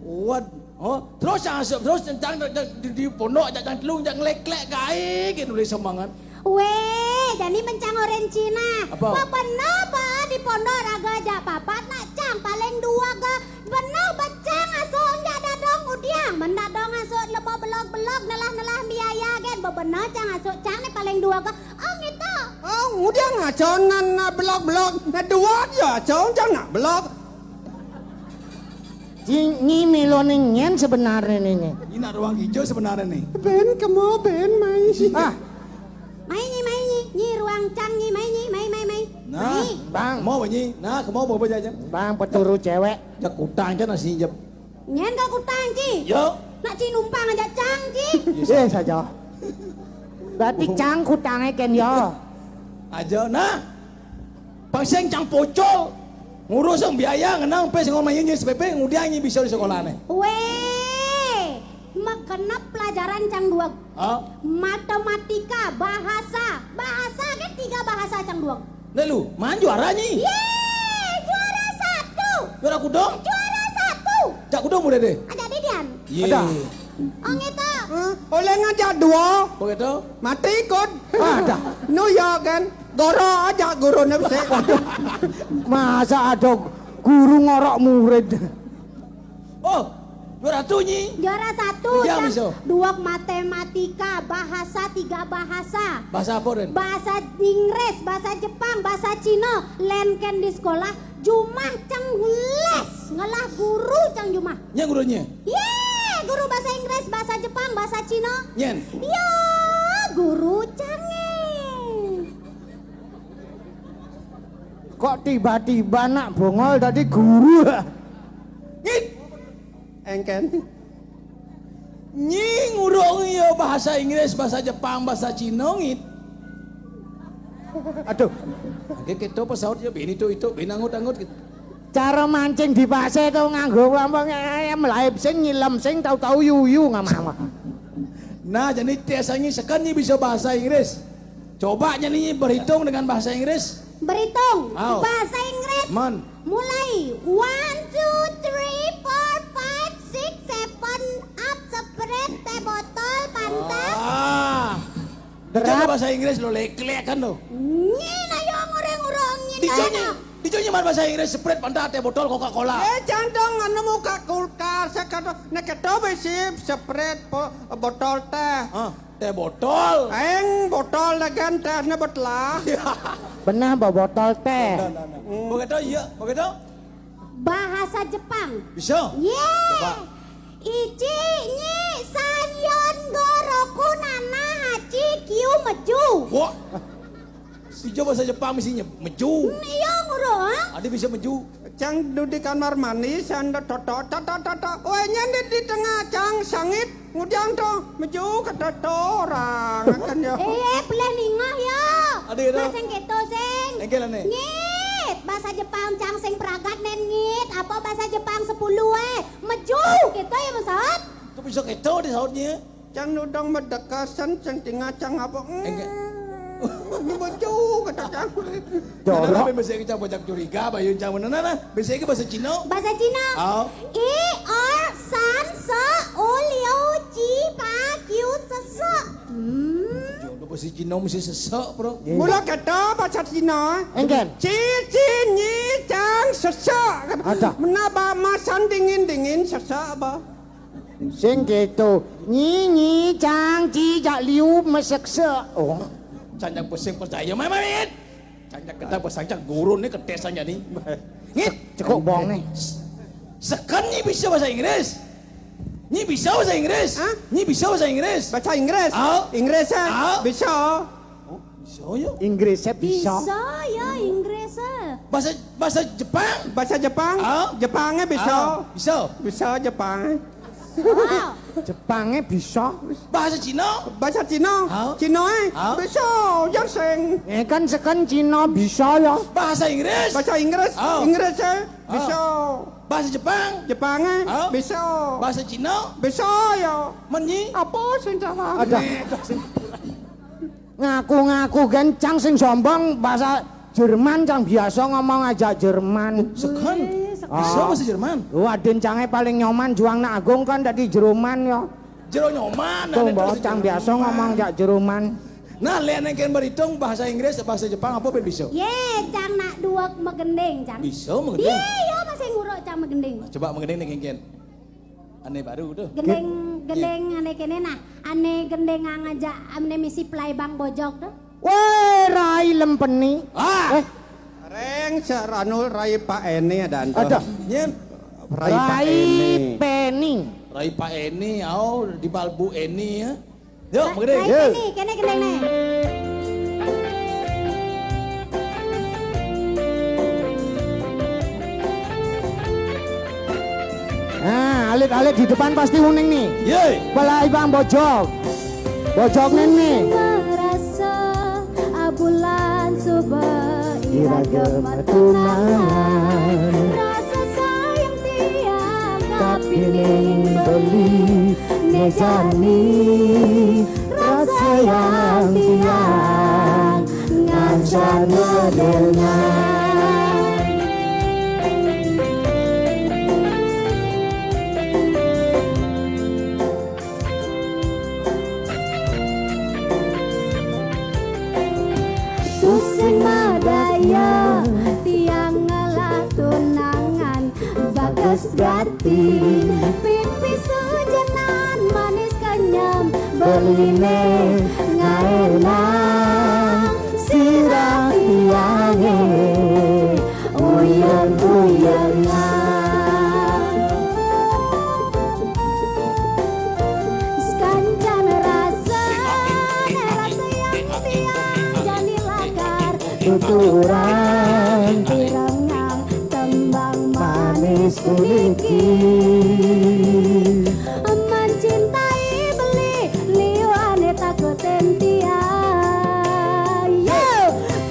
Wad-, oh, terus yang asup, terus yang, yang, yang di, di pondok, yang, yang telung, yang ngelek-lek, gae, gitu, nulis semangat. Weh, jani mencang orang Cina. Apa? Wah, bener, bah, di pondok raga jak papat, nak cang paling dua ga. Bener, becang asuh jak dadong udiang. Men dadong asuh lebo belog-belog, nelah-nelah biaya, gen. Bebener cang asuh cang ni paling dua ga. Oh, gitu. Oh, udiang asuh nan, nan belog-belog. Nan dua dia asuh, cang nak belog. Ci, nyi milo ni nyen sebenarnya ni, ni. Ini nak ruang hijau sebenarnya ni. Ben, kemo, ben, mai. Ah. Mai nyi, mai nyi. Nyi ruang cang nyi, mai nyi, mai, mai, mai. Nah, mai. Bang. Kemo apa nyi? Nah, kemo apa, apa jajan? Bang, peturu cewek. Jak kutang aja nasi jep. Nyen ke kutang, Ci? Yo. Nak Ci numpang aja cang, Ci. Eh, saja. Berarti cang kutangnya ken yo. Aja, nah. Pangseng cang pocol. Ngurus yang biaya, ngenang, pes, ngomong, nyi, S P P, ngudiang nyi bisa di sekolah nih. Weh, Magenep pelajaran cang duweg. Hah? Matematika, bahasa. Bahasa kan tiga bahasa cang duweg. Nah lu, man juara nyi? Yeay, juara satu. Juara kudong? Juara satu. Jak kudong muda deh. Ajak didian. Yeay. Ada. Oh gitu. Hah? Oleh ngajak dua. Begitu? Mati ikut. Ada. Nu ya kan. Goro aja guru nafsi. Masa ada guru ngorok murid? Oh, juara satu nyi. Juara satu, Diam, cang iso. Duweg matematika, bahasa tiga bahasa. Bahasa apa, Den? Bahasa Inggris, bahasa Jepang, bahasa Cina, lenken di sekolah, jumah cang les, ngelah guru cang jumah. Nya gurunya? Ye, guru bahasa Inggris, bahasa Jepang, bahasa Cina. Nyen. Yo, guru cang. Kok tiba-tiba nak bongol tadi guru? Ngit. Engken. Nyi ngurung ya bahasa Inggris, bahasa Jepang, bahasa Cina ngit. Aduh. Oke, kita pesawat ya bini tuh itu, bini angut-angut gitu. Cara mancing di pasir tuh nganggo kelompok ayam laib sing nyilem sing tahu-tahu yuyu ngamama. Nah, jadi tiasanya sekan nyi bisa bahasa Inggris. Coba nyi berhitung dengan bahasa Inggris. Berhitung. Ayo. Bahasa Inggris. Man. Mulai one, two, three, four, five, six, seven, up, separate, teh botol, pantat. Ah. Dicoba bahasa Inggris lo, lek-lek kan lo. Nyi na yo ngurung-ngurung nyi. Dicoba, dicoba nyi man bahasa Inggris, separate, pantat, teh botol, Coca-Cola. Eh, cantong anu muka kulkas, saya kata, nek keto besi separate po-, botol teh. Ah. Teh botol. Aing botol dagan tehna betlah. Benah bawa botol teh. Nah, nah, nah. Begitu iya, begitu. Bahasa Jepang. Bisa. Ye. Coba. Ichi nyi sanyon goroku nana hachi kiu meju. Wah. Ijo bahasa Jepang mesti nye-, meju. Hmm, iya, ngurung. Ada bisa meju. Cang duduk di kamar mandi, sanda toto, toto, toto. Wah, nyandit di tengah, cang sangit, ngudang to, meju ke toto orang, kan ya. Eh, eh, peleh ningah ya. Ada ya, Mas, yang keto, sing. Engkel, aneh. Ngit, bahasa Jepang, cang sing pragat, nen ngit. Apa bahasa Jepang sepuluh, eh? Meju, gitu ya, Mas Hot? Kok bisa keto di sautnya? Cang nudang medekasan, cang tinggal cang apa? Enggak. Hmm, ini bocor, kata cang. Jorok. Nah, nah, bisa kita bocah curiga, bayu cang mana, nah, nah. Bisa ke bahasa Cina? Bahasa Cina. Oh. I, or, san, se, u, liu, ci, pa, kiu, sese. Hmm. Jodoh bahasa Cina mesti sesek, bro. Iya. Mula kata bahasa Cina. Engken. Ci, ci, nyi, cang, sesek. Ada. Menapa masan dingin-dingin sesek apa? Sing gitu. Nyi, nyi, cang, ci, jak liu, mesekse. Oh. Canjak pesing percaya, Mamit. Canjak kita pesang, cak gurun nih ketesan jadi. Ngit. Cek-, cekok bong nih. Sekan nyi bisa bahasa Inggris. Nyi bisa bahasa Inggris. Hah? Nyi bisa bahasa Inggris. Bahasa Inggris? Ah. Inggris, eh? Ah. Bisa. Oh, bisa ya. Inggrisnya bisa. Bisa ya, Inggris, eh. Bahasa, bahasa Jepang. Bahasa Jepang? Ah. Jepangnya bisa. Ah, bisa. Bisa Jepang. Oh. Jepangnya bisa. Bahasa Cina. Bahasa Cina. Ah. Cina, eh? Ah. Bisa, ya sing. Eh, kan sekan Cina bisa ya. Bahasa Inggris. Bahasa Inggris. Ah. Inggris, eh? Ah. Bisa. Bahasa Jepang. Jepangnya. Ah. Bisa. Bahasa Cina. Bisa ya. Menyi. Apa sing salah? Ada. Nih. Ngaku-ngaku kan cang sing sombong bahasa Jerman, cang biasa ngomong aja Jerman. Sekan. Wih, sekan. Bisa bahasa Jerman? Lu adin cangnya paling nyoman juang nak agung kan tadi Jeroman ya. Jero nyoman. Tuh, ada bahwa terus cang Jeroman. Biasa ngomong jak Jeroman. Nah, lihat yang kalian berhitung bahasa Inggris, bahasa Jepang apa pun bisa? Ye, cang nak dua megending, cang. Bisa megending? Iya, iya, masih nguruk cang megending. Coba megending nih, kengken. Ane baru tuh. Gendeng, gendeng ane kene nah. Ane gendeng ngajak ane misi pelai Bang Bojok tuh. Weh, Rai Lempeni. Ah. Eh. Reng, Cak Ranul, Rai Pak Eni ada anto. Ada. Nyen. Rai Pak Rai Eni. Peni. Rai Pak Eni, au di Balbu Eni ya. Yuk, Ra-, begini. Rai Yuk. Peni, kene gendeng nih. Nah, alit-alit di depan pasti uning nih. Ye. Pelai Bang Bojok. Bojok nih nih. Merasa abulan suba ira gemetunangan. Rasa sayang tiang tapi ning beli. Jani rasa yang tiang ngancan ngedengar. Tusing madaya tiang ngelah tunangan bagas gati. Pipi sujenan manis kenyem beline ngaelang sirah tiange uyeng-uyengan. Sekancan rasa, rasa yang tiang jani lakar tuturan pirengang tembang manis puniki. Mencintai beli liu ane takutin tiang. Yo,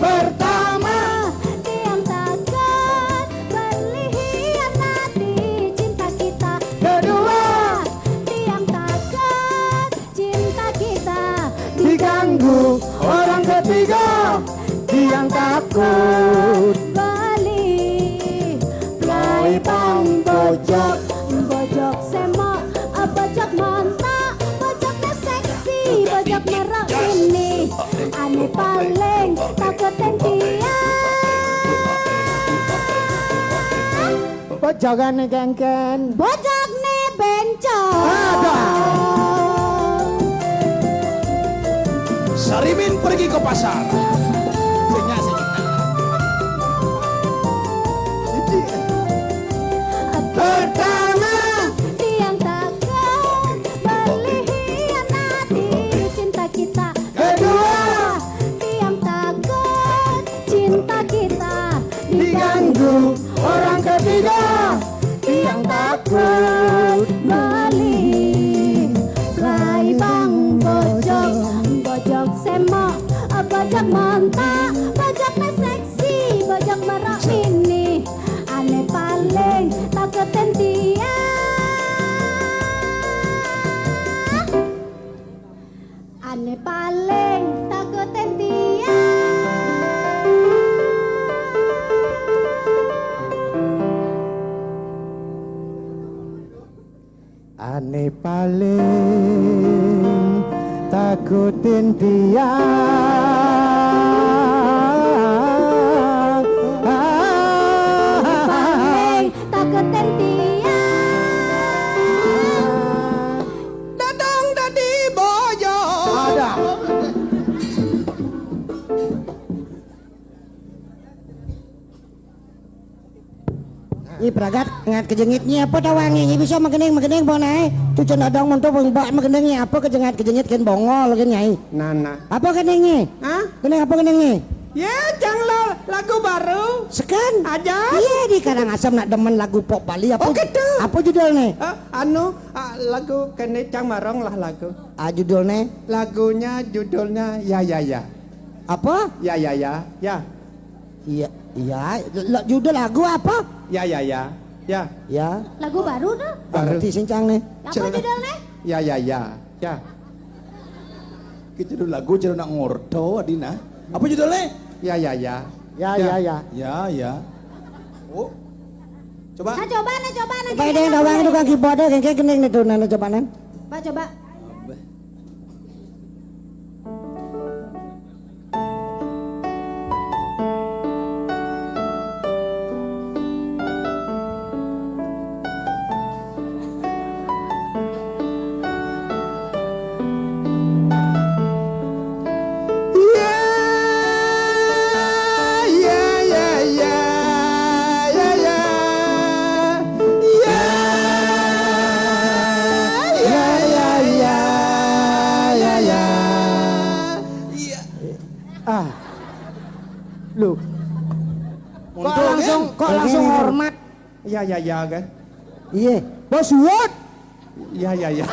pertama, tiang takut beli hianati cinta kita. Kedua, tiang takut cinta kita diganggu orang ketiga. Tiang takut beli plai pang bojok, bojok semok, bojok montok, bojok seksi, bojok merok ini. Ane paling takutin tiang. Bojogane kengken. Bojogane bencong. Ada. Sarimin pergi ke pasar. Senya, senya. Pertama, tiang takut beli hianati cinta kita. Kedua, tiang takut cinta kita diganggu orang ketiga. Tiang takut beli plai bang bojok, bojok semok, bojok montok, bojok seksi, bojok merok ini. Ane paling takutin tiang. Ane paling takutin tiang. Ane paling takutin tiang. Ane paling takutin tiang. Datang dadi bojo. Ada. Nyi pragat ngat kejengit nyi apa tawangi nyi bisa magending magending bonae cucun odong untuk mbak magending nyi apa kejengat kejengit ken bongol ken nyai. Nana. Apa kending nyi? Hah? Kending apa kending nyi? Ya, cang lo lagu baru. Sekan? Aja. Iya di Karangasem nak demen lagu pop Bali apa? Oh, gitu. Apa judulnya? Eh, anu, ah, lagu kene cang marong lah lagu. Ah, judulnya? Lagunya judulnya Ya Ya Ya. Apa? Ya Ya Ya. Ya. Iya, iya. Lo, judul lagu apa? Ya Ya Ya. Ya. Ya. Lagu baru tuh. Baru. Ngerti sincang nih. Apa judulnya? Ya Ya Ya. Ya. Kita dulu lagu cara nak ngordo adina. Apa judulnya? Ya Ya Ya. Ya Ya Ya. Ya Ya. Oh. Coba. Nah, coba nah, coba nah. Coba deh, tawang itu kan keyboard deh, kayak gini nih tuh, nah, coba nah. Coba, coba. Ah. Lu. Kok langsung, kok langsung hormat? Ya, ya, ya, kan? Iya. Bos Wot. Ya, ya, ya.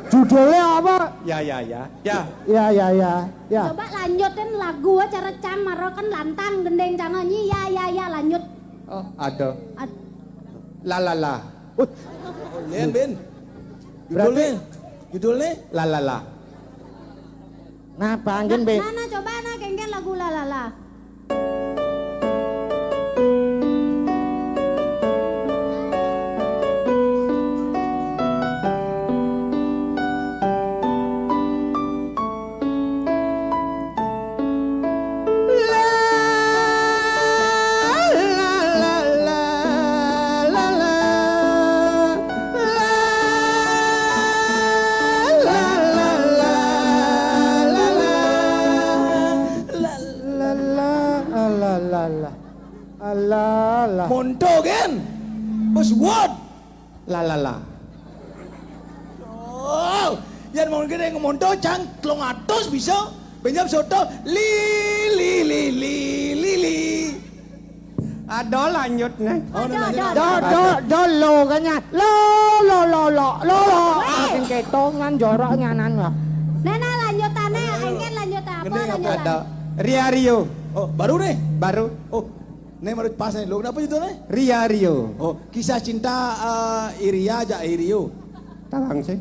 Judulnya apa? Ya, ya, ya. Ya. Ya, ya, ya. Ya. Coba lanjutin lagu acara cang maro kan lantang gendeng cang nyi ya ya ya lanjut. Oh, ada. Ad- La la la. Wih. Oh, iya, Ben. Berarti judulnya Judulnya? Lalala. Nah, panggil, Be. Nah, nah, coba, nah, kéngkén lagu Lalala. Alah, alah. Monto kan? Bos Won. Lalala. Oh, yén mungkin yang monto cang telung atus bisa. Benjam soto. Li, li, li, li, li, li. Ada lanjut nih. Oh, ada, lanjut. Ada, ada. Do, do, do, lo kenya. Lo, lo, lo, lo, lo, lo. Weh. Makin ketongan jorok nyanan ya. Nah, nah, lanjutannya, engkén lanjut apa? Gini, lanjutan. Ada. Ria Rio. Oh, baru nih? Baru. Oh, ini baru pas nih. Lo kenapa judulnya? Ria Rio. Oh, kisah cinta, eh, Iria jak Irio. Tawang sih.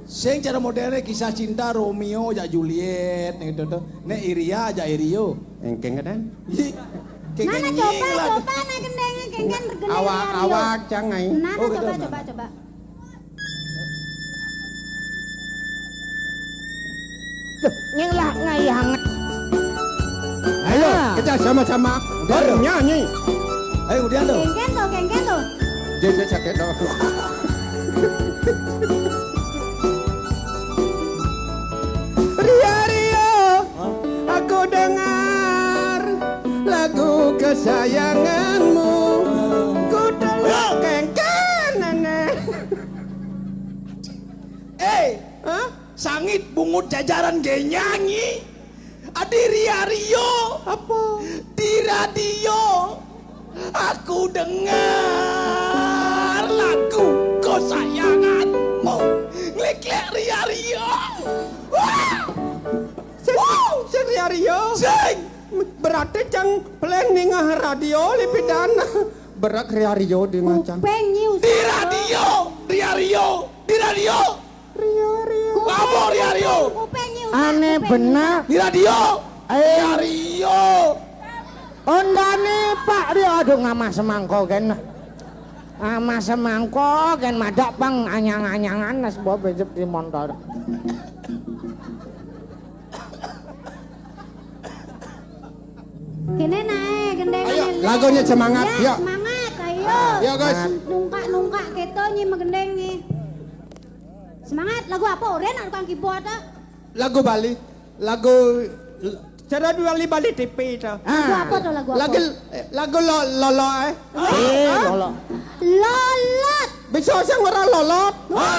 Sing cara modelnya kisah cinta Romeo jak Juliet gitu tuh. Nek Iria jak Irio. Engkén kadang. Ih, kéngkén. Mana coba, lah. Coba, nah, gendengnya, kéngkén gendeng Ria Rio. Awak, awak, cang, ai. Nah, nah, oh, gitu, coba, nah, coba, nah, coba. Loh, nying lah ngayang. Ayo, ah, kita sama-sama bernyanyi. Ayo, kemudian tuh. Kéngkén tuh, kéngkén tuh. Jadi sakit dong. Ria Rio, aku dengar lagu kesayanganmu. Ku telah kéngkén, nenek. Eh, hah? Sangit bungut jajaran gé nyanyi. Adi Ria Rio. Apa? Di radio aku dengar lagu kesayanganmu. Nglik-nglik Ria Rio. Wah! Sing, sing Ria Rio. Sing. Berarti cang pelén ningeh radio lipidan. Berak Ria Rio di ngacang. Kuping nyi usah. Di radio, Ria Rio, di radio. Ria Rio. Kuping, apa Ria Rio? Kuping nyi usah. Aneh benar. Di radio. Eh. Ria Rio. Ondane Pak Rio, aduh, ngamah semangko kén. Ngamah semangko kén madak pang anyang-anyangan nas bawa becep di montor. Kéné naé, gendéng. Ayo, ané, lagunya semangat, ya, yuk. Semangat, ayo. Ah, ya, guys. Nungkak-nungkak kéto nyi magendéng nyi. Semangat, lagu apa? Orén ada tukang keyboard, ah. Lagu Bali. Lagu cara Bali, Bali T V itu. Lagu apa tuh, lagu apa? Lagu, lagu lo, lolo, eh. Eh, hah? Lolo. Lolot. Bisa sing ora lolot. Wah.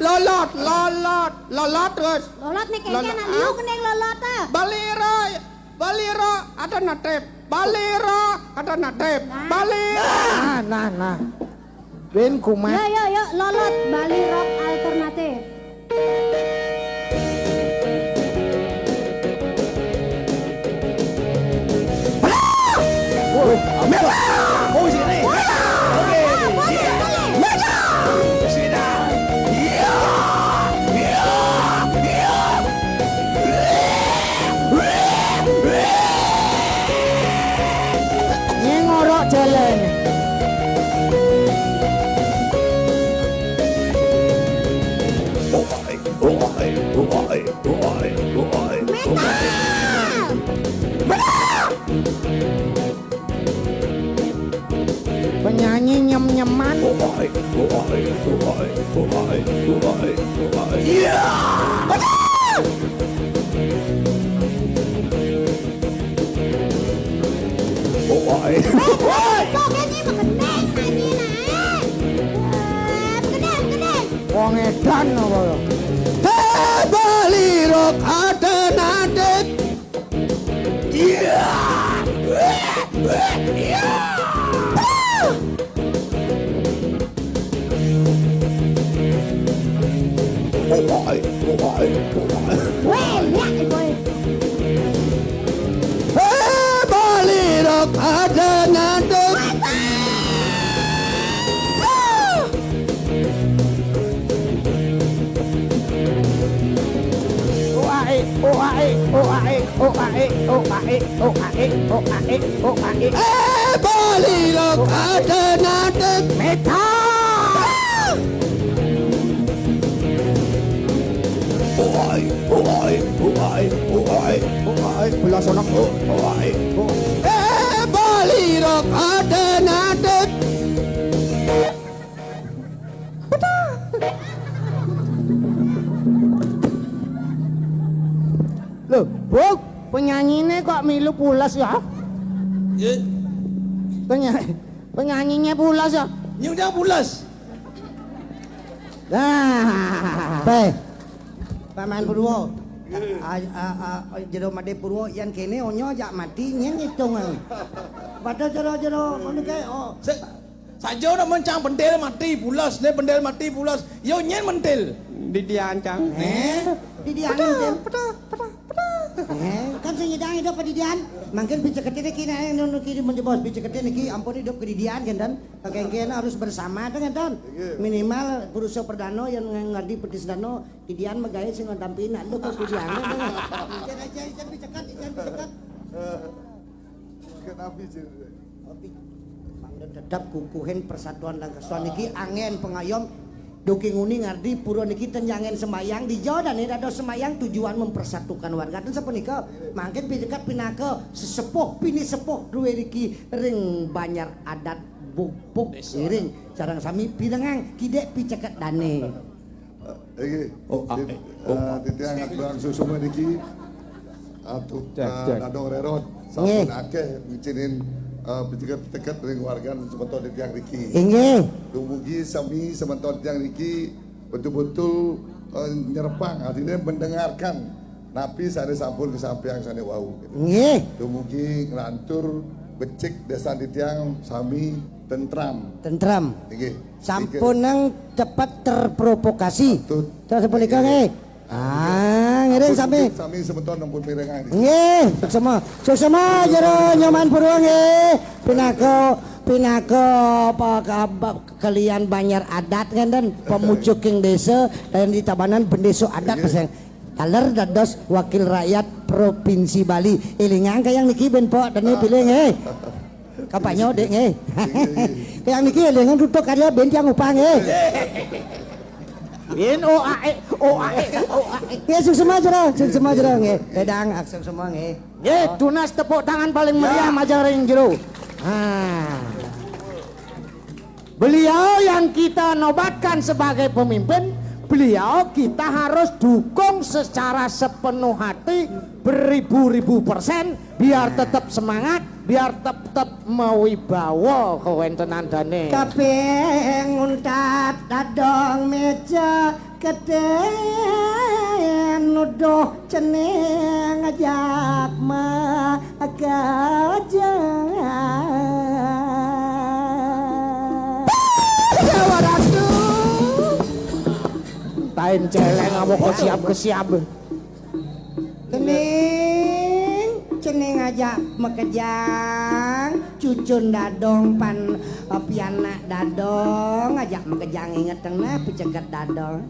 Lolot, lolot, lolot terus. Lolot nih kayaknya lolot. Nah, liu gendéng lolot, ah. Bali Roy. Bali Rock alternatif. Bali Rock alternatif. Nah. Bali Rock. Nah, nah, nah. Win kumat. Yo, yo, yo, lolot Bali Rock alternatif. Woi, apa? Oh, sini. Oke. Iya. Sini. Iya. Iya. Iya. Nyengorok jalan. Metal! Penyanyi nyem-nyeman. Iya. Woi. Woi. Pokoknya magendéng, nyanyi, nah. Eh, magendéng, magendéng. Wong édan apa lho? Hei, Bali Rock alternatif. Iya. Iya. Woi, woi, woi. Weh, lihat, boy. Hei, Bali Rock ada ngadep. Woi, woi. O A E, O A E, O A E. Eh, Bali Rock ada nadek. Meta. Oai, oai, oai, oai, oai. Belah sono. Oai, oai. Eh, Bali Rock ada nadek. Loh, Buk, penyanyinya kok milu pulas ya? Ye. Penyanyi, penyanyinya pulas ya? Nyundang pulas. Nah. Pe. Paman Purwo. A, a, a, jero Made Purwo yang kene onyo jak mati nyen ngitung. Pada jero-jero ngono kae, oh. Se-, saja nak mencang pentil mati pulas, ne pentil mati pulas. Yo nyen mentil. Didian cang. Eh, didian nyen. Eh, kan sing nyedang hidup pedidian. Mangkin bicekete niki nek nunu kiri menjebos bicekete niki ampun hidup kedidian kan dan. Kengken harus bersama dengan dan. Minimal purusa perdana yang ngardi petis dana didian megawe sing ngadampi nak lu kok didian. Ijen aja ijen biceket ijen biceket. Kenapa sih? Tapi mangda tetap kukuhin persatuan dan kesatuan niki angen pengayom. Duki nguni ngardi pura niki ten jangan sembayang di jauh dan ini ada sembayang tujuan mempersatukan warga dan sepenika mangkin pidekat pinaka sesepuh pini sepuh duwe riki ring banjar adat bubuk iring sarang sami pirengang kidek piceket dane. Iki. Oh, ah, eh, oh, eh, titiang aturang susuma niki. Atu, cek, eh, cek. Dadong Rerot. Nggih. Sampun akeh ngicinin, eh, piceket-piceket ring wargan semeton titiang niki. Inggih. Dumugi sami semeton titiang niki betul-betul, eh, nyerepang, artinya mendengarkan napi sane sampun kesampaian sane wau. Nggih. Dumugi nglantur becik desan titiang sami tentram. Tentram. Nggih. Sampunang cepet terprovokasi. Patut. Terus punika nggih. Ah, ngiring sami. Sami semeton ampun mirengang. Nggih, suksema. Suksema jero Nyoman Purwo nggih. Pinaka, pinaka apa, apa kalian banjar adat ngenten pemucuking desa dan di Tabanan bendesa adat. Nggih. Peseng. Taler dados wakil rakyat Provinsi Bali. Elingang kayang niki ben pok dene pilih nggih. Kapaknya dek nggih. Kayang niki elingang tutuk karya ben tiang upah nggih. Yen O A E, O A E, O A E. Nggih suksema jero, suksema jero nggih. Wedang suksema nggih. Nggih, tunas tepuk tangan paling meriah majeng ring jero. Ah. Beliau yang kita nobatkan sebagai pemimpin, beliau kita harus dukung secara sepenuh hati, beribu-ribu persen, biar tetap semangat, biar tetap mawibawa kawentenan dane. Kaping untat dadong meja keten nuduh cening ngajak makajang. Jawa Ratu. Tain celeng amuk kesiap-kesiap. Cening, cening ajak makejang, cucun dadong pan, eh, pianak dadong, ajak makejang inget tengah piceket dadong.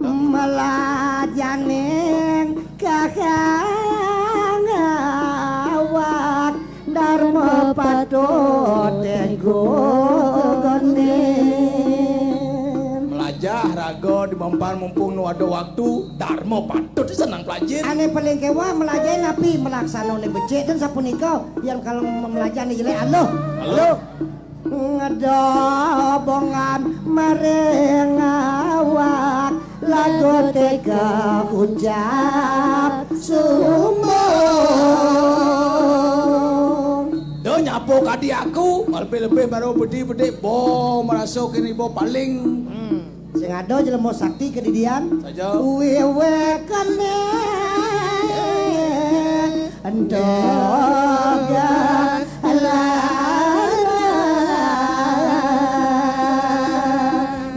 Melajaning kakang awak Dharma patut tegogonin. Melajah raga di mempar mumpung nu ada waktu, Dharma patut senang pelajin. Ane paling kewa melajah napi melaksanane becik dan sapunika yang kalau melajah ni jelek aluh. Aluh. Ngedobongan maring awak lagu teka ucap sumbung. Do nyapo kadi aku, lebih-lebih baru bedik-bedik bo merasa kini bo paling. Hmm. Sing ada jelema sakti kedidian. Saja. Wiwekane entoga lara.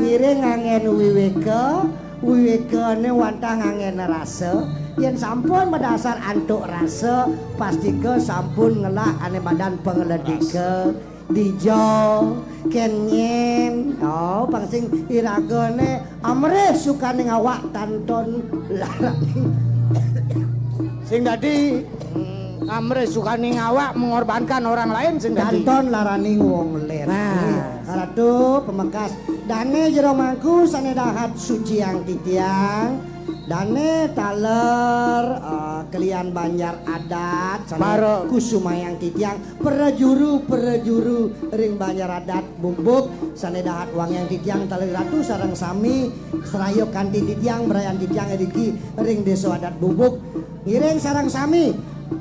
Ngiring angen wiweka, wiwekane wantah angen rasa. Yen sampun madasar antuk rasa, pastika sampun ngelah ane badan pengeledika. Dijo, kenyen. Oh, pang sing iragane amrih sukaning awak tanton laraning. Sing dadi, hmm, Amrih sukaning awak mengorbankan orang lain sing dadi. Janten laraning wong lir. Nah. Ratu pemekas, dane jero mangku sane dahat suciang titiang. Dane taler, eh, kelian banjar adat sane Baro. Kusumayang titiang, prajuru-prajuru ring banjar adat Bubuk sane dahat wangiang titiang, taler ratu sareng sami sraya kanti titiang, mrayan titiang iriki ring desa adat Bubuk. Ngiring sareng sami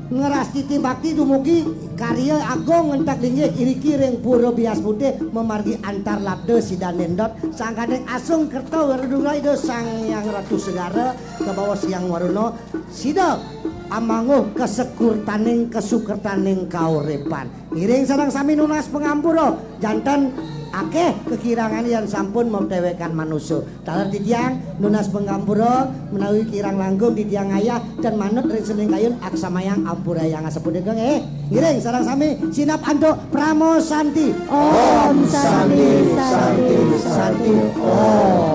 ngrastiti bakti dumugi karya agung ngentek linggih iriki ring Pura Bias Putih, mamargi antar labda sidaning dot sangkaning asung kerta werudu Ida Sang Hyang Ratu Segara, kabawa Siang Waruna, sida amangguh kasekurtaning kasukertaning kauripan. Ngiring sareng sami nunas pangampura, janten akeh kakirangan yan sampun madewekan manusa. Taler titiang nunas pangampura menawi kirang langkung titiang ayah dan manut ring sening kayun, aksamayang ampurayang asapunika nggih. Ngiring sareng sami sineb antuk Parama Santi. Om Santi, Santi, Santi, Om.